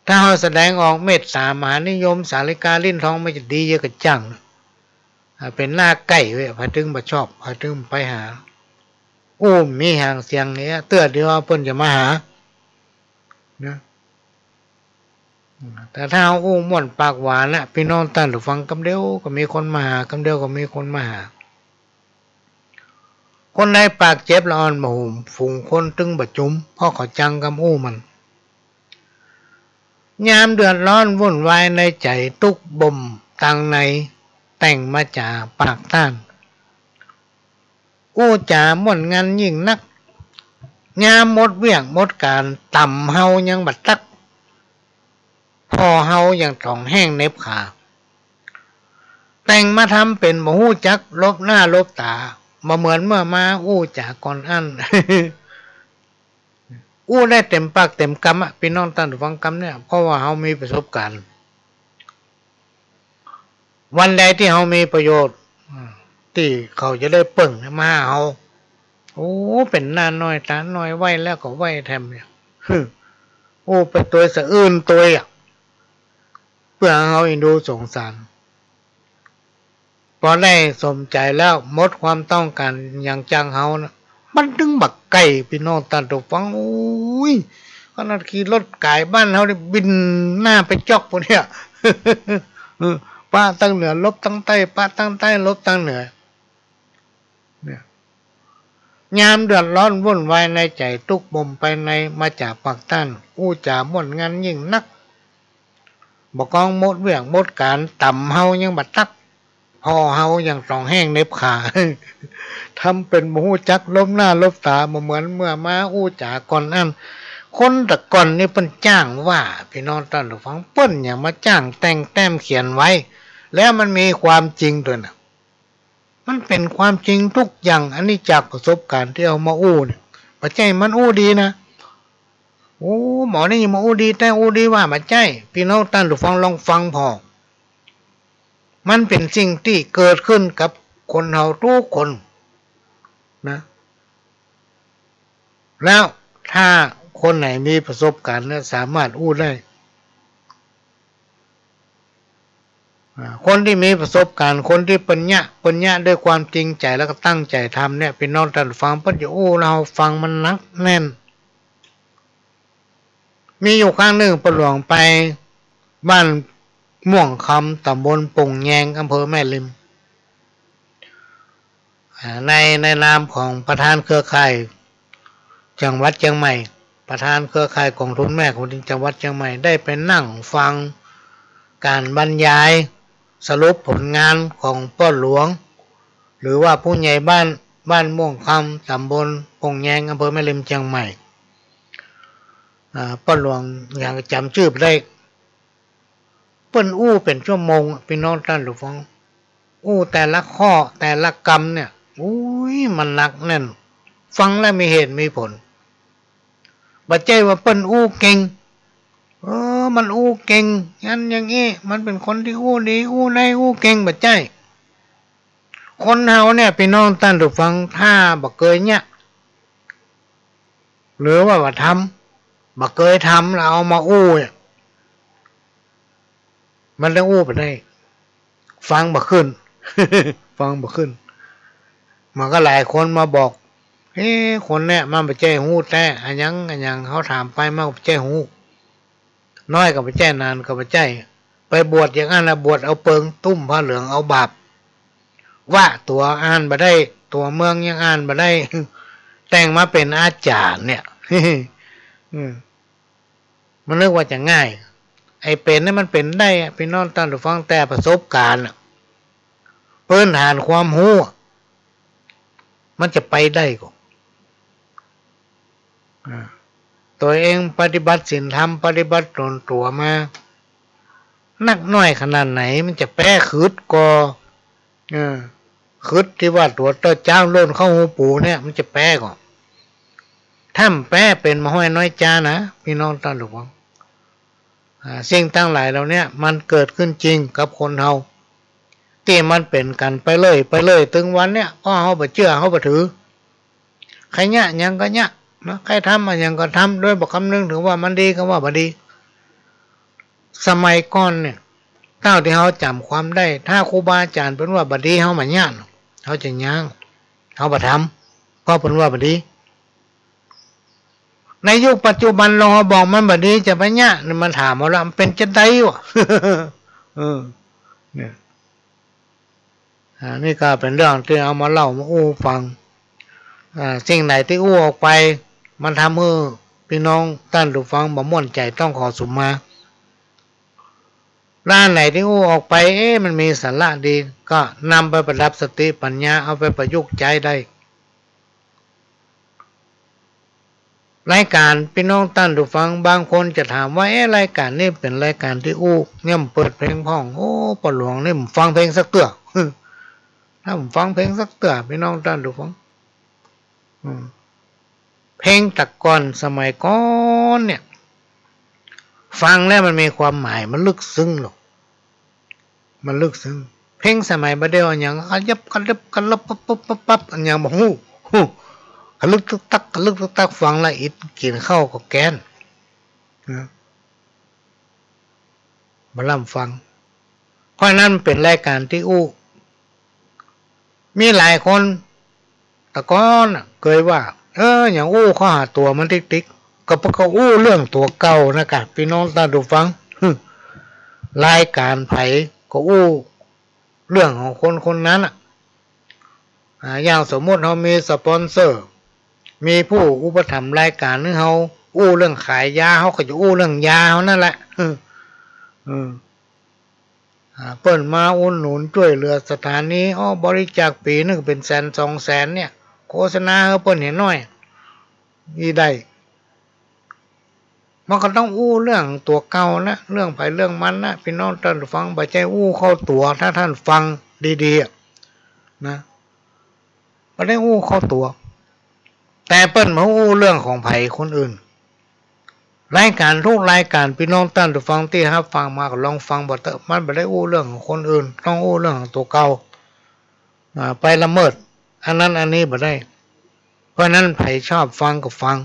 ถ้าเฮาแสดงออกเมตตามหานิยม สาลิกาลิ้นทอง มันจะดีเยียะกระจั่ง อ่า เป๋นหน้าไก่เว้ย ใผตึงบ่ชอบ ใผตึงไปหา อู้มีหางเสียงเหีย เตื้อเดียวเปิ้นจะมาหา นะ แต่ถ้าอู้ม่วนปากหวานนะ ปี้น้องต้านฟัง กำเดียวก็มีคนมาหา กำเดียวก็มีคนมาหา คนใดปากเจ็บละอ่อนบ่หุม ฝูงคนตึงบ่จุม เพราะเขาจังกำอู้มัน ยามเดือดร้อนวุ่นวายในใจ๋ ตุ๊กบ่มตังใน แต่งมาจ๋าปากต้าน อู้จ๋าม่วนงันยิ่งนัก ยามหมดเวียกหมดก๋าน ต่ำเฮายังบ่ตัก ผ่อเฮายังต้องแห้งเหน็บขา แต่งมาทำเป๋นบ่ฮู้จัก หลบหน้าหลบต๋า บ่เหมือนเมื่อมาอู้จ๋าก่อนอั้น อู้ได้เต๋มปากเต๋มกำอะ ปี้น้องต้านฟัง กำเนี่ย เพราะว่าเฮามีประสบก๋ารณ์ วันใดตี้เฮามีประโยชน์ ตี้เขาจะได้เปิ้งมาหาเฮา โอ้ เป๋นหน้าน้อยต๋าน้อย ไหว้แล้วก็ไหว้แถมเนี่ย อู้ไปตวยสะอื้นตวยอะ เปื้อหื้อเฮาเอ็นดูสงสาร ปอได้สมใจ๋แล้ว หมดความต้องก๋านหยังจากเฮานะ มันตึงบ่ใก้ ปี้น้องต้านผู้ฟัง โอ้ย ขนาดขี่รถก๋ายบ้านเฮานี่บินหน้าไปจ๊อกปู้นเนี่ย เออ ปะตางเหนือลบตางใต้ ปะตางใต้ลบตางเหนือ เนี่ย ยามเดือดร้อนวุ่นวายในใจ๋ ตุ๊กข์บ่มภายใน มาจากปากต้าน อู้จ๋าม่วนงันยิ่งนัก บ่ก้องหมดเวียกหมดก๋าน ต่ำเฮายังบ่ตัก ผ่อเฮายังต้องแห้งเหน็บขา ทำเป๋นบ่ฮู้จักหลบหน้าหลบต๋า บ่เหมือนเมื่อมาอู้จ๋าก่อนอั้น คนแต่ก่อนนี่เปิ้นจ้างว่า ปี้น้องต้านผู้ฟัง เปิ้นหยังมาจ้างแต่งแต้มเขียนไว้ แล้วมันมีความจริงตวยนะ มันเป๋นความจริงกู้อย่าง อันนี้จากประสบก๋ารณ์ตี้เอามาอู้เนี่ย บ่ใจ้มันอู้ดีนะ โอ้ หมอนี่มาอู้ดีแต๊ อู้ดีว่า บ่ใจ้ ปี้น้องต้านผู้ฟังลองฟังผ่อ มันเป๋นสิ่งตี้เกิดขึ้นกับคนเฮากู้คนนะ แล้วถ้าคนไหนมีประสบก๋ารณ์เนี่ย สามารถอู้ได้ อ่า คนตี้มีประสบก๋ารณ์ คนตี้เปิ้นเยียะ เปิ้นเยียะด้วยความจริงใจ๋ แล้วก็ตั้งใจ๋ทำเนี่ย ปี้น้องต้านผู้ฟัง เปิ้นจะอู้หื้อเฮาฟังมันหนักแน่น มีอยู่ครั้งนึ่ง ป้อหลวงไปบ้านม่วงคำ ต๋ำบลโป่งแยง อำเภอแม่ริม อ่า ใน ในนามของประธานเครือข่ายจังหวัดเจียงใหม่ ประธานเครือข่ายก๋องทุนแม่ของดินจังหวัดเจียงใหม่ ได้ไปนั่งฟังก๋านบรรยายสรุปผลงานของป้อหลวง หรือว่าผู้ใหญ่บ้านบ้านม่วงคำ ต๋ำบลโป่งแยง อำเภอแม่ริม เจียงใหม่ อ่า ป้อหลวงหยังจ๋ำจื้อบ่ได้ เปิ้นอู้เป๋นชั่วโมงอะ ปี้น้องต้านผู้ฟัง อู้แต่ละข้อแต่ละกำเนี่ย อุ้ย มันหนักแน่น ฟังแล้วมีเหตุมีผล บ่ใจ้ว่าเปิ้นอู้เก่ง เออ มันอู้เก่ง อย่างนั้นอย่างอี้ มันเป๋นคนตี้อู้ดี อู้ได้อู้เก่ง บ่ใจ้ คนเฮาเนี่ย ปี้น้องต้านผู้ฟัง ถ้าบ่เกยเยียะ หรือว่าบ่ทำ บ่เกยทำ แล้วเอามาอู้เนี่ย มันจะอู้ไปได้ ฟังบ่ขึ้น ฟังบ่ขึ้น มันก็หลายคนมาบอก เอ๊ะ คนเนี่ยมันบ่ใจ้ฮู้แต๊ อะหยังอะหยัง เฮาถามไปมันก็บ่ใจ้ฮู้ น้อยก็บ่ใจ้ นานก็บ่ใจ้ ไปบวชอย่างอั้นนะ บวชเอาเปิงตุ้มผ้าเหลืองเอาบาป ว่าตั๋วอ่านบ่ได้ ตั๋วเมืองยังอ่านบ่ได้ แต่งมาเป๋นอาจ๋ารย์เนี่ย อืม มันนึกว่าจะง่าย ไอ้เป๋นนี่มันเป๋นได้อะ ปี้น้องต้านผู้ฟัง แต่ประสบก๋ารณ์อะ พื้นฐานความฮู้อะ มันจะไปได้ก่อ อ่า ตั๋วเองปฏิบัติศีลธรรม ปฏิบัติต๋นตั๋วมา นักน้อยขนาดไหน มันจะแป๊ขึดก่อ เออ ขึดตี้ว่าตั๋วเต๊อะจ๊างล่นเข้าฮูปูเนี่ย มันจะแป๊ก่อ ถ้าบ่แป๊เป๋นบ่ฮ้อยน้อยจ๊านะ ปี้น้องต้านผู้ฟัง อ่า สิ่งตังหลายเหล่าเนี้ย มันเกิดขึ้นจริงกับคนเฮา ตี้มันเป๋นกั๋นไปเรื่อย ไปเรื่อย ตึงวันเนี้ย ก็เฮาบ่เจื้อ เฮาบ่ถือ ใค่เยียะหยังก็เยียะนะ ใค่ทำอะหยังก็ทำ โดยบ่คำนึงเถิงว่ามันดีกับว่าบ่ดี สมัยก่อนเนี่ย เต้าตี้เฮาจ๋ำความได้ ถ้าครูบาอาจ๋ารย์เปิ้นว่าบ่ดี เฮาบ่เยียะ เฮาจะย้าง เฮาบ่ทำ เพราะเปิ้นว่าบ่ดี ในยุคปัจจุบันลองเอาบอกมันบ่ดีจะไปเยียะ นี่มันถามเอาละ มันเป๋นจาใดวะ เออ เนี่ย อ่า นี่ก็เป๋นเรื่องตี้เอามาเล่ามาอู้ฟัง อ่า สิ่งไหนตี้อู้ออกไป มันทำหื้อปี้น้องต้านผู้ฟังบ่ม่วนใจ๋ ต้องขอสุมา ด้านไหนตี้อู้ออกไป เอ๊ะ มันมีสาระดี ก็นำไปประดับสติปัญญา เอาไปประยุกต์ใจ๊ได้ รายก๋าน ปี้น้องต้านผู้ฟังบางคนจะถามว่า เอ๊ะ รายก๋านนี้เป๋นรายก๋านตี้อู้ เนี่ยบ่เปิดเพลงพ่อง โอ้ ป้อหลวงนี่บ่ฟังเพลงสักเตื้อ ถ้าบ่ฟังเพลงสักเตื้อ ปี้น้องต้านผู้ฟัง อืม เพลงแต่ก่อนสมัยก่อนเนี่ย ฟังแล้วมันมีความหมาย มันลึกซึ้งหรอก มันลึกซึ้ง เพลงสมัยบ่าเดี่ยวอะหยัง กระยับกระดึบกระลับปั๊บปั๊บปั๊บปั๊บ อะหยังบ่ฮู้ ฮู้ กระลึกตึกตัก กระลึกตึกตัก ฟังละอิด กิ๋นข้าวก็แก๊น นะ บ่ล้ำฟัง เพราะฉะนั้นเป๋นรายก๋านตี้อู้ มีหลายคน แต่ก่อนน่ะ เกยว่า เออ หยังอู้เข้าหาตั๋วมันติ๊กๆ ก็เพราะเขาอู้เรื่องตั๋วเก่านะกะ ปี้น้องต้านผู้ฟัง รายก๋านใผก็อู้เรื่องของคนคนนั้นน่ะ อ่า อย่างสมมุติเฮามีสปอนเซอร์ มีผู้อุปถัมภ์รายก๋านหื้อเฮาอู้เรื่องขายยา เฮาก็จะอู้เรื่องยาเฮานั่นแหละ อืม อ่า เปิ้นมาอุดหนุนจ้วยเหลือสถานี อ้อ บริจาคปี๋นึ่งเป๋นแสนสองแสนเนี่ย โฆษณาหื้อเปิ้นเหียหน้อย อี้ได้ มันก็ต้องอู้เรื่องตั๋วเก่านะ เรื่องใผเรื่องมันนะ ปี้น้องต้านผู้ฟัง บ่ใจ้อู้เข้าตั๋ว ถ้าต้านฟังดีๆ อะ นะ บ่ได้อู้เข้าตั๋ว แต่เปิ้นมาอู้เรื่องของใผคนอื่น รายก๋านทุกรายก๋าน ปี้น้องต้านผู้ฟังตี้ฮับฟังมาก็ลองฟังบ่าเต๊อะ มันบ่ได้อู้เรื่องของคนอื่น ต้องอู้เรื่องของตั๋วเก่า อ่า ไปละเมิดอันนั้นอันนี้บ่ได้ เพราะฉะนั้นใผชอบฟังก็ฟัง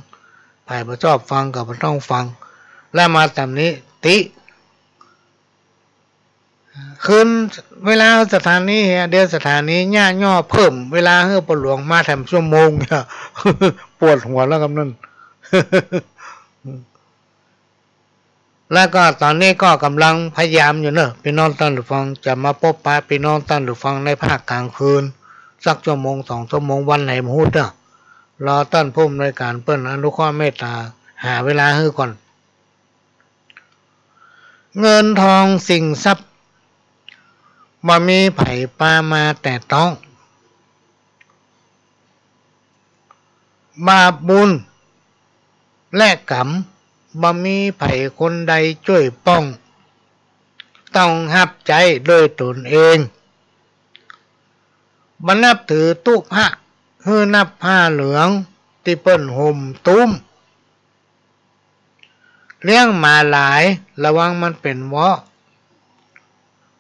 ใผบ่ชอบฟังก็บ่ต้องฟัง แล้วมาต๋ำหนิติ คืนเวลาสถานีเหีย เดี๋ยวสถานีเยียะย่อเพิ่มเวลาหื้อป้อหลวงมาแถมชั่วโมงเนี่ย ปวดหัวแล้วกำนั้น แล้วก็ต๋อนนี้ก็ก่ำลังพยายามอยู่เนาะ ปี้น้องต้านผู้ฟัง จะมาปบปะปี้น้องต้านผู้ฟังในภาคก๋างคืน สักชั่วโมงสองชั่วโมง วันไหนบ่ฮู้เต๊อะ รอต้านผู้อำนวยก๋านเปิ้นอนุเคราะห์เมตต๋า หาเวลาหื้อก่อน เงินทองสิ่งทรัพย์ บ่มีใผปามาแตะต้อง บาปบุญและกรรม บ่มีใผคนใดจ้วยป้อง ต้องฮับใจ๊ด้วยต๋นเอง บ่นับถือตุ๊พระ หื้อนับผ้าเหลืองตี้เปิ้นห่มตุ้ม เลี้ยงหมาหลาย ระวังมันเป๋นเวาะ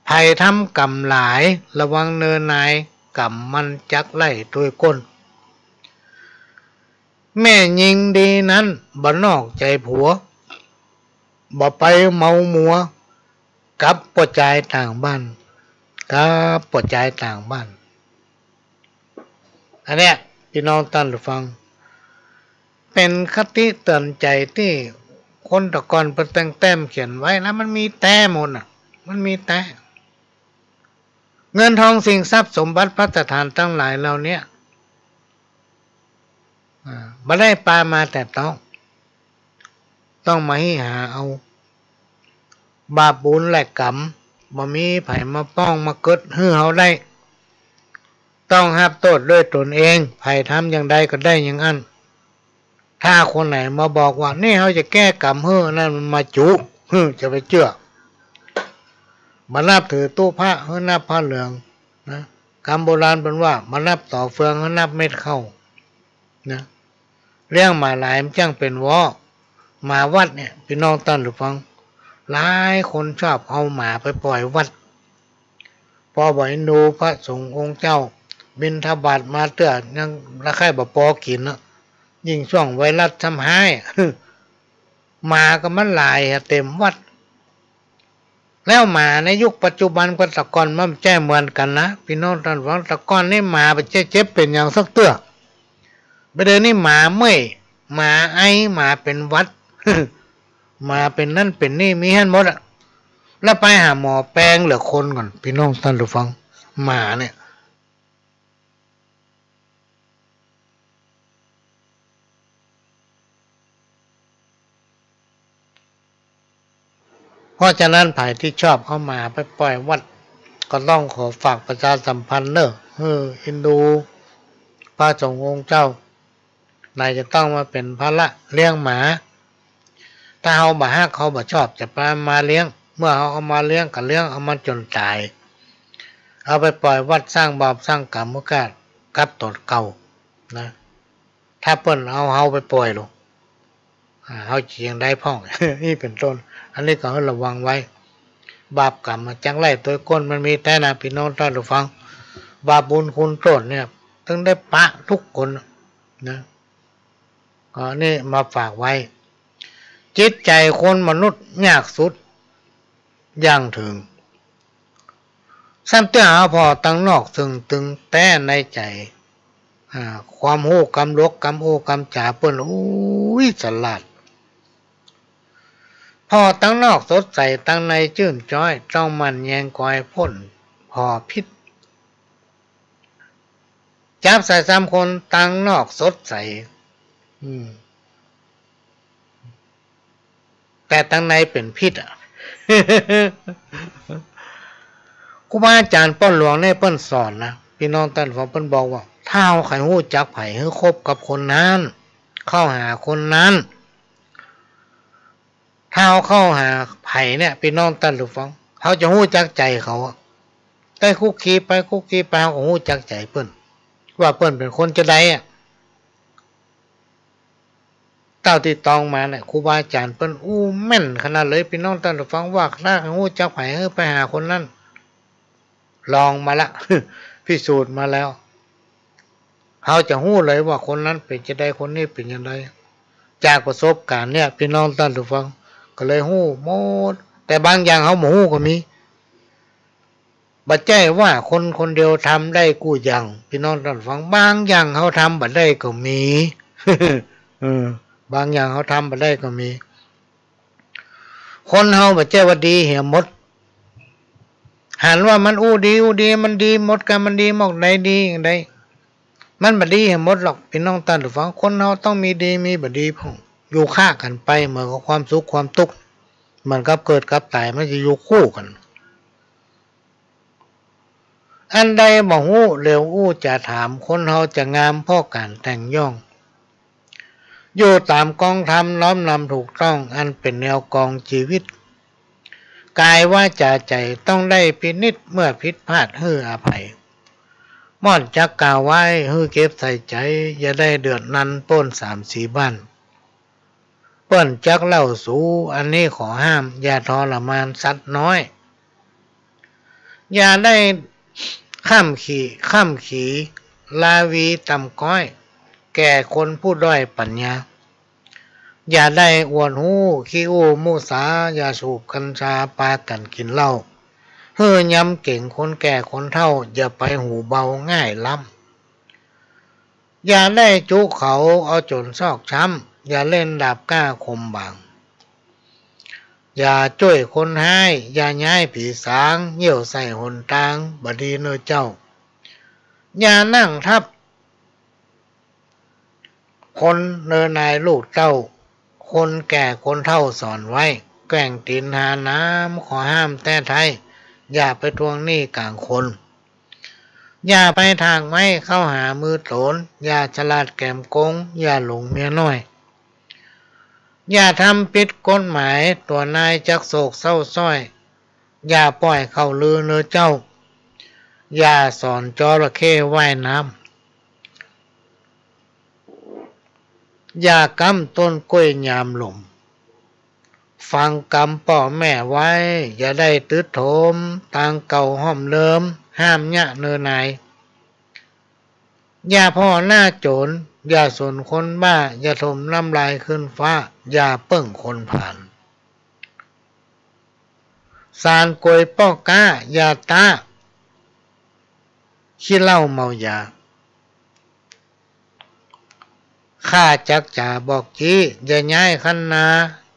ใผทำกรรมหลาย ระวังเนินนาย กรรมมันจักไล่ตวยก้น แม่ญิงดีนั้น บ่นอกใจ๋ผัว บ่ไปเมามัว กับป้อจายต่างบ้าน กับป้อจายต่างบ้าน อันเนี้ย ปี้น้องต้านผู้ฟัง เป๋นคติเตื๋อนใจ๋ตี้คนแต่ก่อนเปิ้นแต่งแต้มเขียนไว้ แล้วมันมีแต๊หมดน่ะ มันมีแต๊ เงินทองสิ่งทรัพย์สมบัติภัสถานตังหลายเหล่าเนี้ย อ่า บ่ได้ปามาแตะต้อง ต้องมาหื้อหาเอา บาปบุญและกรรม บ่มีใผมาป้องมาเกิดหื้อเฮาได้ ต้องฮับโต้ษด้วยต๋นเอง ใผทำอย่างใดก็ได้อย่างอั้น ถ้าคนไหนมาบอกว่า นี่เฮาจะแก้กรรมหื้อ อันนั้นมันมาจุ หื้อ จะไปเจื้อ บ่นับถือตุ๊พระ หื้อนับผ้าเหลือง นะ กำโบราณเปิ้นว่า บ่นับต่อเฟือง หื้อนับเม็ดข้าว นะ เลี้ยงหมาหลายมันจั้งเป๋นเวาะ หมาวัดเนี่ย ปี้น้องต้านผู้ฟัง หลายคนชอบเอาหมาไปป่อยวัด ปอบ่าเอ็นดูพระสงฆ์องค์เจ้า บิณฑบาตมาเตื้อยังละใค่บ่ปอกิ๋นเนาะ ยิ่งช่วงไวรัสซ้ำฮ้าย หมาก็มันหลายอะ เต๋มวัด แล้วหมาในยุคปัจจุบันกับแต่ก่อนมันบ่ใจ้เหมือนกั๋นนะ ปี้น้องต้านฟัง แต่ก่อนนี่หมาบ่ใจ้เจ็บเป๋นหยังสักเตื้อ บ่าเดี่ยวนี้หมาเมื่อย หมาไอ หมาเป๋นหวัด หมาเป๋นนั้นเป๋นนี่มีหั้นหมดอะ แล้วไปหาหมอแปงเหลือคนก่อน ปี้น้องต้านผู้ฟัง หมาเนี่ย เพราะฉะนั้นใผตี้ชอบเอาหมาไปป่อยวัด ก็ต้องขอฝากประชาสัมพันธ์เน่อ หื้อเอ็นดูพระสงฆ์องค์เจ้า ไหนจะต้องมาเป๋นภาระเลี้ยงหมา ถ้าเฮาบ่ฮัก เฮาบ่ชอบ จะปามาเลี้ยง เมื่อเฮาเอามาเลี้ยงก็เลี้ยงเอามันจ๋นต๋าย เอาไปป่อยวัดสร้างบาปสร้างกรรม โอกาสกลับต๋นเก่า นะ ถ้าเปิ้นเอาเฮาไปป่อยลง อ่า เฮาจะจั่งใดพ่อง นี่เป๋นต้น อันนี้ก็หื้อระวังไว้ บาปกรรมจักไล่ตวยก้นมันมีแต๊นะ ปี้น้องต้านผู้ฟัง บาปบุญคุณโต้ษเนี่ย ตึงได้ปะกู้คนนะ ก็นี่มาฝากไว้ จิตใจ๋คนมนุษย์ยากสุด อย่างเถิง ซ้ำเตื้อหาผ่อตังนอกซึ่งตึงแต๊ในใจ๋ อ่า ความฮู้กำหลวกกำอู้กำจ๋าเปิ้น อู้ย สลาด ผ่อตังนอกสดใส ตังในจื้นจ๊อย ต้องหมั่นแยงกอยพ่นผ่อพิษ จับใส่สามคน ตังนอกสดใส อืม แต่ตังในเป๋นพิษอะ ครูบาอาจ๋ารย์ป้อนหลวงเนี่ยเปิ้นสอนนะ ปี้น้องต้านฟัง เปิ้นบอกว่า ถ้าเฮาใค่ฮู้จักใผ หื้อคบกับคนนั้น เข้าหาคนนั้น ถ้าเฮาเข้าหาใผเนี่ย ปี้น้องต้านผู้ฟัง เฮาจะฮู้จักใจ๋เขาอะ ได้คลุกคลีไปคลุกคลีไป เฮาก็ฮู้จักใจ๋เปิ้น ว่าเปิ้นเป๋นคนจาใดอะ เต้าตี้ตองมาเนี่ย ครูบาอาจ๋ารย์เปิ้นอู้แม่นขนาดเลย ปี้น้องต้านผู้ฟัง ว่าถ้าฮู้จักใผ หื้อไปหาคนนั้น ลองมาละ พิสูจน์มาแล้ว เฮาจะฮู้เลยว่าคนนั้นเป๋นจาใด คนนี้เป๋นจาใด จากประสบก๋ารณ์เนี่ย ปี้น้องต้านผู้ฟัง ก็เลยฮู้หมด แต่บางอย่างเฮาบ่ฮู้ก็มี บ่ใจ้ว่าคนคนเดียวทำได้กู้อย่าง ปี้น้องต้านผู้ฟัง บางอย่างเฮาทำบ่ได้ก็มี เออ บางอย่างเฮาทำบ่ได้ก็มี คนเฮาบ่ใจ้ว่าดีเหียหมด หันว่ามันอู้ดี อู้ดี มันดีหมดกา มันดีหมอกใด ดีอย่างใด มันบ่ดีเหียหมดหรอก ปี้น้องต้านผู้ฟัง คนเฮาต้องมีดีมีบ่ดีพ่อง อยู่ข้างกั๋นไป เหมือนกับความสุขความตุ๊กข์ เหมือนกับเกิดกับต๋าย มันจะอยู่คู่กั๋น อันใดบ่ฮู้เหลียวอู้จะถาม คนเฮาจะงามเพราะก๋านแต่งย่อง อยู่ต๋ามกองธรรม น้อมนำถูกต้อง อันเป๋นแนวกองจีวิต ก๋ายวาจ๋าใจ๋ต้องได้พินิจ เมื่อผิดพลาดหื้ออภัย ม่อนจักกล่าวไว้หื้อเก็บใส่ใจ๋ อย่าได้เดือดนันป้นสามสี่บ้าน เปิ้นจักเล่าสู อันนี้ขอห้าม อย่าทรมานสัตว์น้อย อย่าได้ข้ามขี ข้ามขี ลาวีต่ำก๊อย แก่คนผู้ด้อยปั๋ญญา อย่าได้อวดฮู้ขี้อู้มุสา อย่าสูบกัญชา ปากั๋นกิ๋นเหล้า หื้อยำเก๋งคนแก่คนเฒ่า อย่าไปหูเบาง่ายล้ำ อย่าได้จุเขาเอาจ๋นซอกช้ำ อย่าเล่นดาบกล้าคมบาง อย่าจ้วยคนฮ้าย อย่าย้ายผีสาง เยี่ยวใส่หนตาง บ่ดีเน่อเจ้า อย่านั่งทับคนเน่อนายลูกเต้า คนแก่คนเฒ่าสอนไว้ แกว่งตี๋นหาน้ำ ขอห้ามแต๊ไท้ อย่าไปทวงหนี้ก๋างคน อย่าไปถากไม้เข้าหามือต๋น อย่าฉลาดแก๋มโกง อย่าหลงเมียน้อย อย่าทำผิดกฎหมาย ตั๋วนายจักโศกเศร้าส้อย อย่าป่อยข่าวลือเน่อเจ้า อย่าสอนจระเข้ว่ายน้ำ อย่าก๊ำต้นกล้วยยามลม ฟังกำป้อแม่ไว้ อย่าได้ตึดโถม ตางเก่าห้อมเลิม ห้ามเยียะเน่อนาย อย่าผ่อหน้าโจ๋ร อย่าสนคนบ้า อย่าถมน้ำลายขึ้นฟ้า อย่าเปิ้งคนผาล สารก๋วยป้อก๊า อย่าต๊า ขี้เหล้าเมายา ข้าจักจ๋าบอกจี้ อย่าย้ายคันนา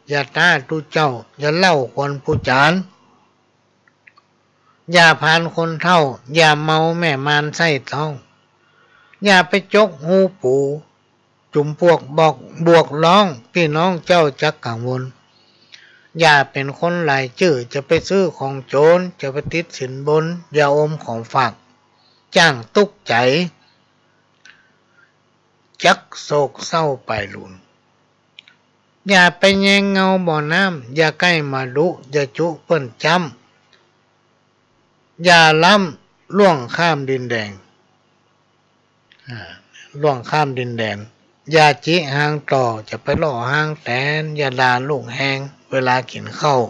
อย่าต๊าตุ๊เจ้า อย่าเล่าควรผู้จ๋าร อย่าผานคนเฒ่า อย่าเมาแม่มารไส้ต๊อง อย่าไปจกฮูปู จุมปวกบอกบวกร้อง ปี้น้องเจ้าจักกังวล อย่าเป๋นคนหลายจื้อ จะไปซื้อของโจ๋ร จะไปติดสินบน อย่าอมของฝาก จ้างตุ๊กใจ๋ จักโศกเศร้าไปลุน อย่าไปแยงเงาบ่อน้ำ อย่าใก้หมาดุ อย่าจุเปิ้นจ๊ำ อย่าล้ำล่วงข้ามดินแดน อ่า ล่วงข้ามดินแดน อย่าจิฮางต่อ จะไปล่อฮางแตน อย่าด่าลูกแฮง เวลากิ๋นข้าว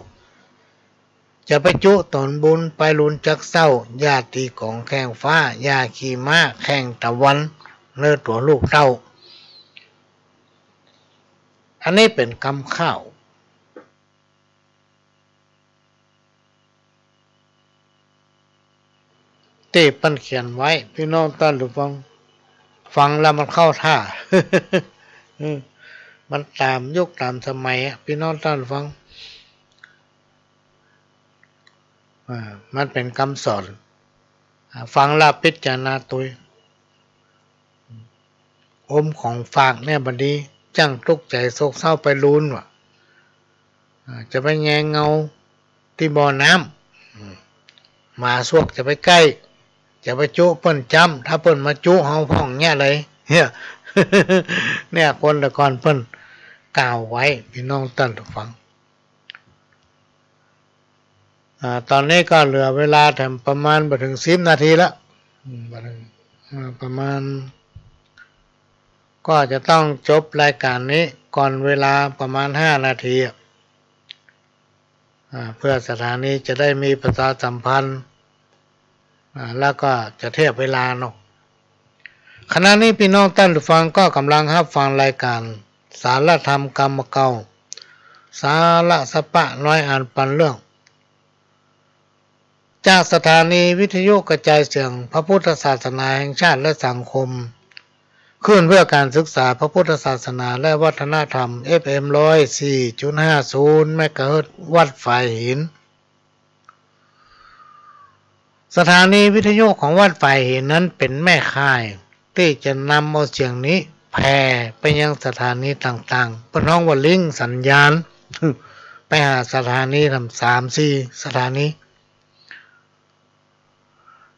จะไปจุต๋นบุญไปลุนจักเศร้า อย่าตี๋ก๋องแข่งฟ้า อย่าขี่ม้าแข่งตะวัน เน่อตั๋วลูกเต้า อันนี้เป๋นกำข้าว ตี้เปิ้นเขียนไว้ ปี้น้องต้านผู้ฟัง ฟังแล้วมันเข้าท่า อืม มันต๋ามยุคต๋ามสมัยอะ ปี้น้องต้านผู้ฟัง อ่า มันเป๋นกำสอน อ่า ฟังแล้วพิจารณาตวย อมของฝากเนี่ยบ่ดี จั้งตุ๊กใจ๋โศกเศร้าไปลุนว่ะ อ่า จะไปแยงเงาตี้บ่อน้ำ อืม หมาสวกจะไปใก้ จะไปจุเปิ้นจ้ำ ถ้าเปิ้นมาจุเฮาพ่องเนี่ยเลย เนี่ย เนี่ย คนแต่ก่อนเปิ้นกล่าวไว้ ปี้น้องต้านผู้ฟัง อ่า ต๋อนนี้ก็เหลือเวลาแถมประมาณบ่เถิงสิบนาทีละ อืม บ่เถิง อ่า ประมาณ ก็จะต้องจบรายก๋านนี้ก่อนเวลาประมาณห้านาทีอะ อ่า เปื้อสถานีจะได้มีประชาสัมพันธ์ อ่า แล้วก็จะเทียบเวลาเนาะ ขณะนี้ปี้น้องต้านผู้ฟังก็ก่ำลังฮับฟังรายก๋านสารธรรมกำเก่า สาระสะปะน้อยอันปันเรื่อง จากสถานีวิทยุกระจายเสียงพระพุทธศาสนาแห่งชาติและสังคม คลื่นเพื่อการศึกษาพระพุทธศาสนาและวัฒนธรรม เอฟเอ็ม ร้อยสี่จุดห้าศูนย์ เมกะเฮิรตซ์ วัดฝายหิน สถานีวิทยุของวัดฝายหินนั้นเป๋นแม่ข่ายตี้จะนำเอาเสียงนี้แผ่ไปยังสถานีต่างๆ เปิ้นฮ้องว่าลิงก์สัญญาณ ไปหาสถานีแถมสามสี่สถานี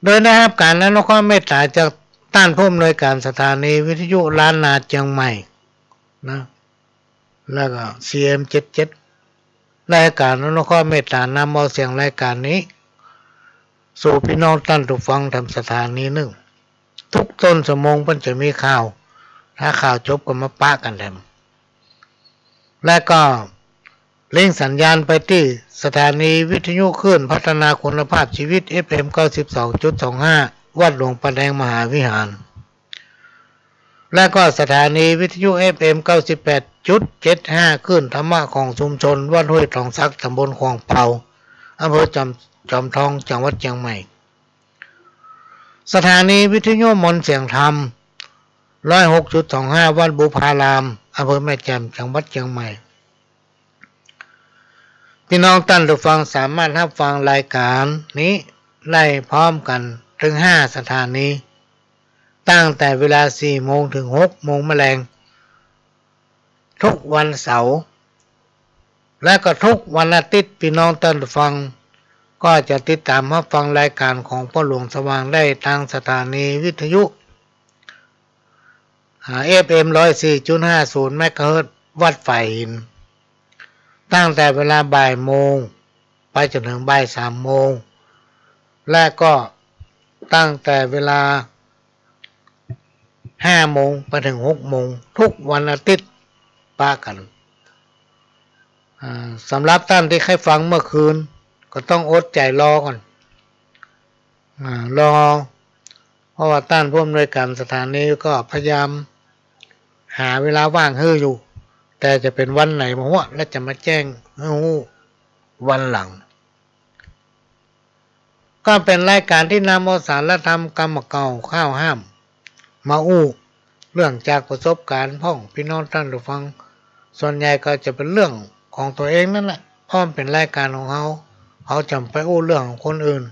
โดยได้ฮับก๋านอนุเคราะห์เมตต๋าจากต้านผู้อำนวยก๋านสถานีวิทยุล้านนาเจียงใหม่นะ แล้วก็ ซีเอ็ม เจ็ดเจ็ด ได้ฮับก๋านอนุเคราะห์เมตต๋านำเอาเสียงรายก๋านนี้ สู่ปี้น้องต้านผู้ฟังแถมสถานีนึ่ง ทุกต้นชั่วโมงเปิ้นจะมีข่าว ถ้าข่าวจบก็มาปะกั๋นแถม และก็ลิงก์สัญญาณไปตี้สถานีวิทยุคลื่นพัฒนาคุณภาพชีวิต เอฟเอ็ม เก้าสิบสองจุดสองห้า วัดหลวงป่าแดงมหาวิหาร และก็สถานีวิทยุ เอฟเอ็ม เก้าสิบแปดจุดเจ็ดห้า คลื่นธรรมะของชุมชน วัดห้วยตองสัก ตำบลขวางเปา อำเภอจอม จอมทอง จังหวัดเจียงใหม่ สถานีวิทยุมนต์เสียงธรรม ร้อยหกจุดสองห้า วัดบุพาราม อำเภอแม่แจ่ม จังหวัดเจียงใหม่ ปี้น้องต้านผู้ฟังสามารถฮับฟังรายก๋านนี้ได้พร้อมกั๋นเถิงห้าสถานี ตั้งแต่เวลาสี่โมงเถิงหกโมงแมลง ทุกวันเสาร์ และก็ทุกวันอาทิตย์ ปี้น้องต้านผู้ฟังก็จะติดต๋ามฮับฟังรายก๋านของพ่อหลวงสว่างได้ตางสถานีวิทยุ อ่า เอฟเอ็ม ร้อยสี่จุดห้าศูนย์ เมกะเฮิรตซ์ วัดฝายหิน ตั้งแต่เวลาบ่ายโมงไปจ๋นเถิงบ่ายสามโมง และก็ตั้งแต่เวลา ห้าโมงไปเถิงหกโมง ทุกวันอาทิตย์ ปะกั๋น อ่า สำหรับต้านตี้ใค่ฟังเมื่อคืน ก็ต้องอดใจ๋รอก่อน อ่า รอ เพราะว่าต้านผู้อำนวยก๋านสถานีก็พยายามหาเวลาว่างหื้ออยู่ แต่จะเป๋นวันไหนบ่ฮู้ และจะมาแจ้งหื้อฮู้วันหลัง ก็เป๋นรายก๋านตี้นำเอาสารธรรมกำเก่าข้าวห้ามมาอู้ เรื่องจากประสบก๋ารณ์พ่องปี้น้องต้านผู้ฟัง ส่วนใหญ่ก็จะเป๋นเรื่องของตั๋วเองนั่นแหละ เพราะมันเป๋นรายก๋านของเฮา เฮาจะไปอู้เรื่องของคนอื่น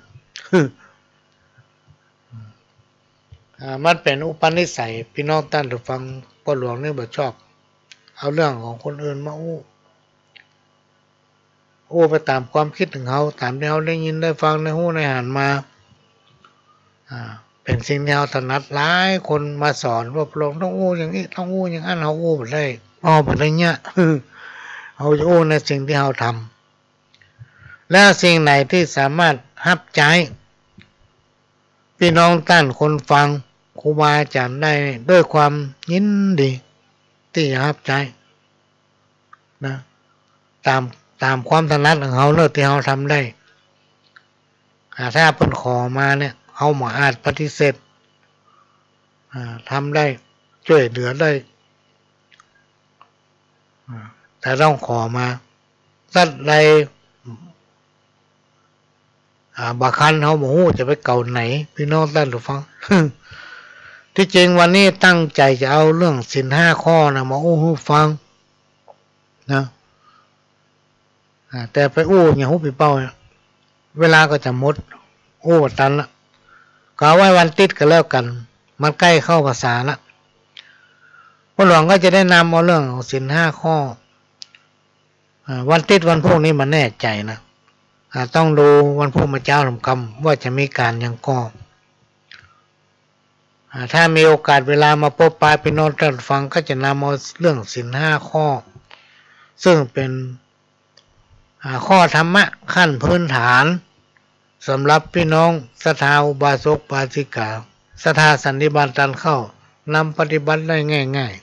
อ่า มันเป๋นอุปนิสัย ปี้น้องต้านผู้ฟัง พ่อหลวงนี่บ่ชอบ เอาเรื่องของคนอื่นมาอู้ อู้ไปต๋ามความกึ๊ดของเฮา ต๋ามตี้เฮาได้ยินได้ฟัง ได้ฮู้ได้หันมา อ่า เป๋นสิ่งตี้เฮาถนัด หลายคนมาสอนว่า พ่อหลวงต้องอู้อย่างอี้ ต้องอู้อย่างอั้น เฮาอู้บ่ได้ เฮาบ่ได้เนี่ย เฮาจะอู้ในสิ่งตี้เฮาทำ และสิ่งไหนตี้สามารถฮับใจ๊ ปี้น้องต้านคนฟัง ครูบาอาจ๋ารย์ได้ด้วยความยินดีตี้จะฮับใจ๊ นะ ต๋าม ต๋ามความถนัดของเฮาเนาะ ตี้เฮาทำได้ อ่า ถ้าเปิ้นขอมาเนี่ย เฮาบ่อาจปฏิเสธ อ่า ทำได้ จ้วยเหลือได้ อ่า แต่ต้องขอมา สัตว์ใด อ่า บ่คัน เฮาบ่ฮู้จะไปเก่าไหน ปี้น้องต้านผู้ฟัง ตี้จริงวันนี้ตั้งใจ๋จะเอาเรื่องศีลห้าข้อนะ มาอู้หื้อฟังนะ อ่า แต่ไปอู้อย่างฮู้ปี้เป้าเนี่ย เวลาก็จะหมด อู้บ่ตันละ ก็เอาไว้วันติ๊ดก็แล้วกั๋น มันใก้เข้าพรรษาละ ป้อหลวงก็จะได้นำเอาเรื่องของศีลห้าข้อ อ่า วันติ๊ดวันพูกนี้บ่แน่ใจ๋นะ อ่า ต้องดูวันพูกเมื่อเจ๊าค่ำๆ ว่าจะมีก๋านหยังก่อ อ่า ถ้ามีโอกาสเวลามาปบปะปี้น้องต้านผู้ฟัง ก็จะนำเอาเรื่องศีลห้าข้อ ซึ่งเป๋น อ่า ข้อธรรมะขั้นพื้นฐาน สำหรับปี้น้องศรัทธาอุบาสกอุบาสิกา ศรัทธาสันนิบาตต้านเข้า นำปฏิบัติได้ง่าย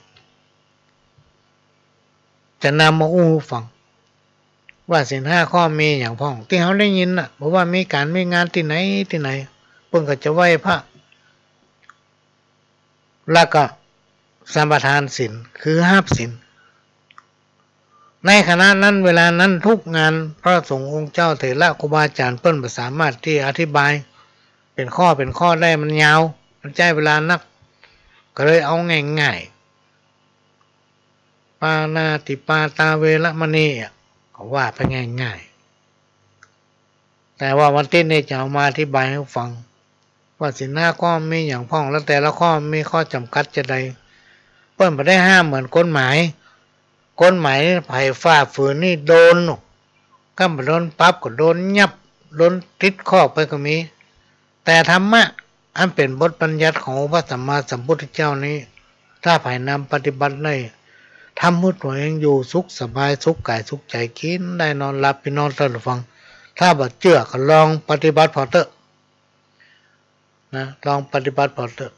ๆ จะนำมาอู้หื้อฟัง ว่าศีลห้าข้อมีหยังพ่อง ตี้เฮาได้ยินน่ะ บ่ว่ามีก๋านมีงานตี้ไหนตี้ไหน เปิ้นก็จะไหว้พระ แล้วก็สมาทานศีล คือฮับศีล ในขณะนั้นเวลานั้นทุกงาน พระสงฆ์องค์เจ้าเถระครูบาอาจ๋ารย์เปิ้นบ่สามารถตี้อธิบายเป๋นข้อเป๋นข้อได้ มันยาว มันใจ๊เวลานัก ก็เลยเอาง่ายๆ ปาณาติปาตาเวระมณีอะ ก็ว่าไปง่ายๆ แต่ว่าวันติ๊ดนี้จะเอามาอธิบายหื้อฟัง ว่าศีลห้าข้อมีหยังพ่อง แล้วแต่ละข้อมีข้อจ๋ำกัดจาใด เปิ้นบ่ได้ห้ามเหมือนกฎหมาย กฎหมายใผฝ่าฝืนนี่โดน ก้ำบ่โดนปรับก็โดนยับ โดนติดคอกไปก็มี แต่ธรรมะอันเป๋นบทบัญญัติขององค์พระสัมมาสัมพุทธเจ้านี้ ถ้าใผนำปฏิบัติได้ ทำหื้อตั๋วเองอยู่สุขสบาย สุขก๋ายสุขใจ๋ กิ๋นได้นอนหลับ ปี้น้องต้านผู้ฟัง ถ้าบ่เจื้อก็ลองปฏิบัติผ่อเต๊อะ นะ ลองปฏิบัติผ่อเต๊อะ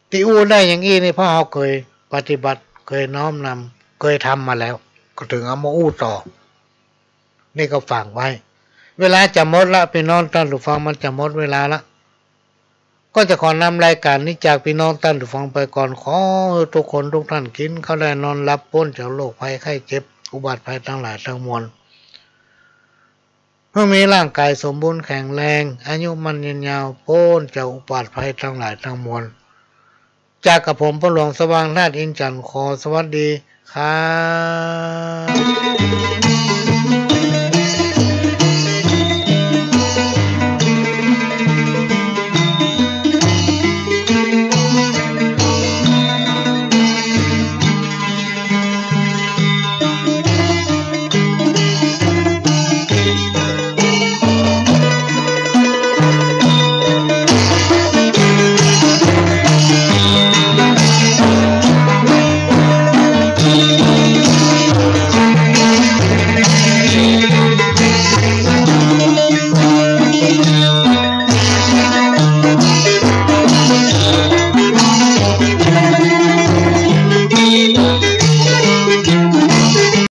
ตี้อู้ได้อย่างอี้นี่ เพราะเฮาเกยปฏิบัติ เกยน้อมนำ เกยทำมาแล้ว ก็เถิงเอามาอู้ต่อ นี่ก็ฝากไว้ เวลาจะหมดละ ปี้น้องต้านผู้ฟัง มันจะหมดเวลาละ ก็จะขอนำรายก๋านนี้จากปี้น้องต้านผู้ฟังไปก่อน ขอหื้อทุกคนทุกท่านกิ๋นข้าวได้นอนหลับ ป๊นจากโรคภัยไข้เจ็บ อุบัติภัยตังหลายตังมวล หื้อมีร่างก๋ายสมบูรณ์แข็งแรง อายุมั่นยืนยาว ป๊นจากอุบัติภัยตังหลายตังมวล จากกระผมป้อหลวงสว่างธาตุอินทร์จันทร์ ขอสวัสดีครับ